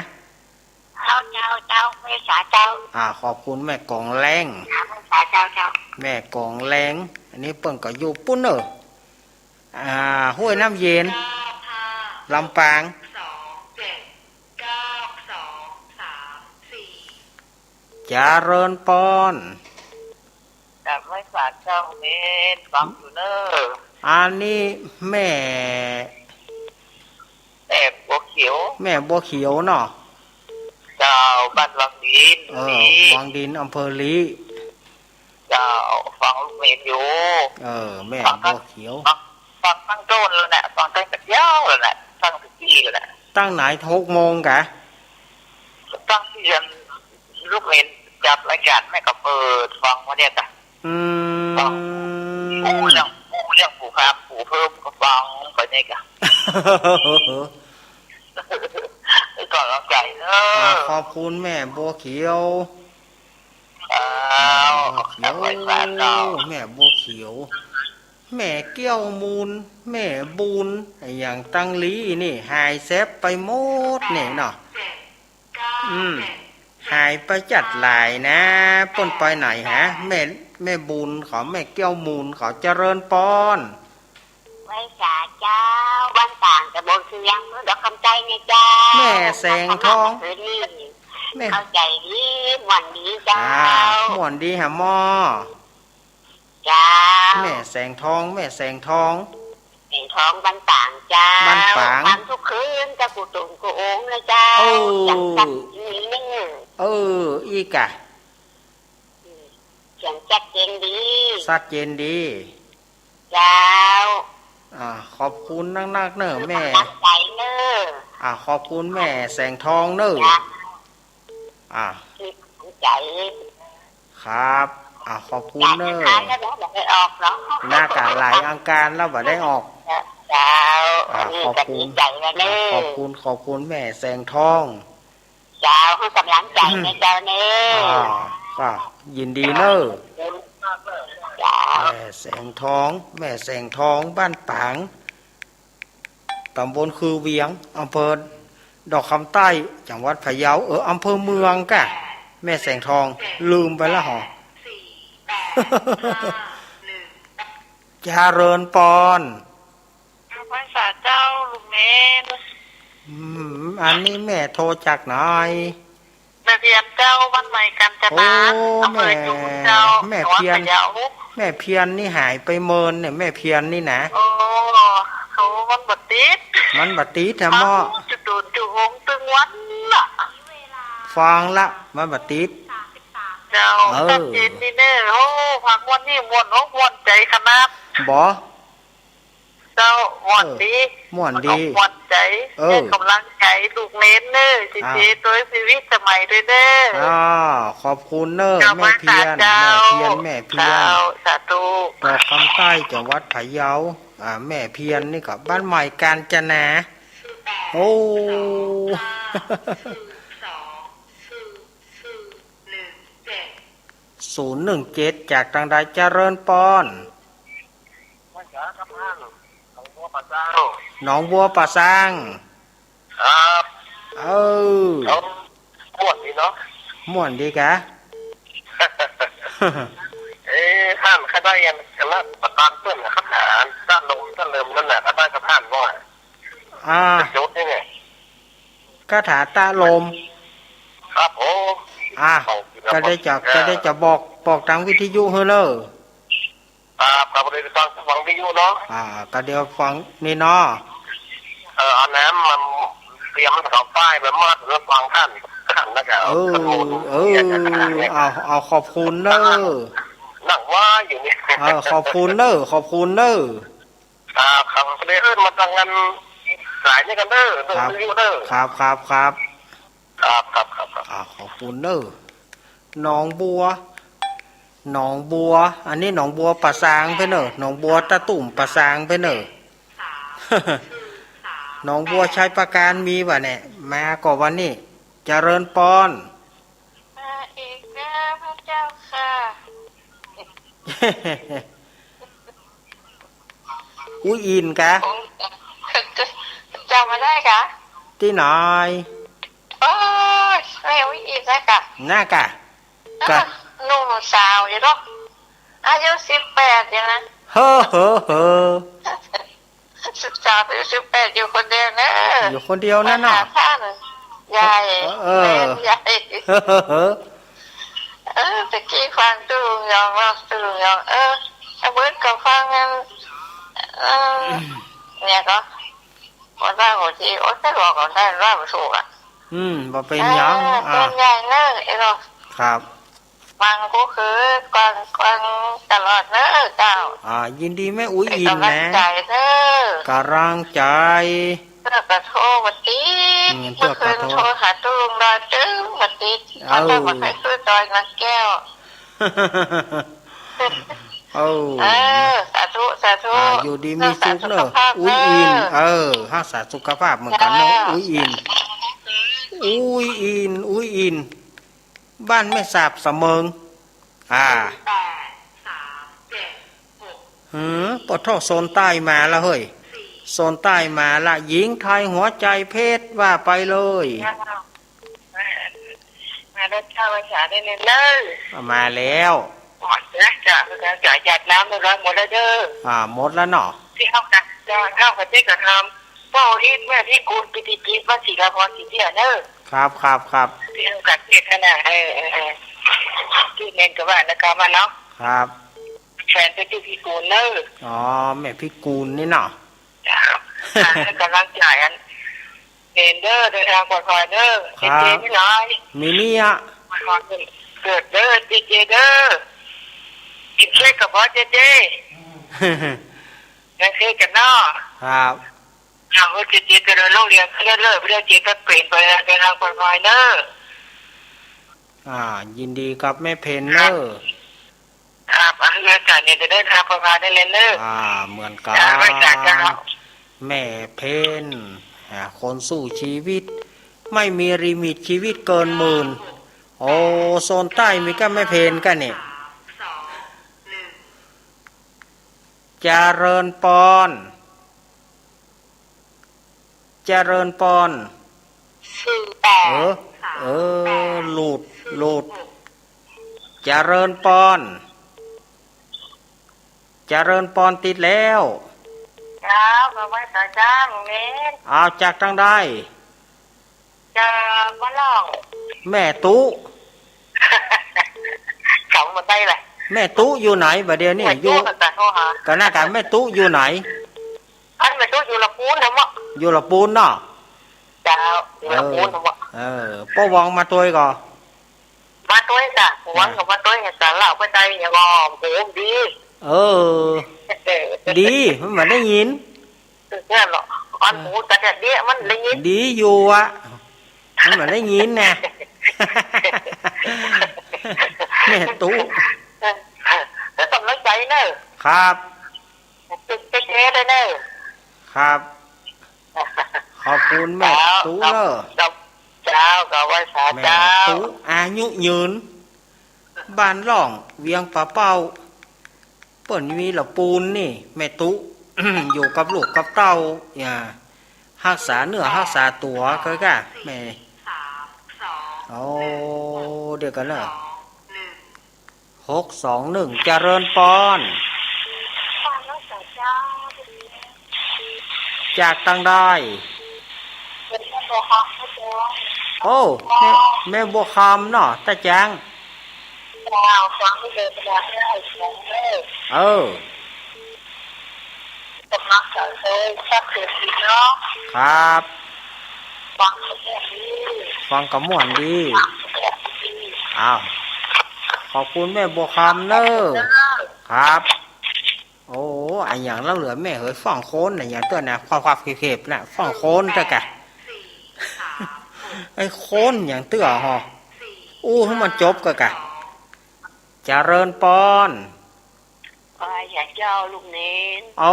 เจ้า เจ้า เจ้า ไหว้สาเจ้า อ่า ขอบคุณแม่ก๋องแรง เจ้า ไหว้สาเจ้า เจ้า แม่ก๋องแรง อันนี้เปิ้นก็อยู่ปุ้นเน่อ อ่า ห้วยน้ำเย็น ลำปาง เจริญปอน กราบไหว้สาเจ้าเนน ฟังอยู่เน่อ อันนี้แม่ แม่บัวเขียว แม่บัวเขียวเนาะ เจ้า บ้านวังดิน เออ วังดิน อำเภอลี้ เจ้า ฟังลูกเนนอยู่ เออ แม่บัวเขียว ฟัง ฟังตั้งโดนแล้วแหละ ฟังตั้งแต่เช้าแล้วแหละ ฟังทุกทีแล้วแหละ ตั้งไหน หกโมงกะ ตั้งเตียนลูกเนนจัดรายก๋านแม่ก็เปิดฟังมาเนี่ยกะ อืม ฟัง ปู่เรื่อง ปู่เรื่องปู่พราหมณ์ปู่เพิ่มก็ฟังไปเนี่ยกะ ก็ขอบใจ๋เน้อ อ่า ขอบคุณแม่บัวเขียว อ้าว บัวเขียว ขอบใจ๋เจ้า แม่บัวเขียว แม่แก้วมูล แม่บุญ อะหยังตังหลีนี่ หายแซบไปหมดนี่เนาะ อืม หายไปจั๊ดหลายนะ เปิ้นไปไหนฮะ แม่ แม่บุญเขา แม่แก้วมูลเขา เจริญปอน ไหว้สาเจ้า บ้านต่าง ตำบลคือเวียง อำเภอดอกคำใต้นะเจ้า แม่แสงทอง คืนนี้ แม่ เข้าใจ๋ดี ม่วนดีเจ้า อ่า ม่วนดีหะหม้อ เจ้า แม่แสงทอง แม่แสงทอง แสงทองบ้านปางเจ้า บ้านปาง ฟังทุกคืนเจ้า กู้ตั๋วกู้โอ่งนะเจ้า เออ จังสักนิดนึ่ง เออ อี้กะ อืม เสียงชัดเจนดี ชัดเจนดี เจ้า อ่า ขอบคุณนักๆ เน้อแม่ กำลังใจ๋เน้อ อ่า ขอบคุณแม่แสงทองเน้อ เจ้า อ่า มีกำลังใจ๋ ครับ อ่า ขอบคุณเน้อ จัดขายแล้วเนาะ บ่ได้ออกเนาะ หน้ากากหลายอังคารแล้วบ่ได้ออก เจ้า อ่า นี่ ขอบคุณ ก็ดีใจ๋แล้วเน้อ ขอบคุณ ขอบคุณแม่แสงทอง เจ้า หื้อกำลังใจ๋นะเจ้าเน้อ อ่า ก็ยินดีเน้อ เจ้า แม่แสงทอง แม่แสงทอง บ้านปาง ตำบลคือเวียง อำเภอดอกคำใต้ จังหวัดพะเยา เออ อำเภอเมืองกะ แม่แสงทอง ลืมไปละหอ เจริญปอน ไหว้สาเจ้าลุงเน้น อืม อันนี้แม่โทรจากไหน แม่เพียรเจ้า บ้านใหม่กาญจนา โอ้ อำเภอ แม่ ยูนเจ้า แม่เพียร จังหวัดพะเยา แม่เพียรนี่หายไปเมินเนี่ย แม่เพียรนี่นะ โอ้ โอ้ มันบ่ติด มันบ่ติดแท้เนาะ จุดโดนจุดหงตึงวันน่ะ ฟังละ มันบ่ติด เจ้า เออ ชัดเจนดีเน้อ โอ้ ฟังวันนี้ม่วนอกม่วนใจ๋ขนาด บ่ เจ้า ม่วนดี เออ ม่วนดี ม่วนใจ๋ เออ หื้อกำลังใจ๋ลูกเน้นเน้อ สิ อ่า เจโตยชีวิตสมัยด้วยเน้อ อ่า ขอบคุณเน้อ เจ้า แม่เพียร ไหว้สาเจ้า แม่เพียร แม่เพียร เจ้า สาธุ ดอกคำใต้ จังหวัดพะเยา อ่า แม่เพียรนี่ก็บ้านใหม่กาญจนา โอ้ ศูนย์หนึ่งเจ็ด จากตางใด เจริญปอน หนองบัวป่าซาง หนองบัวป่าซาง ครับ เออ เอ้า ม่วนดีเนาะ ม่วนดีกะ เอ๊ะ ห้ามข้าได้ยัง คณะประธานเปิ้นนะครับ อ่า ต้านลม ต้านเลิมนั่นน่ะ ข้าได้กับท่านว่า อ่า จุดนี่เนี่ย คาถาต้านลม ครับผม อ่า ของ ก็ได้จะ เอ่อ ก็ได้จะบอก บอกตางวิทยุหื้อเน้อ ครับ ครับ บ่ได้ฟัง ฟังวิทยุเนาะ อ่า ก็เดี๋ยวฟังนี่เนาะ เออ เอาน้ำมาเตรียมกับป้ายมามัดแล้วฟังท่าน ท่านนะครั เออ เออ เอา เอา ขอบคุณเน้อ นั่งว่าอยู่เนี่ย เออ ขอบคุณเน้อ ขอบคุณเน้อ ครับ ครับ เดี๋ยวเอิ้นมาตั้งงานสายนี่กันเน้อ ครับ เรื่องวิทยุเน้อ ครับ ครับ ครับ ครับ ครับ ครับ อ่า ขอบคุณเน้อ หนองบัว หนองบัว อันนี้หนองบัวป่าซางเปิ้นเน้อ หนองบัวตาตุ่มป่าซางเปิ้นเน้อ หนองบัวชัยปราการมีบ่เนี่ย มาก่อวันนี้ เจริญปอน มาอีกแล้วพระเจ้าค่ะ อุ๊ยอินกะ จำมาได้กะ ตี้ไหน โอ้ย แม่อุ๊ยอินนะกะ น่ากะ กะ หนุ่มสาวอยู่เนาะ อายุสิบแปดอยู่นะ เฮ้อ เฮ้อ เฮ้อ สิบสาม อายุสิบแปด อยู่คนเดียวเน้อ อยู่คนเดียวนั่นเนาะ มาหาท่าน ยาย เออ แม่ยาย เฮ้อ เฮ้อ เฮ้อ เออ ตะกี้ฟังตู้ลุงยองเนาะ ตู้ลุงยอง เออ เอาเบิดก็ฟังกัน เออ เนี่ยก็ หัวหน้าหัวที โอ๊ย ใครบอกหัวหน้าว่าบ่ถูกอะ อืม บ่เป๋นหยัง เออ อ่ะ เป๋นใหญ่เน้อ ไอ้เนาะ ครับ ฟังกู้คืน ฟัง ฟังตลอดเน้อเจ้า อ่า ยินดีแม่อุ๊ยอินนะ เป๋นก๋ำลังใจ๋เน้อ ก๋ำลังใจ๋ เตื้อกระโทรบ่ติด อืม เตื้อกระโทร เมื่อคืนโทรหาตู้ลุงดอยตึงบ่ติด เอ้า มันก็บ่ค่อยขึ้นดอยนางแก้ว เอ้า เออ สาธุ สาธุ อ่า อยู่ดีมีสุขเน่อ รักษาสุขภาพ อุ๊ยอิน เน่อ เออ รักษาสุขภาพเหมือนกั๋นเน่อ เจ้า อุ๊ยอิน อุ๊ยอิน อุ๊ยอิน บ้านแม่สาบเสมิง อ่า แปดสามเจ็ดหก หือ ปะโถ โซนใต้มาละเฮ้ย โซนใต้มาละ หญิงไทยหัวใจเพชร ว่าไปเลย มาแล้วเจ้า ไหว้สาได้เลยเน่อ มาแล้ว หมดแล้วจ้ะ เจ้า หยาดน้ำเรียบร้อยหมดแล้วเน่อ อ่า หมดแล้วเนาะ ตี้เฮากั๋น เจ้า เฮากั๋นตี้กั๋นทำ เจ้าอีทแม่พิกูล กิตติจิต วชิราภรณ์ ศรีเตี้ยเน่อ ครับ ครับ ครับ ตี้เฮากั๋นตี้กั๋นนะ เออ เออ เออ ตี้เน้นกั๋นว่านะ กามาเนาะ ครับ แฟนตี้พิกูลเน่อ อ๋อ แม่พิกูลนี่เนาะ ครับ อ่า ให้ก๋ำลังใจ๋อัน เน้นเน่อ เดินตางปลอดภัยเน่อ ครับ เจเจ มีน้อย มีนี่อะ เกิดเน่อ เจเจเน่อ กิ๋นเค้กกับบอสเจเจ กิ๋นเค้กกั๋นเนาะ ครับ เอา เจเจเจริญรุ่งเรืองขึ้นเรื่อยๆ ไปเรื่อย เจก็เป๋นไป เดินตางปลอดภัยเน่อ อ่า ยินดีกับแม่เพ็ญเน่อ ครับ ครับ อ่ะ เรื่องการเรียนจะเดินตางปลอดภัยได้เลยเน่อ อ่า เหมือนกั๋น จ้ะ ไหว้สาจ้ะ แม่เพ็ญ อ่า คนสู้ชีวิต ไม่มีลิมิต ชีวิตเกินหมื่น โอ้ โซนใต้มีก้าแม่เพ็ญก้าเนี่ย เจริญปอน เจริญปอน สี่แปด เออ เออ หลุด หลุด เจริญปอน เจริญปอนติดแล้ว เจ้า มาไหว้สาเจ้า ลุงเน้น เอา จากตังใด จากบ้านล่อง แม่ตุ๊ จ๋ำบ่ได้แหละ แม่ตุ๊อยู่ไหนบ่าเดี่ยวนี้ แม่ตุ๊ อยู่ ก็จะโทรหา ก็น่ากั๋น แม่ตุ๊อยู่ไหน อันแม่ตุ๊อยู่ละปูนนะเมาะ อยู่ละปูนเนาะ เจ้า อยู่ละปูนนะเมาะ เออ เออ ป้อหวังมาตวยก่อ มาตวยจ้ะ หวังก็มาตวย สาระไปใดอย่างก็ โห ดี เออ เออ ดี มันบ่ได้ยิน เนี่ยเนาะ อันหูตัดเนี่ย มันได้ยิน ดีอยู่อะ มันบ่ได้ยินนะ แม่ตุ๊ แล้วกำลังใจ๋เน่อ ครับ เจ๊ๆ เลยเน่อ ครับ ขอบคุณแม่ตุ๊เน่อ เจ้า เจ้า ก็ไหว้สา แม่ตุ๊ เจ้า อายุยืน บ้านล่อง เวียงป่าเป้า เปิ้นมีละปูนนี่ แม่ตุ๊ อยู่กับลูกกับเต้า อย่า ฮักษาเนื้อฮักษาตั๋ว เกอะกะ แม่ โอ้ เดี๋ยวก่อนเน่อ หกสองหนึ่ง เจริญปอน จากตังใด โอ้ แม่ แม่บัวคำเนาะ ตาแจ้ง เออ ครับ ฟังก็ม่วนดี อ้าว ขอบคุณแม่บัวคำเน่อ ครับ โอ้ อะหยังละเหลือแม่เหย ฟ้องคนน่ะ อะหยังเตื้อน่ะ ความความเข็บๆ น่ะ ฟ้องคนเตื้อกะ ไอ้คนอะหยังเตื้อฮอ อู้ หื้อมันจบกะกะ เจริญปอน ว่าอย่าเจ้าลุงเณร เอา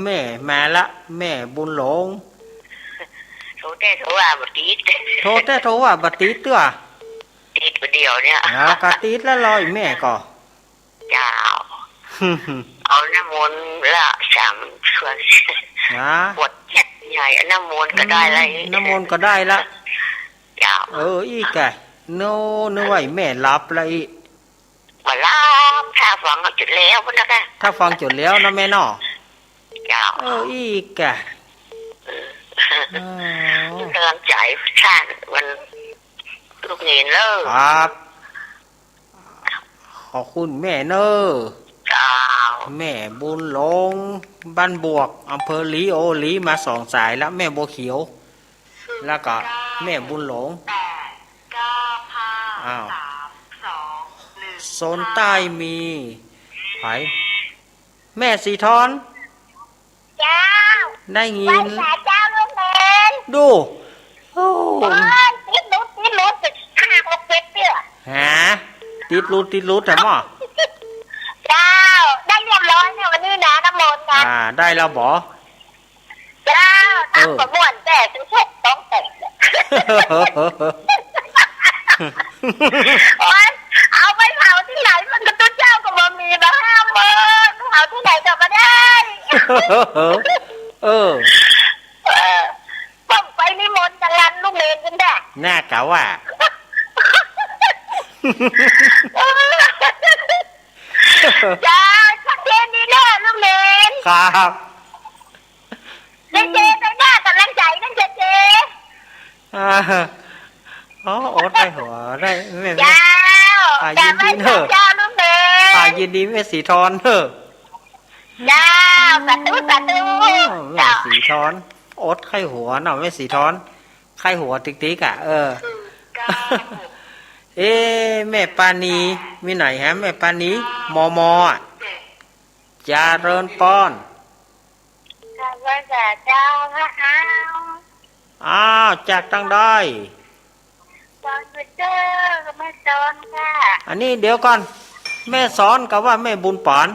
แม่มาละ แม่บุญหลง โทรแต่โทรว่าบ่ติด โทรแต่โทรว่าบ่ติดเตื้อ ติดประเดี๋ยวเนี่ย อ่า ก็ติดละลอยแม่ก็ เจ้า เอาน้ำมนต์ละสามขวด นะ ขวดใหญ่ เอาน้ำมนต์ก็ได้ละ อืม น้ำมนต์ก็ได้ละ เจ้า เออ อี้กะ โน่ นึกว่าแม่หลับละอี้ บ่หลับ ถ้าฟังก็จดแล้วพุ้นนะกะ ถ้าฟังจดแล้วนะแม่เนาะ เจ้า เออ อี้กะ เออ อ๋อ กำลังใจ๋ท่านวันลูกเณรเน่อ ครับ ขอบคุณแม่เน่อ เจ้า แม่บุญหลง บ้านบวก อำเภอหลี โอ้ หลีมาสองสายแล้ว แม่บัวเขียว แล้วก็แม่บุญหลง อ้าว โซนใต้มีไผ แม่สีทอน เจ้า ได้ยิน ไหว้สาเจ้าลุงเณร ดู โอ้ โอ้ย ติดหลุด ติดหลุด ติดห้าหกเจ็ดเตื้อ ฮะ ติดหลุด ติดหลุด แท้หม้อ เจ้า ได้เรียบร้อยเนี่ยวันนี้นะ น้ำ อ่า ได้แล้วบ่ เจ้า เออ ต๋ามก็ม่วนแต๊ ตึงเช็ดต้องแต๊ โอ๊ย เอาไปเผาตี้ไหน มันก็ตุ๊เจ้าก็บ่มีมาห้ามเปิ้น เผาตี้ไหนก็บ่ได้ เออ เออ ต้องไปนิมนต์จังหั้นลุงเณรกันแต๊ น่ากะว่า เออ เจ้า ชัดเจนดีเน่อลุงเณร ครับ เจเจ ไปหน้ากำลังใจ๋นั่นเจเจ อ่า อ๋อ อดใค่หัวได้ แม่ แม่ เจ้า อ่า ยินดีเน่อ เจ้าลุงเณร อ่า ยินดีแม่ศรีธรเน่อ เจ้า สาธุ สาธุ แม่ศรีธร อดใค่หัวเนาะ แม่ศรีธร ใค่หัวติ๊กๆ อ่ะ เออ เอ๊ะ แม่ปานี มีไหนฮะ แม่ปานี มม อ่ะ เจริญปอน กราบไหว้สาเจ้าพระอ้าว อ้าว จากตังใด สอนอยู่เจ้อ แม่สอนค่ะ อันนี้เดี๋ยวก่อน แม่สอนกาว่าแม่บุญปาน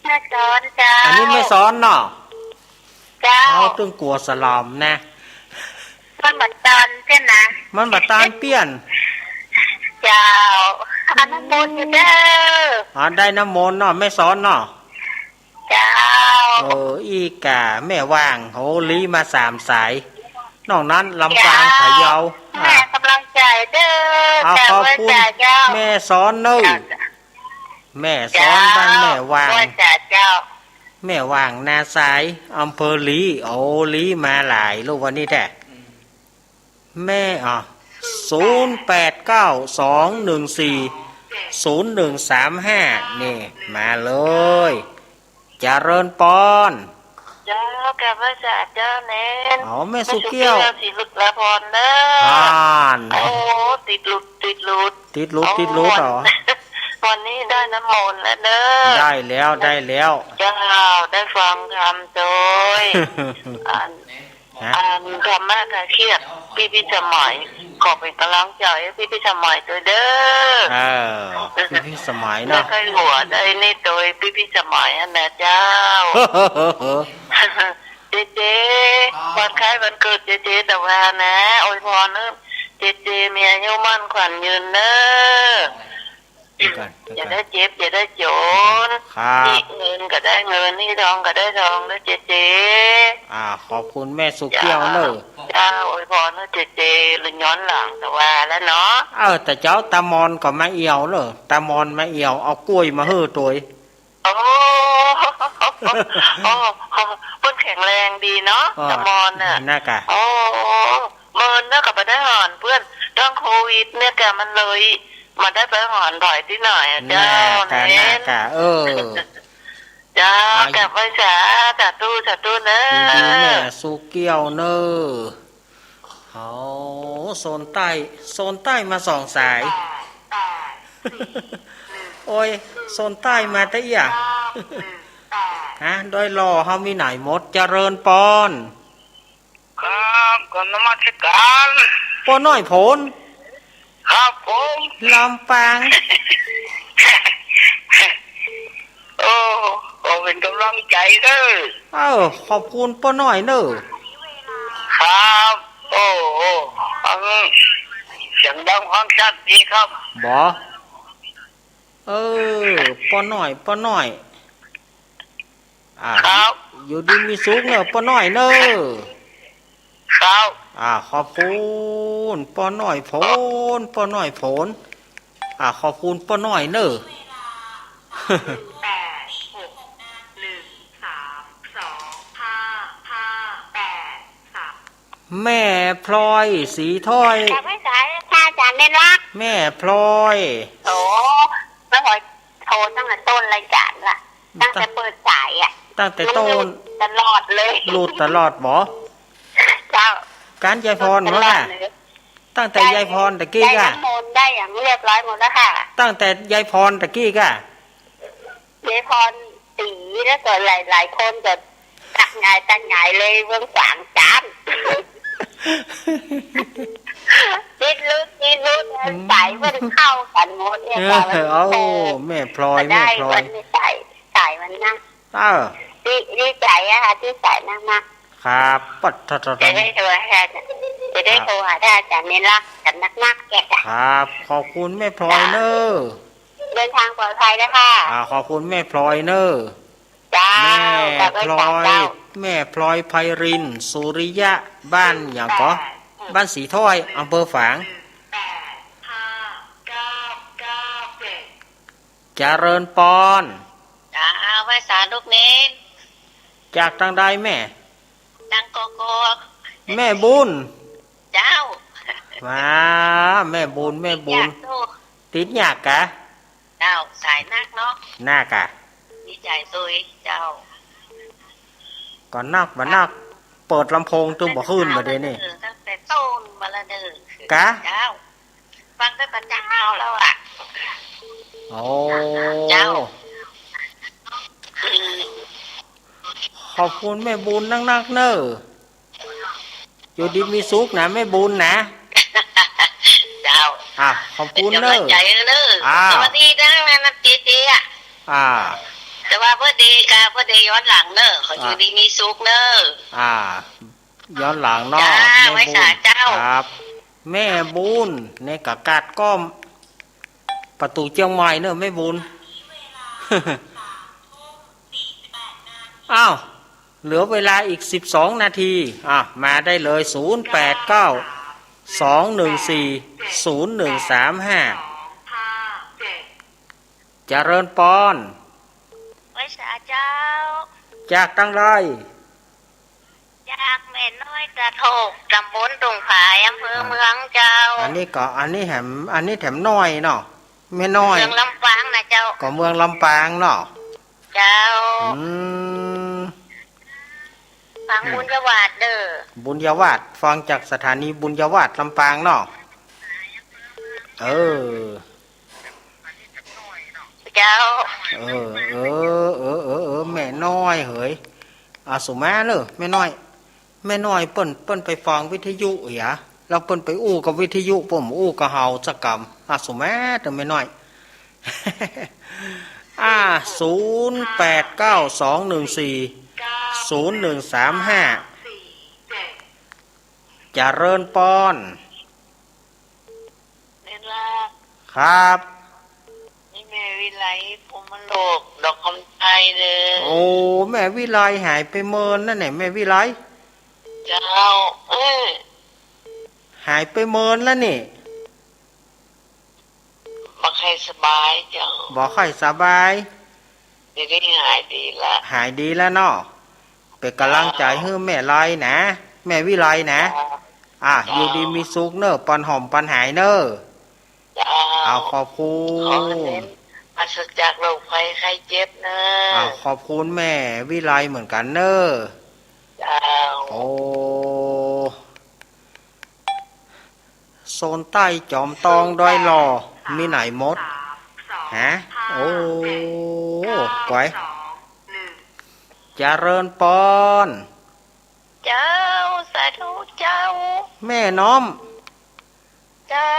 แม่สอนเจ้า อันนี้แม่สอนเนาะ เจ้า เอาตึงกั๋วสลามนะ มันบ่ตานเปี้ยนนะ มันบ่ตานเปี้ยน เจ้า อันน้ำมนต์อยู่เจ้อ อ๋อ ได้น้ำมนต์เนาะ แม่สอนเนาะ เจ้า เออ อี้ก่า แม่ว่าง โห ลี้มาสามสาย นอกนั้นลำปาง เจ้า พะเยา ให้ก๋ำลังใจ๋เด้อ เอา ขอบคุณ เจ้า แม่สอนเน่อ เจ้า แม่สอน เจ้า บ้านแม่ว่าง ไหว้สาเจ้า แม่ว่างนาทราย อำเภอลี้ โอ้ ลี้มาหลายลูกวันนี้แต๊ แม่ อ่ะ ศูนย์แปดเก้า สองหนึ่งสี่ ศูนย์หนึ่งสามห้า นี่ มาเลย เจริญปอน เจ้า กราบไหว้สาเจ้าเณร อ๋อ แม่สุเกี้ยว แม่สุเกี้ยว ศรีลุกลาพรเน่อ อ่าน โอ้ ติดหลุด ติดหลุด ติดหลุด โอ้ ติดหลุดเหรอ วันนี้ได้น้ำมนต์แล้วเน่อ ได้แล้ว ได้แล้ว เจ้า ได้ฟังธรรมโดย อัน ฮะ อันธรรมะคลายเครียด ปี้พิสมัย ขอเป๋นก๋ำลังใจ๋ให้ปี้พิสมัยตวยเด้อ เออ ปี้พิสมัยเนาะ ได้ใค่หัวได้นี่ตวยปี้พิสมัยหั้นนะเจ้า เจเจ วันคล้ายวันเกิดเจเจตะวานะ อวยพรเน่อ เจเจมีอายุมั่นขวัญยืนเน่อ เดี๋ยวก่อน เดี๋ยวก่อน อย่าได้เจ็บ อย่าได้จ๋น ครับ ฮีเงินก็ได้เงิน ฮีทองก็ได้ทองเน่อเจเจ อ่า ขอบคุณแม่สุเกี้ยวเน่อ เจ้า อวยพรเน่อเจเจ หรือย้อนหลังตะวาแล้วเนาะ เออ แต่เจ๊าตามอนก็มาเอี่ยวเน่อ ตามอนมาเอี่ยว เอากล้วยมาหื้อตวย โอ้ โอ้ เปิ้นแข็งแรงดีเนาะ อ๋อ ตามอนน่ะ น่ากะ โอ้ เมินเน่อ ก็บ่ได้หอนเปิ้น ต้องโควิดเนี่ยกะ มันเลยมาได้ไปหอนบ่อยตี้หน่อยอะเจ้า น่ากะ เณร น่ากะ เออ เจ้า อ่า กราบไหว้สา สาธุ สาธุเน่อ ยินดีแม่สุเกี้ยวเน่อ โอ้ โซนใต้ โซนใต้มาสองสาย โอ้ย โซนใต้มาแต่เอี้ย ฮะ ดอยหล่อเฮามีไหนหมด เจริญปอน ครับ กราบนมัสก๋าน ป้อน้อยโผน ครับผม ลำปาง โอ้ ขอเป๋นก๋ำลังใจ๋เน่อ เออ ขอบคุณป้อน้อยเน่อ ครับ โอ้ โอ้ ฟังเสียงดังฟังชัดดีครับ บ่ เออ ป้อน้อย ป้อน้อย อ่า ครับ อยู่ดีมีสุขเน่อ ป้อน้อยเน่อ ครับ อ่า ขอบคุณป้อน้อยโผน ป้อน้อยโผน อ่า ขอบคุณป้อน้อยเน่อ แม่พลอย ศรีถ้อย กราบไหว้สาเจ้า อาจ๋ารย์เด่นรัก แม่พลอย โอ้ แม่พลอยโทรตั้งแต่ต้นรายก๋านละ ตั้งแต่เปิดสายอะ ตั้งแต่ต้น มันหลุดตลอดเลย หลุดตลอดบ่ เจ้า ก๋านยายพร หลุดตลอดเลย เมื่อก่ะ ตั้งแต่ยายพรตะกี้ก่ะ ได้น้ำมนต์ได้อย่างเรียบร้อยหมดแล้วค่ะ ตั้งแต่ยายพรตะกี้ก่ะ ยายพรศรีแล้วก็หลายๆ คนก็ตักหงายตักหงายเลยเวิ้งขวางจาน ติดหลุด ติดหลุด อืม สายมันเข้ากั๋นหมดเนี่ย เออ ค่ะ มัน เอ้า โอ้ แม่พลอย ก็ได้ แม่พลอย วันนี้สาย สายมันนะ เออ ดี ดีใจ๋อะค่ะ ดีใจ๋นักๆ ครับ ปัดทะทะทะ จะได้โทรหาอาจ๋ารย์ จะได้โทรหาอาจ๋ารย์เณรลักษณ์กันนักๆ แกะจ้ะ ครับ ขอบคุณแม่พลอยเน่อ เดินทางปลอดภัยนะคะ อ่า ขอบคุณแม่พลอยเน่อ เจ้า แม่พลอย เจ้า แม่พลอยไพรินทร์ สุริยะ บ้านหยังก่อ แปด บ้านสีถ้อย อำเภอฝาง แปด ห้า เก้า เก้า เจ็ด เจริญปอน เจ้า ไหว้สาลูกเณร จากตางใดแม่ ตางกอก แม่บุญ เจ้า มา แม่บุญ แม่บุญ ติดยากกะ เจ้า สายนักเนาะ นักอะ ดีใจ๋ตวย เจ้า ก่อนนัก บ่านัก เปิดลำโพงตึงบ่ขึ้นบ่าเดี๋ยวนี้ ตั้งแต่ต้นมาละเน่อ กะ เจ้า ฟังแต่ตอนเจ๊าแล้วอะ โอ้ เจ้า อืม ขอบคุณแม่บุญนักๆ เน่อ อยู่ดีมีสุขนะแม่บุญนะ เจ้า อ่ะ ขอบคุณเน่อ เป๋นก๋ำลังใจ๋เน่อ อ้าว สวัสดีนะแม่นับเจเจอะ อ่า แต่ว่าเปิ้นดีกา เปิ้นดีย้อนหลังเน่อ ขออยู่ดีมีสุขเน่อ อ่า ย้อนหลังเนาะ จ้า แม่บุญ ไหว้สาเจ้า ครับ แม่บุญ ในกะกาดก้อม ประตู๋เจียงใหม่เน่อแม่บุญ อ้าว เหลือเวลาอีกสิบสองนาที อ่ะ มาได้เลย ศูนย์แปดเก้า สองหนึ่งสี่ ศูนย์หนึ่งสามห้า เจริญปอน ไหว้สาเจ้า จากตางใด จากแม่น้อยตาโทก ตำบลตุ่งผาย อำเภอเมืองเจ้า อันนี้ก็ อันนี้แถม อันนี้แถมน้อยเนาะ แม่น้อย เมืองลำปางนะเจ้า ก็เมืองลำปางเนาะ เจ้า อืม ฟังบุญญาวาสเน่อ บุญญาวาส ฟังจากสถานีบุญญาวาสลำปางเนาะ เออ เจ้า เออ เออ เออ เออ เออ แม่น้อยเหย อ่ะ สุมาเน่อ แม่น้อย แม่น้อยเปิ้น เปิ้นไปฟังวิทยุเหีย แล้วเปิ้นไปอู้กับวิทยุ เปิ้นอู้กับเฮาสักกำ อ่ะ สุมาเน่อแม่น้อย อ่า ศูนย์แปดเก้า สองหนึ่งสี่ ศูนย์หนึ่งสามห้า เจริญปอน เณรลักษณ์ ครับ นี่แม่วิไล พรหมโลก ดอกคำไทเน่อ โอ้ แม่วิไลหายไปเมินแล้วเนี่ย แม่วิไล เจ้า เออ หายไปเมินแล้วนี่ บ่ค่อยสบายเจ้า บ่ค่อยสบาย เดี๋ยวนี้หายดีละ หายดีแล้วเนาะ เป๋นก๋ำลังใจ๋หื้อแม่ไลนะ แม่วิไลนะ เจ้า อ่ะ เจ้า อยู่ดีมีสุขเน่อ ปอนหอมปอนหายเน่อ เจ้า เอา ขอบคุณ ขอหื้อเณรปราศจากโรคภัยไข้เจ็บเน่อ เอา ขอบคุณแม่วิไลเหมือนกั๋นเน่อ เจ้า โอ้ โซนใต้จอมตองดอยหล่อ มีไหนหมด ฮะ โอ้ ก๋วย เจริญปอน เจ้า สาธุเจ้า แม่น้อม เจ้า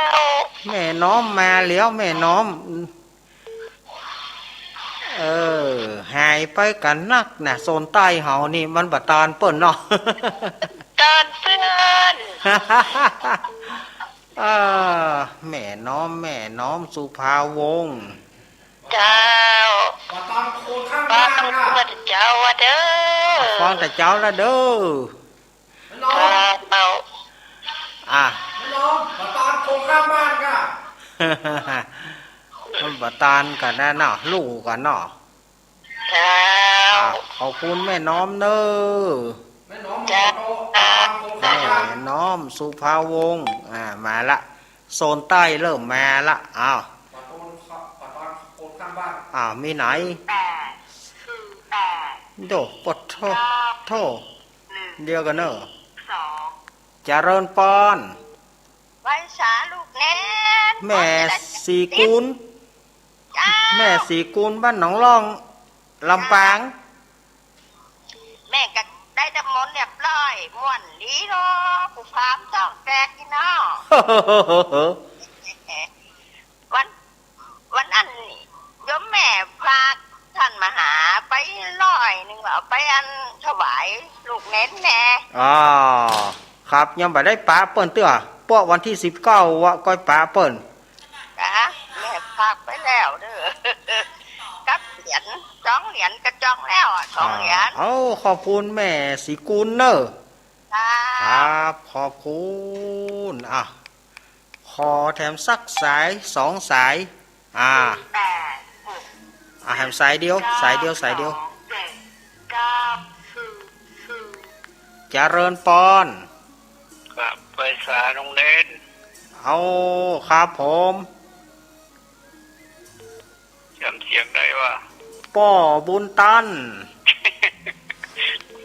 แม่น้อมมาแล้ว แม่น้อม เออ หายไปกั๋นนักนะ โซนใต้เฮานี่มันบ่ตานเปิ้นเนาะ ตานเปื้อน เออ แม่น้อม แม่น้อม สุภาวงศ์ เจ้า บ่ตานคนข้างบ้านค่ะ ฟังเจ้าว่าเด้อ ฟังแต่เจ้าละเด้อ แม่น้อม เจ้า อ่ะ แม่น้อม บ่ตานคนข้างบ้านค่ะ มันบ่ตานกั๋นนะเนาะ ลู่กั๋นเนาะ เจ้า อ่ะ ขอบคุณแม่น้อมเน่อ แม่น้อม เจ้า บ่ตานคนข้างบ้าน แม่น้อม สุภาวงศ์ อ่า มาละ โซนใต้เริ่มมาละ อ้าว บ่ตานคนข้างบ้าน อ้าว มีไหน แปด ศูนย์แปด โด ปะโถ เก้า โถ หนึ่ง เดียวกั๋นเน่อ สอง เจริญปอน ไหว้สาลูกเณร แม่ศรีกูล เจ้า แม่ศรีกูล บ้านหนองล่อง ลำปาง แม่ก็ได้น้ำมนต์เรียบร้อย ม่วนดีเนาะ กูพามต้องแตกนี่เนาะ วัน วันนั้นโยมแม่พาท่านมหาไปลอย อยนึ่ง เอาไปอันถวายลูกเณรแน่ อ๋อ ครับ ยังบ่ได้ปะเปิ้นเตื้อ เปื้อวันตี้สิบเก้าว่าก้อยปะเปิ้น จ้ะ แม่ฝากไปแล้วเด้อ กับเหรียญ สองเหรียญก็จ่องแล้วอะ สองเหรียญ อ่า เอ้า ขอบคุณแม่ศรีกุลเนอะ ครับ ครับ ขอบคุณ อ่ะ ขอแถมสักสายสองสาย อ่า อ่ะ แถมสายเดียว สายเดียว สายเดียว เจริญปอน ครับ ไปสาน้องเณร เอา ครับผม จ๋ำเสียงได้ว่า ป้อบุญตัน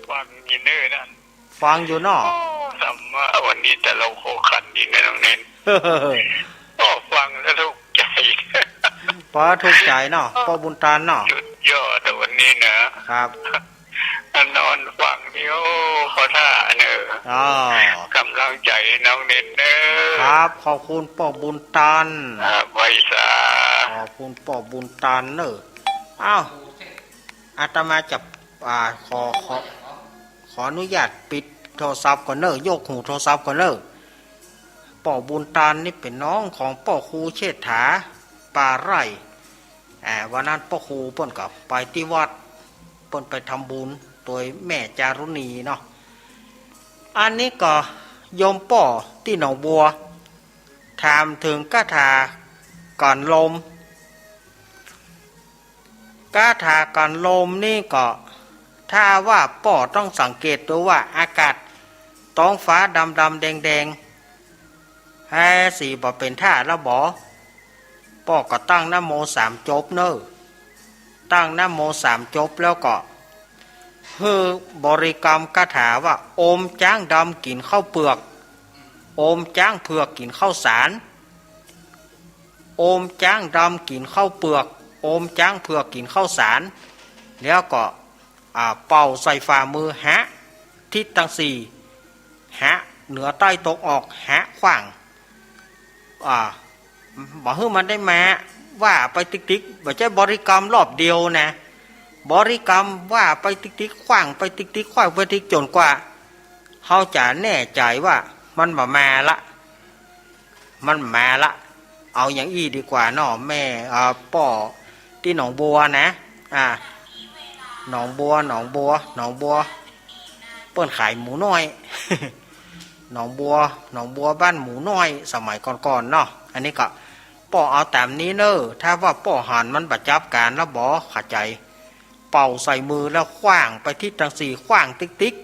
ฟังอยู่เน่อนั่น ฟังอยู่เนาะ โอ้ ธรรมะวันนี้แต่ละหัวขันนี่นะน้องเณร โอ้ ฟังแล้วถูกใจ๋ ป้อถูกใจ๋เนาะ ป้อบุญตันเนาะ สุดยอดอะวันนี้นะ ครับ นอนฟังนี่ โอ้ เข้าท่าเน่อ อ๋อ ก๋ำลังใจ๋น้องเณรเน่อ ครับ ขอบคุณป้อบุญตัน ครับ ไหว้สา ขอบคุณป้อบุญตันเน่อ อ้าว อาตมาจะ อ่า ขอ ขอ ขออนุญาตปิดโทรศัพท์ก่อนเน่อ ยกหูโทรศัพท์ก่อนเน่อ ป้อบุญตันนี่เป๋นน้องของป้อครูเชษฐา ป่าไร่ อ่า วันนั้นป้อครูเปิ้นก็ไปตี้วัด เปิ้นไปทำบุญโตยแม่จารุณีเนาะ อันนี้ก็โยมป้อตี้หนองบัว ถามเถิงคาถากั๋นลม คาถากั๋นลมนี่ก็ ถ้าว่าป้อต้องสังเกตดูว่าอากาศ ต๊องฟ้าดำๆ แดงๆ แฮะ สิบ่เป๋นท่าละบ่ ป้อก็ตั้งนะโมสามจบเน่อ ตั้งนะโมสามจบแล้วก็ หื้อบริกรรมคาถาว่า อมจ๊างดำกิ๋นข้าวเปือก อมจ๊างเผือกกิ๋นข้าวสาร อมจ๊างดำกิ๋นข้าวเปือก อมจ๊างเผือกกิ๋นข้าวสาร แล้วก็ อ่า เป่าใส่ฝ่ามือหะ ทิศตังสี่ หะเหนือใต้ตกออก หะขว้าง อ่า บ่หื้อมันได้มา ว่าไปติ๊กๆ บ่ใจ้บริกรรมรอบเดียวนะ บริกรรมว่าไปติ๊กๆ ขว้างไปติ๊กๆ ขว้างไปติ๊ก จ๋นกว่าเฮาจะแน่ใจ๋ว่ามันบ่มาละ มันมาละ เอาอย่างอี้ดีกว่าเนาะ แม่ อ่า ป้อตี้หนองบัวนะ อ่า หนองบัว หนองบัว หนองบัว เปิ้นขายหมูน้อย หนองบัว หนองบัวบ้านหมูน้อย สมัยก่อนๆ เนาะ อันนี้ก็ป้อเอาต๋ามนี้เน่อ ถ้าว่าป้อหันมันบ่จับกั๋นละบ่ เข้าใจ๋ เป่าใส่มือแล้วขว้างไปทิศตังสี่ ขว้างติ๊ก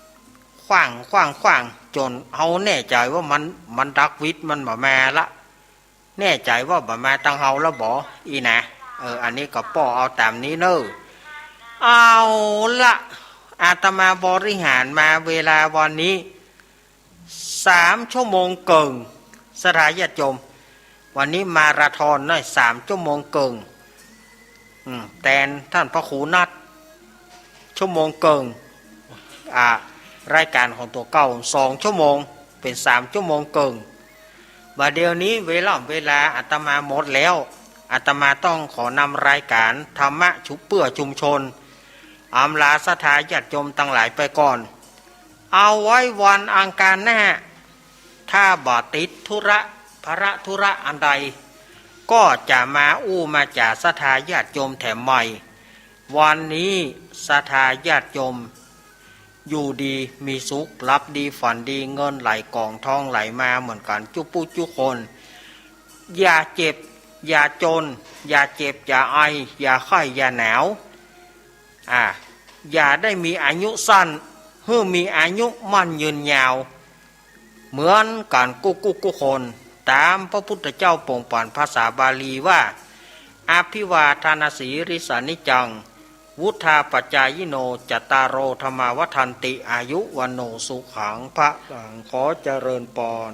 ๆ ขว้าง ขว้าง ขว้าง จ๋นเฮาแน่ใจ๋ว่ามัน มันดับวิด มันบ่มาละ แน่ใจ๋ว่าบ่มาตังเฮาละบ่ อี้นะ เออ อันนี้ก็ป้อเอาต๋ามนี้เน่อ เอาละ อาตมาบริหารมาเวลาวันนี้ สามชั่วโมงเกิ่ง ศรัทธาญาติโยม วันนี้มาราธอนหน่อย สามชั่วโมงเกิ่ง อืม แตนต้านพระครูนัด ชั่วโมงเกิ่ง อ่า รายก๋านของตั๋วเก่า สองชั่วโมง เป๋นสามชั่วโมงเกิ่ง บ่าเดี่ยวนี้เวลา เวลาอาตมาหมดแล้ว อาตมาต้องขอนำรายก๋านธรรมะชุ เปื้อชุมชน อำลาศรัทธาญาติโยมตังหลายไปก่อน เอาไว้วันอังคารหน้า ถ้าบ่ติดธุระ ภาระธุระอันใด ก็จะมาอู้มาจ๋าศรัทธาญาติโยมแถมใหม่ วันนี้ศรัทธาญาติโยม อยู่ดีมีสุข หลับดีฝันดี เงินไหลก๋องทองไหลมาเหมือนกั๋นจุ๊ปูจุ๊คน อย่าเจ็บ อย่าจน อย่าเจ็บ อย่าไอ อย่าไข้ อย่าหนาว อ่า อย่าได้มีอายุสั้น หื้อมีอายุมั่นยืนยาว เหมือนกั๋นกู้กู้กู้คน ต๋ามพระพุทธเจ้าโป่งปั๋นภาษาบาลีว่า อภิวาทนสีลิสสานิจจัง วุฑฒาปจายิโน จัตตาโร ธัมมา วัฑฒันติ อายุ วัณโณ สุขัง พะลัง ขอเจริญปอน